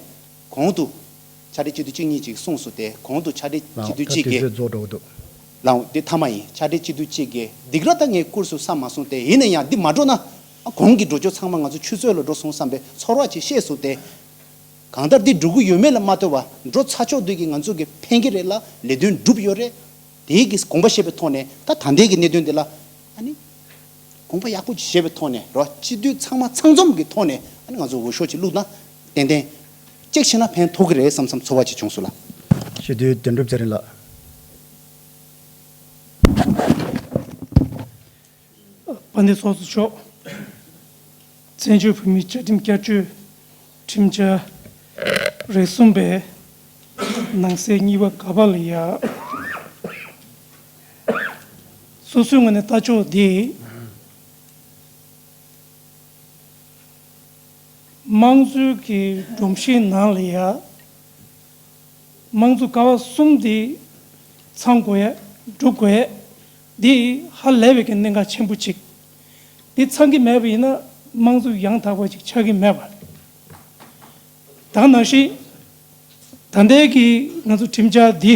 གོང་དུ་ཕྱག་སྦྲེལ་སྤྱི་འཐུས་གཅིག་གཉིས་ཅིག་གསུངས་སོང་སྟེ། གོང་དུ་ཕྱག་སྦྲེལ་སྤྱི་འཐུས་གཅིག་གིས། ལའང་དེ་མཐའ་མ་ཡིན། ཕྱག་སྦྲེལ་སྤྱི་འཐུས་གཅིག་གིས་སྡིགས་ར་ད་ངས་བསྐུར་སོང་བསམ་མ་སོང་སྟེ། ཡིན་ན་ཡང་འདི་མ་འགྲོ་ན་གོང་གི་འགྲོ་ཕྱོགས་ཚང་མ་ང་ཚོ་ཆུད་ཟོས་ལ་འགྲོ་སོང་བསམ་པའི་ཚོར་བ་ཅིག་བཤད་སོང་སྟེ། གང་ལྟར་འདི་འགྲོ་གི་ཡོད་མེད་ལ་མ་ལྟོས་པར་འགྲོ་ཚར་ཆོག་དུས་ཀྱི་ང་ཚོ་གི་ཕན་གྱི་རེད་ལ་ལས་དོན་འགྲུབ་ཡོད་རེད། དེའི་གི་དགོངས་པ་བཞེས་པའི་ཐོག་ནས། ད་ད་ལྟའི་གི་གནད་དོན་འདི་ལ་ཨ་ནི་དགོངས་པ་ཡག་པོ་ཅིག་བཞེས་པའི་ཐོག་ནས་རོ། སྤྱི་འཐུས་ཚང་མ་ཚང་འཛོམས་ཀྱི་ཐོག་ནས་ཨ་ནི་ང་ཚོ་འོས་ཤོག་ཅིག་བླུགས་ན་ཏན་ཏན་གཅིག་བྱས་ན་ཕན་ཐོགས་ཀྱི་རེད་བསམ་བསམ་ཚོར་བ་ཅིག་བྱུང་སོང་ལགས། སྤྱི་འཐུས་དོན་གྲུབ་ཚེ་རིང་ལགས། དཔལ་ལྡན་ཚོགས་གཙོ་མཆོག་བཙན་བྱོལ་བོད་མིའི་བཅའ་ཁྲིམས་བསྐྱར་བཅོས་ཁྲིམས་འཆར་རེ་གསུམ་པའི་ནང་གསེས་གཉིས་པ་ག་པ་ལ་ཡ། སོ་སོའི་ངོས་ནས་ལྟ་ཕྱོགས་འདི། དམངས་གཙོའི་གི་སྒྲོམ་གཞིའི་ནང་ལ་ཡ། དམངས་གཙོ་ཀ་བ་གསུམ་འདི་ཚང་དགོས་ཡ། འགྲུབ་དགོས་ཡ། འདི་ཧ་ལས་པའི་གི་གནད་འགག་ཆེན་པོ་གཅིག་འདི་ཚང་གི་མེད་པ་ཡིན་ན་དམངས་གཙོ་ཡང་དག་པ་ཅིག་ཆགས་ཀྱི་མེད་པ། ད་ནང་བཞིན་ད་ལྟའི་གི་ང་ཚོ་ཁྲིམས་འཆར་འདི་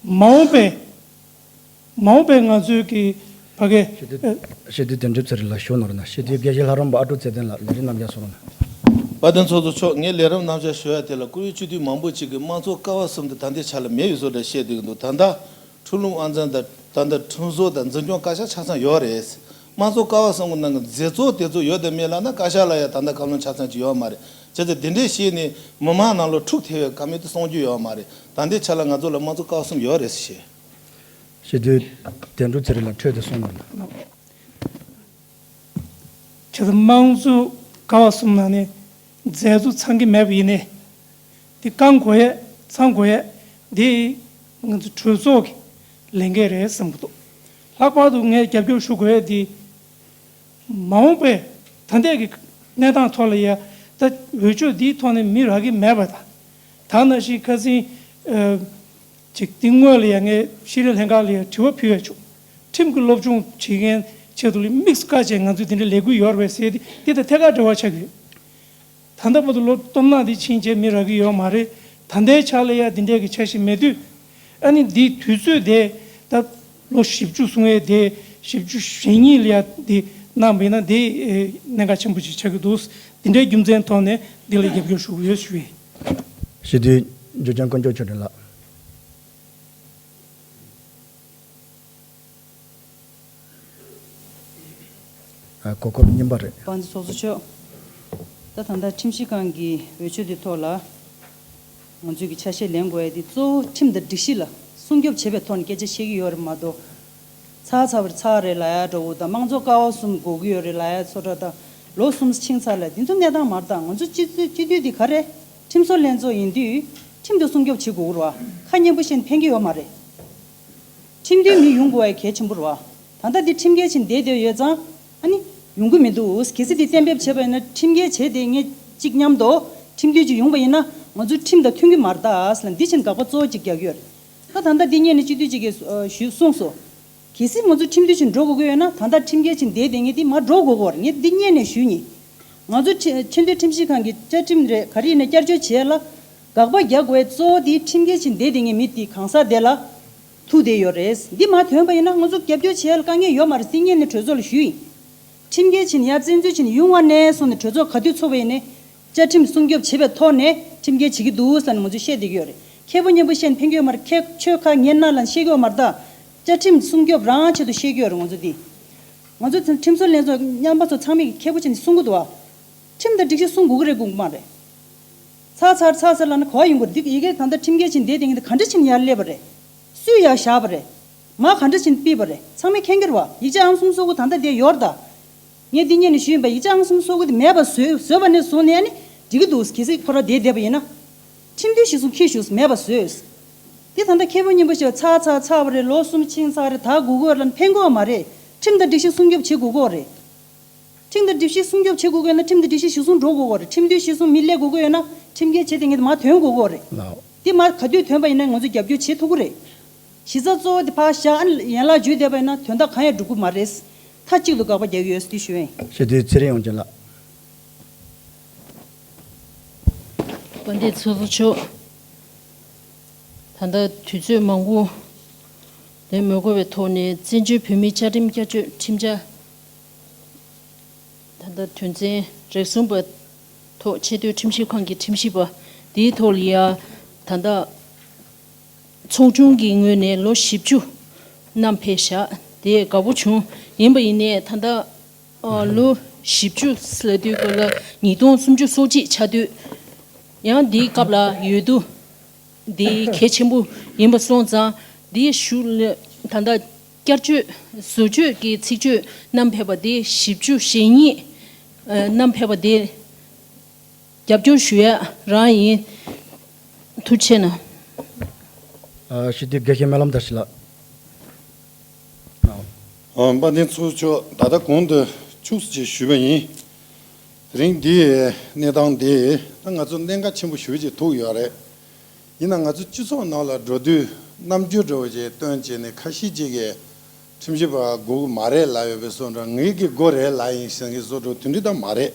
མ་འོངས་པའི་མ་འོངས་པའི་ང་ཚོའི་གི་ཕ་གི། སྤྱི་འཐུས། སྤྱི་འཐུས་དོན་གྲུབ་ཚེ་རིང་ལགས་ཞུ་ནོར་ན། སྤྱི་འཐུས་དགེ་བཤེས་ལྷ་རམས་པ་ཨ་ཀྲུག་ཚེ་བརྟན་ལགས་ལས་རིམ་རྣམ་བཞག་སོང་ན། དཔལ་ལྡན་ཚོགས་གཙོ་མཆོག་ངས་ལས་རིམ་རྣམ་བཞག་ཞུ་ཡ་དེ་ལ་བཀུར་འོས་སྤྱི་འཐུས་མང་པོ་ཅིག་གིས་དམངས་གཙོ་ཀ་བ་གསུམ་དེ་ད་ལྟའི་ཆ་ལ་མེད་པའི་བཟོ་འདྲ་བཤད་བསྡད་ཀྱི་འདུག་ད་ལྟ་ཁྲུང་ལུང་དབང་འཛིན་དང་ད་ལྟ་ཁྲིམས་བཟོ་དང་འཛིན་སྐྱོང་བཀའ་ཤག་ཆ་ཚང་ཡོད་རེད། དམངས་གཙོ་ཀ་བ་གསུམ་གྱི་ནང་གི་མཛད་གཙོ་དེ་ཚོ་ཡོད་དམ་མེད་ལབ་ན་བཀའ་ཤག་ལ་ཡ་ད་ལྟ་བཀའ་བློན་ཆ་ཚང་ཅིག་ཡོད་མ་རེད། བྱས་ཙང་དེ་འདྲས་བཤད་ནས་མི་མང་ནང་ལོགས་འཁྲུག་ཐེབས་ཡོད་ཀ་མེད་དེ་གསུང་རྒྱུ་ཡོད་མ་རེད། ད་ལྟའི་ཆ་ལ་ང་ཚོ་ལ་དམངས་གཙོ་ཀ་བ་གསུམ་ཡོད་རེད་ཟེར་བཤད། སྤྱི་འཐུས་དོན་གྲུབ་ཚེ་རིང་ལགས་འཕྲོས་ཏེ་གསུངས་གནང་། བྱས་ཙང་དམངས་གཙོ་ཀ་བ་གསུམ་ནང་ནས་མཛད་གཙོ་ཚང་གི་མེད་པ་ཡིན་ནའི། དེ་བསྐང་དགོས་ཡས་ཚང་དགོས་ཡས་དེ་ང་ཚོ་གྲོས་ཚོགས་ཀྱི་ལས་འགན་རེད་བསམ་གྱི་འདུག་ལྷག་པར་དུ་ངས་རྒྱབ་སྐྱོར་ཞུ་དགོས་ཡས་དེ། མ་འོངས་པའི་ད་ལྟའི་གི་གནས་སྟངས་ཐོག་ལ་ཡ་ད་འོས་ཆོས་འདིའི་ཐོག་ནས་མི་རག་གི་མེད་པ་དང་། ད་ནང་བཞིན་ཁ་སང་ཨ་ཅིག་དེ་སྔོན་ལ་ཡ་ངས་ཤེས་རིག་ལྷན་ཁང་ལ་ཡ་དྲི་བ་ཕུལ་ཡ་བྱུང་། ཁྲིམས་ཀྱི་སློབ་སྦྱོང་བྱེད་མཁན་ཆེད་དུ་ལ་དམིགས་སུ་བཀར་བྱས་ང་ཚོས་དེ་འདྲའི་ལས་འགུལ་ཡོད་རེད་པས་ཟེར་ཏེ་དེ་དང་ཐད་ཀར་འབྲེལ་བ་ཆགས་ཀྱི་ཡོད། ད་ལྟ་བར་དུ་ལོ་སྟོང་ཕྲག་འདི་ཕྱིན་བྱས་མི་རག་གི་ཡོད་མ་རེད། ད་ལྟའི་ཆ་ལ་ཡ་འདི་འདྲའི་གི་འཆར་གཞི་མེད་དུས། ཨ་ནི་འདིའི་དུས་ཚོད་དེ་ད་ལོ་བཞི་བཅུ་སོང་ཡས་དེ་བཞི་བཅུ་ཞེ་གཉིས་ལ་ཡ་འདི་གནང་བ་ཡིན་ན་འདི་ཨེ་གནད་འགག་ཆེན་པོ་ཞིག་ཆགས་ཀྱི་འདུག་འདི་འདྲའི་རྒྱུ་མཚན་ཐོག་ནས་འདི་ལ་རྒྱབ་སྐྱོར་ཞུ་གི་ཡོད་ཞུ་ཡིན། སྤྱི་འཐུས་འཇུ་ཆེན་དཀོན་མཆོག་ཆོས་སྒྲོན་ལགས། ཨ། གོ་སྐབས་རྙིང་པ་རེད། དཔལ་ལྡན་ཚོགས་གཙོ་མཆོག་ད་ད་ལྟ་ཁྲིམས་ཞིབ་ཁང་གི་འོས་ཆོས་འདི་ཐོག་ལ་ང་ཚོས་ཀྱི་ཆ་ཤས་ལེན་དགོས་ཡ་འདི་གཙོ་བོ་ཁྲིམས་དང་སྒྲིག་གཞི་ལ་སྲུང་སྐྱོབ་བྱེད་པའི་ཐོག་ནས་སྐད་ཆ་བཤད་ཀྱི་ཡོད་རེད་མ་གཏོགས། ཚར་ཚར་བར་ཚར་རེད་ལབ་ཡ་འདྲ་བོ་དང་། དམངས་གཙོ་ཀ་བ་གསུམ་དགོས་ཀྱི་ཡོད་རེད་ལབ་ཡ་ཚོ་འདྲ་དང་། ལོ་གསུམ་ཕྱིན་ཚར་ལ་འདི་ཚོ་གནས་སྟངས་མ་རེད་ད། ང་ཚོ་སྤྱི་འཐུས་སྤྱི་འཐུས་འདི་ག་རེ། ཁྲིམས་བཟོ་ལྷན་ཚོགས་ཡིན་དུས་ཁྲིམས་དང་སྲུང་སྐྱོབ་བྱེད་དགོས་ཀྱི་རེད་བ། ཁ་སྙན་པོ་བཤད་ན་ཕན་གྱི་ཡོད་མ་རེད། ཁྲིམས་མཐུན་མི་ཡོང་དགོས་པ་གལ་ཆེན་པོ་རེད་བ། ད་ལྟ་འདི་ཁྲིམས་འགལ་བྱས་ནས་བསྡད་བསྡད་ཡོད་ཙང་ཨ་ནི་ཡོང་གི་མི་འདུག་གལ་སྲིད་འདི་གཏན་འབེབས་བྱས་པ་ཡིན་ན་ཁྲིམས་འགལ་བྱས་ཏེ་ངས་གཅིག་མཉམ་དུ་ཁྲིམས་མཐུན་ཅིག་ཡོང་པ་ཡིན་ན་ང་ཚོ་ཁྲིམས་དང་མཐུན་གྱི་མ་རེད་ད་ཟེར་ལ་འདི་བཞིན་དགག་པ་གཙོ་བོ་གཅིག་རྒྱག་གི་ཡོད་རེད། ད་ད་ལྟ་འདི་སྔོན་ནས་སྤྱི་འཐུས་གཅིག་གིས་ཨ་ཞུས་གསུངས་སོང་། གལ་སྲིད་ང་ཚོ་ཁྲིམས་མཐུན་ཅིག་འགྲོ་དགོས་ཀྱི་ཡོད་ན་ད་ལྟ་ཁྲིམས་འགལ་བྱས་ནས་བསྡད་བསྡད་མཁན་འདི་མར་འགྲོ་དགོས་ཀྱི་ཡོད་རེད། ངས་འདི་སྔོན་ནས་ཞུས་ནི། ང་ཚོ་ཆེ་ཆེས་མཐོའི་ཁྲིམས་ཞིབ་ཁང་གི་བཅའ་ཁྲིམས་རེད་ག་རེ་ཡིན་ན་བསྐྱར་བཅོས་བྱེད་ཡ་ལ་དགག་པ་རྒྱག་དགོས་པའི་གཙོ་བོ་དེ་ཁྲིམས་འགལ་བྱས་ནས་བསྡད་བསྡད་མཁན་མི་དེ་གང་ཟག་དེ་ལ་ཐུག་བསྡད་ཡོད་རེད། འདི་མ་ཐོན་པ་ཡིན་ན་ང་ཚོ་རྒྱབ་སྐྱོར་བྱེད་ཡ་ལ་དཀའ་ངལ་ཡོད་མ་རེད་ཟེར་སྔོན་ནས་གྲོས་ཚོགས་ལ་ཞུས་ཡིན། ཁྲིམས་འགལ་བྱས་ནས་ཡར་བཙན་འཛུལ་བྱས་ནས་ཡོང་བ་ནས་བཟུང་ནས་གྲོས་ཚོགས་ག་དུས་ཚོགས་པ་ཡིན་ནའི་བཅའ་ཁྲིམས་སྲུང་སྐྱོབ་བྱེད་པའི་ཐོག་ནས་ཁྲིམས་འགལ་བྱེད་ཀྱི་འདུག་ཟེར་ནས་ང་ཚོས་བཤད་བསྡད་ཀྱི་ཡོད་རེད། མཁས་པོ་སྙན་པོ་བཤད་ནས་ཕན་གྱི་ཡོད་མ་རེད། ཁྱེད་ཆོས་ཁ་ངན་སྣ་ལ་བཤད་ཀྱི་ཡོད་མ་རེད་ད། བཅའ་ཁྲིམས་སྲུང་སྐྱོབ་རང་ཆེད་དུ་བཤད་ཀྱི་ཡོད་རེད་ང་ཚོ་འདི། ང་ཚོ་ཁྲིམས་བཟོ་ལྷན་ཚོགས་རྣམ་པ་ཚོ་ཚང་མས་མཁས་པོ་བྱས་ནས་གསུང་གི་འདུག་བ། ཁྲིམས་དང་སྒྲིག་གཞི་སྲུང་དགོས་ཀྱི་རེད་དགོས་ཀྱི་མ་རེད། ཚར་ཚར་ཚར་ཚར་ལབ་ན་གོ་བ་ཡོང་གི་རེད། འདི་ཡི་གེ་ད་ལྟ་ཁྲིམས་འགལ་བྱས་འདས་དེ་ངས་ག་འདྲ་བྱས་ནས་ཡར་སླེབས་པ་རེད། སུས་ཡར་བཞག་པ་རེད། མར་ག་འདྲ་བྱས་ནས་ཕུད་པ་རེད། ཚང་མས་མཁྱེན་གྱི་རེད་བ། ཡིག་ཆ་ཨང་གསུམ་སོ་དགུ་ད་ལྟ་དེ་ཡོད་རེད་ད། ངས་འདི་སྔོན་ནས་ཞུས་ཡིན་པ། ཡིག་ཆ་ཨང་གསུམ་སོ་དགུ་དེ་མེད་པ་བཟོས་བཟོས་པ་ནས་བཟུང་ནས་ཨ་ནི་འགྲིག་གི་འདུག་གལ་སྲིད་ཁོ་རང་བསྡད་བསྡད་པ་ཡིན་ན། ཁྲིམས་མཐུན་གཞི་བཟུང་འཁྱེར་ཞུགས་མེད་པ་བཟོས། དེ་ད་ལྟ་མཁས་པོ་སྙན་པོ་ཞིག་ཚར་ཚར་ཚར་བ་རེད། ལོ་གསུམ་ཕྱིན་ཚར་རེད། ད་སྒུག་དགོས་ལབ་ཕན་གྱི་ཡོད་མ་རེད། ཁྲིམས་དང་སྒྲིག་གཞི་སྲུང་སྐྱོབ་བྱེད་དགོས་ཀྱི་ཡོད་རེད། ཁྲིམས་དང་སྒྲིག་གཞི་སྲུང་སྐྱོབ་བྱེད་དགོས་ཀྱི་ཡོད་ན་ཁྲིམས་དང་སྒྲིག་གཞི་གཞིར་བཟུང་འགྲོ་དགོས་ཀྱི་ཡོད་རེད། ཁྲིམས་མཐུན་གཞིར་བཟུང་མི་སླེབས་དགོས་ཀྱི་ཡོད་ན་ཁྲིམས་འགལ་བྱས་ཏེ་ངས་མར་ཐོན་དགོས་ཀྱི་ཡོད་རེད། ལགས། དེ་མར་ག་དུས་ཐོན་པ་ཡིན་ན་ང་ཚོས་རྒྱབ་སྐྱོར་བྱེད་ཐུབ་ཀྱི་རེད། གཞི་རྩ་གཙོ་བོ་དེ་ཕར་བཞག་ཨ་ནི་ཡན་ལག་བརྒྱུད་བསྡད་པ་ཡིན་ན་དོན་དག་གང་ཡང་འགྲུབ་ཀྱི་མ་རེད། མཐའ་གཅིག་ཏུ་དགག་པ་རྒྱག་གི་ཡོད་ཟེར་དེ་ཞུ་ཡིན། ཞེས་དུས་ཚེ་རིང་དབྱངས་ཅན་ལགས། དཔལ་ལྡན་ཚོགས་གཙོ་མཆོག་ད་ལྟ་དུས་ཚོད་མང་པོ་ལས་མི་འགོར་བའི་ཐོག་ནས་བཙན་བྱོལ་བོད་མིའི་བཅའ་ཁྲིམས་བསྐྱར་བཅོས་ཁྲིམས་འཆར། ད་ལྟ་དོན་ཚན་རེ་ཟུང་པ་ཐོག་ཆེས་མཐོའི་ཁྲིམས་ཞིབ་ཁང་གི་ཁྲིམས་ཞིབ་པ་དེའི་ཐོག་ལ་ཡ་ད་ལྟ་ཚོགས་ཆུང་གི་ངོས་ནས་ལོ་བཞི་བཅུ་བསྣམས་ཕེབས་བཞག་དེ་དགའ་པོ་བྱུང་། ཡིན་པ་ཡིན་ནའི་ད་ལྟ་ཨ་ལོ་བཞི་བཅུ་ཟེར་དུས་སྐབས་ལ་ཉིས་སྟོང་སུམ་ཅུ་སོ་གཅིག་ཆགས་དུས་ཡང་འདིའི་སྐབས་ལ་ཡོད་དུས། འདི་གལ་ཆེན་པོ་ཡིན་པ་སོང་ཙང་འདིའི་ཞུ་ལ་ད་ལྟ་བསྐྱར་བཅོས་བཟོ་བཅོས་ཀྱི་ཚིག་བརྗོད་བསྣམས་ཕེབས་པ་དེ་བཞི་བཅུ་ཞེ་གཉིས་ཨ་བསྣམས་ཕེབས་པ་དེ་རྒྱབ་སྐྱོར་ཞུ་ཡ་རང་ཡིན། ཐུགས་རྗེ་ཆེ་གནང་། ཨ་ཞུ་དུས་དགེ་བཤེས་སྨོན་ལམ་བདར་ཞིང་ལགས། ཨ་དཔལ་ལྡན་ཚོགས་གཙོ་མཆོག་ད་ལྟ་གོང་དུ་ཁྱུག་ཙམ་ཞིག་ཞུས་པ་ཡིན། དེ་རིང་འདིའི་གནས་སྟངས་འདི་ད་ང་ཚོ་གནད་འགག་ཆེན་པོ་ཞེ་པོ་ཅིག་ཐུག་ཡོད་རེད། ཡིན་ན་ང་ཚོ་སྤྱི་ཚོགས་ནང་ལ་འགྲོ་དུས་རྣམ་འགྱུར་འདྲ་བོ་ཅིག་སྟོན་བྱས་ནས་ཁ་ཤས་ཅིག་གིས་ཁྲིམས་ཞིབ་པ་དགོས་ཀྱི་མ་རེད་ལབ་ཡོད་པའི་བཟོ་འདྲ། ངེད་ཀྱི་དགོས་རེད་ལབ་ཡིན་ཟེར་མཁན་བཟོ་འདྲ་དེ་འདྲ་ད་མ་རེད།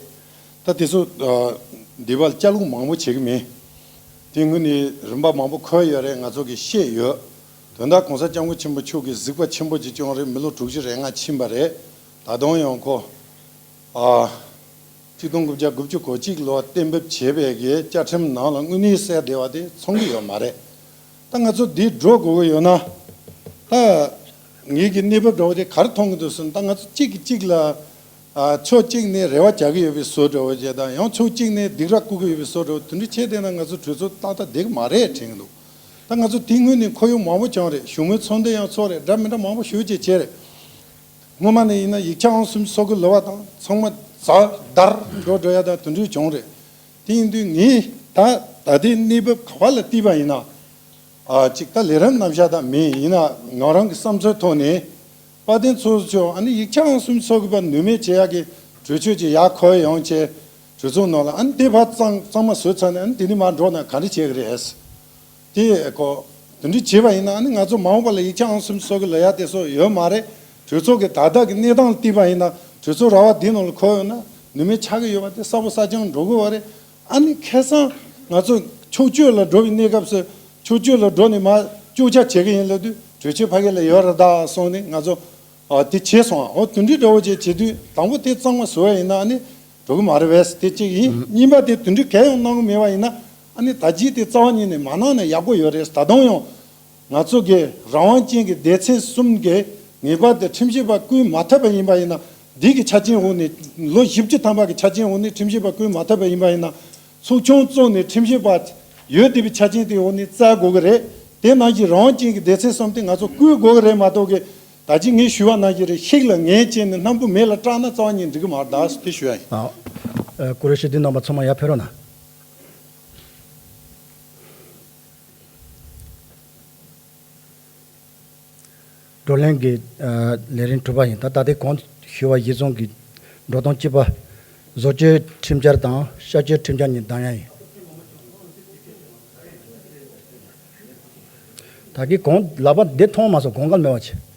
ད་དེ་ཚོ་ཨ་འདི་པར་བཅར་ལུགས་མང་པོ་བྱེད་ཀྱི་མེད། དེ་སྔོན་ནས་རིམ་པ་མང་པོ་འཁོར་ཡོད་རེད། ང་ཚོ་གིས་ཤེས་ཡོད། དོན་དག་གོང་ས་སྐྱབས་མགོན་ཆེན་པོ་མཆོག་གི་གཟིགས་པ་ཆེན་པོ་ཅིག་བསྐྱངས་རེད། མི་ལོ་དྲུག་ཅུ་རེ་ལྔ་ཕྱིན་པ་རེད། ད་དུང་ཡང་ཁོ་ཨ་གཅིག་སྟོང་དགུ་བརྒྱ་དགུ་བཅུ་གོ་གཅིག་ལོ་གཏན་འབེབས་བྱས་པའི་གི་བཅའ་ཁྲིམས་ནང་ལ་དངོས་གནས་གསལ་བདེ་བ་དེ་ཚང་གི་ཡོད་མ་རེད། ད་ང་ཚོ་འདི་འགྲོ་དགོས་ཀྱི་ཡོད་ན། ད་ངེད་ཀྱི་གནས་བབ་འདྲ་བོ་དེ་ག་རེ་མཐོང་གི་འདུག་ཟེར་ན། ད་ང་ཚོ་གཅིག་གིས་གཅིག་ལ་ཨ་ཕྱོགས་གཅིག་ནས་རེ་བ་རྒྱག་གི་ཡོད་པའི་བཟོ་འདྲ་བོ་བྱས་དང་། ཡང་ཕྱོགས་གཅིག་ནས་སྡིགས་ར་བསྐུལ་གི་ཡོད་པའི་བཟོ་འདྲ་བོ་དེ་འདྲ་བྱས་བསྡད་ན་ང་ཚོ་གྲོས་ཚོགས་ཏག་ཏག་བསྡད་ཀྱི་མ་རེད་དྲན་གྱི་འདུག་ད་ང་ཚོ་དེ་སྔོན་ནས་ཁོར་ཡུག་མང་པོ་བྱུང་རེད། བཞུགས་མོལ་ཚོགས་འདུ་ཡང་ཚོགས་རེད། འདྲ་མི་འདྲ་མང་པོ་ཞེ་པོ་ཅིག་བྱས་རེད། སྔོན་མ་ནས་ཡིན་ན་ཡིག་ཆ་ཨང་སུམ་ཅུ་སོ་དགུ་ལབ་པ་དང་ཚང་མ་ཛར་དར་འགྲོ་འགྲོ་ཡ་དང་དེ་འདྲ་བྱུང་རེད། དེ་ཡིན་དུས་ངས་ད་ད་ལྟའི་གནས་བབ་ག་པ་ལ་བལྟས་པ་ཡིན་ན། ཨ་གཅིག་ད་ལས་རིམ་རྣམ་གཞག་ད་མེད། ཡིན་ན་ང་རང་གི་བསམ་ཚུལ་ཐོག་ནས་དཔལ་ལྡན་ཚོགས་གཙོ་མཆོག་ཨ་ནི་ཡིག་ཆ་ཨང་སུམ་ཅུ་སོ་དགུ་པ་ནུས་མེད་བྱེད་ཡག་གི་གྲོས་ཆོད་ཅིག་ཡར་འཁོར་ཡོང་བྱས། གྲོས་ཚོགས་ནང་ལ་ཨ་ནི་དེ་བར་གཙང་གཙང་མ་བཟོས་ཚར་ནས་ཨ་ནི་དེ་ནས་མར་འགྲོ་ན་ག་འདྲ་བྱེད་ཀྱི་རེད། དེ་ཀོ་དེ་འདྲ་བྱས་པ་ཡིན་ན་ཨ་ནི་ང་ཚོ་མ་འོངས་པ་ལ་ཡིག་ཆ་ཨང་སུམ་ཅུ་སོ་དགུ་ལབ་ཡ་དེ་ཚོ་ཡོད་མ་རེད། གྲོས་ཚོགས་ཀྱི་ད་ལྟ་གི་གནས་སྟངས་ལ་བལྟས་པ་ཡིན་ན་གྲོས་ཚོགས་ར་བ་འདི་ནང་ལ་འཁོར་ཡོང་ན་ནུས་མེད་ཆགས་ཀྱི་ཡོད་པ་དེ་གསལ་པོ་གསལ་རྐྱང་འགྲོ་གི་ཡོད་རེད། ཨ་ནི་ཁ་སང་ང་ཚོ་ཕྱོགས་བཅུ་ལ་འགྲོ་བའི་གནས་སྐབས་སུ་ཕྱོགས་བཅུ་ལ་འགྲོ་ནས་མར་བཅོ་ཁ་བྱེད་ཀྱི་ཡིན་ལབ་དུས་གྲོས་ཆོད་ཕ་གི་ལ་ཡོད་རེད་ད་གསུངས་ནས་ང་ཚོ་ཨ་དེ་བྱས་སོང་། ཨ་འོ་དེ་འདྲའི་འདྲ་བོ་ཅིག་བྱེད་དུས་དང་པོ་དེ་གཙང་མ་བཟོ་བ་ཡིན་ན་ཨ་ནི་འགྲོ་གི་མ་རེད་པས། དེ་གཅིག་ཡིན། གཉིས་པ་དེ་དེ་འདྲའི་གལ་ཡང་གནང་གི་མེད་པ་ཡིན་ན་ཨ་ནི་ད་གཅིག་དེ་རྩ་བ་ཉིད་ནས་མ་གནང་ན་ཡག་པོ་ཡོད་རེད། ད་དུང་ཡང་ང་ཚོ་གི་རང་དབང་ཅན་གྱི་སྡེ་ཚན་གསུམ་གྱི་ངེས་པར་དུ་ཁྲིམས་ཞིབ་པ་བསྐོས་མ་ཐུབ་པ་ཡིན་པ་ཡིན་ན། འདི་གི་ཆ་རྐྱེན་འོག་ནས་ལོ་བཞི་བཅུ་ཐམ་པ་གི་ཆ་རྐྱེན་འོག་ནས་ཁྲིམས་ཞིབ་པ་བསྐོས་མ་ཐུབ་པ་ཡིན་པ་ཡིན་ན། ཚོགས་ཆུང་བཙུགས་ནས་ཁྲིམས་ཞིབ་པ་ཡོད་བསྡད་པའི་ཆ་རྐྱེན་དེའི་འོག་ནས་བཙལ་དགོས་ཀྱི་རེད། དེ་ནང་བཞིན་རང་དབང་ཅན་གྱི་སྡེ་ཚན་གསུམ་དེ་ང་ཚོ་བསྐོས་དགོས་ཀྱི་རེད་མ་གཏོགས་གི། ད་ཅི་ངས་ཞུས་པ་ནང་བཞིན་རེད། ཤིག་ལ་ངན་བྱས་ནས་སྣམ་བུ་མེ་ལ་སྐྲག་ན་རྩ་བ་ཉིད་འགྲིག་གི་མ་རེད་ད་དེ་ཞུ་ཡ་ཡིན། ཨ། ཨ། ཀུ་རེ་ཤི་འདི་རྣམ་པ་ཚང་མ་ཡར་ཕེབས་རོགས་གནང་། བགྲོ་གླེང་གི་ཨ་ལས་རིམ་དྲུག་པ་ཡིན། ད་ད་ལྟའི་གོང་ཞུས་པ་གཞིར་བཟུང་གིས་འགྲོ་སྟངས་གཅིག་པ། བཟོ་བཅོས་ཁྲིམས་འཆར་དང་བསྐྱར་བཅོས་ཁྲིམས་འཆར་གཉིས་བདམས་ཡ་ཡིན། ད་གིན་གོང་ལག་པ་འདི་མཐོང་མ་སོང་། གོང་འགལ་མེད་པ་བྱེད།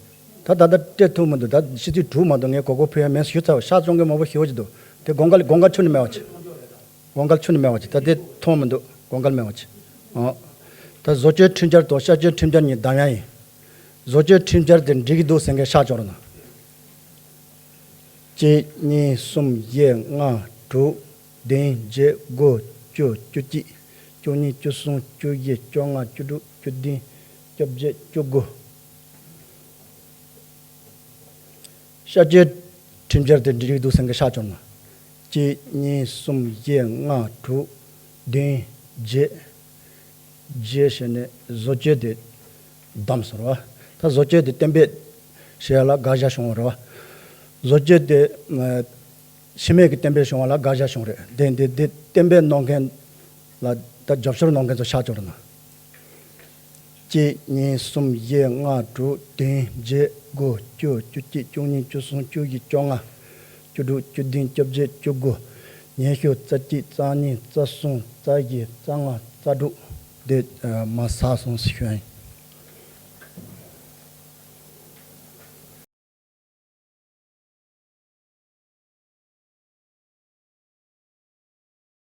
ད་ད་ལྟ་སྤྲད་ཐུབ་མི་འདུག་ད་ཕྱི་ཚེས་དྲུག་མ་གཏོགས་ངས་གོ་སྐབས་ཕུལ་ཡ་མེད་ཞུ་ཚར་བ། ཤག་བཙོང་མཁན་མང་པོ་ཞེ་པོ་ཅིག་འདུག་དེ་གོང་འགལ་གོང་འགལ་ཁྱོན་ནས་མེད་པ་བྱེད། གོང་འགལ་ཁྱོན་ནས་མེད་པ་བྱེད། ད་དེ་མཐོང་མི་འདུག་གོང་འགལ་མེད་པ་བྱེད། ཨོ། ད་བཟོ་བཅོས་ཁྲིམས་འཆར་དང་བསྐྱར་བཅོས་ཁྲིམས་འཆར་གཉིས་བདམས་ཡ་ཡིན། བཟོ་བཅོས་ཁྲིམས་འཆར་དེ་འགྲིག་གི་འདུག་ཟེར་མཁན་ཤག་བཅོ་རོགས་གནང་། གཅིག་གཉིས་གསུམ་བཞི་ལྔ་དྲུག་བདུན་བརྒྱད་དགུ་བཅུ་བཅུ་གཅིག་བཅུ་གཉིས་བཅུ་གསུམ་བཅུ་བཞི་བཅོ་ལྔ་བཅུ་དྲུག་བཅུ་བདུན་བཅོ་བརྒྱད་བཅུ་དགུ། བསྐྱར་བཅོས་ཁྲིམས་འཆར་དེ་འགྲིག་འདུག་ཟེར་མཁན་ཤག་བཅོ་རོགས་གནང་། གཅིག་གཉིས་གསུམ་བཞི་ལྔ་དྲུག་བདུན་བརྒྱད། བརྒྱད་བྱས་ནས་བཟོ་བཅོས་དེ་བདམས་སོང་རེད་བ། ད་བཟོ་བཅོས་དེ་གཏན་འབེབས་བྱེད་ཡ་ལ་དགག་བཞག་བྱུང་བ་རེད་བ། བཟོ་བཅོས་དེ་ཨ་ཕྱི་མིག་གིས་གཏན་འབེབས་བྱུང་བ་ལ་དགག་བཞག་བྱུང་རེད། དེ་དེ་དེ་གཏན་འབེབས་གནང་མཁན་ལ་ད་རྒྱབ་སྐྱོར་གནང་མཁན་ཚོ་ཤག་བཅོ་རོགས་གནང་། གཅིག་གཉིས་གསུམ་བཞི་ལྔ་དྲུག་བདུན་བརྒྱད་དགུ་བཅུ། བཅུ་གཅིག་བཅུ་གཉིས་བཅུ་གསུམ་བཅུ་བཞི་བཅོ་ལྔ། བཅུ་དྲུག་བཅུ་བདུན་བཅོ་བརྒྱད་བཅུ་དགུ། ཉི་ཤུ། རྩ་གཅིག་རྩ་གཉིས་རྩ་གསུམ་རྩ་བཞི་རྩ་ལྔ་རྩ་དྲུག་དེ་མ་ཟ་སོང་ཟེར་ཞུ་ཡ་ཡིན།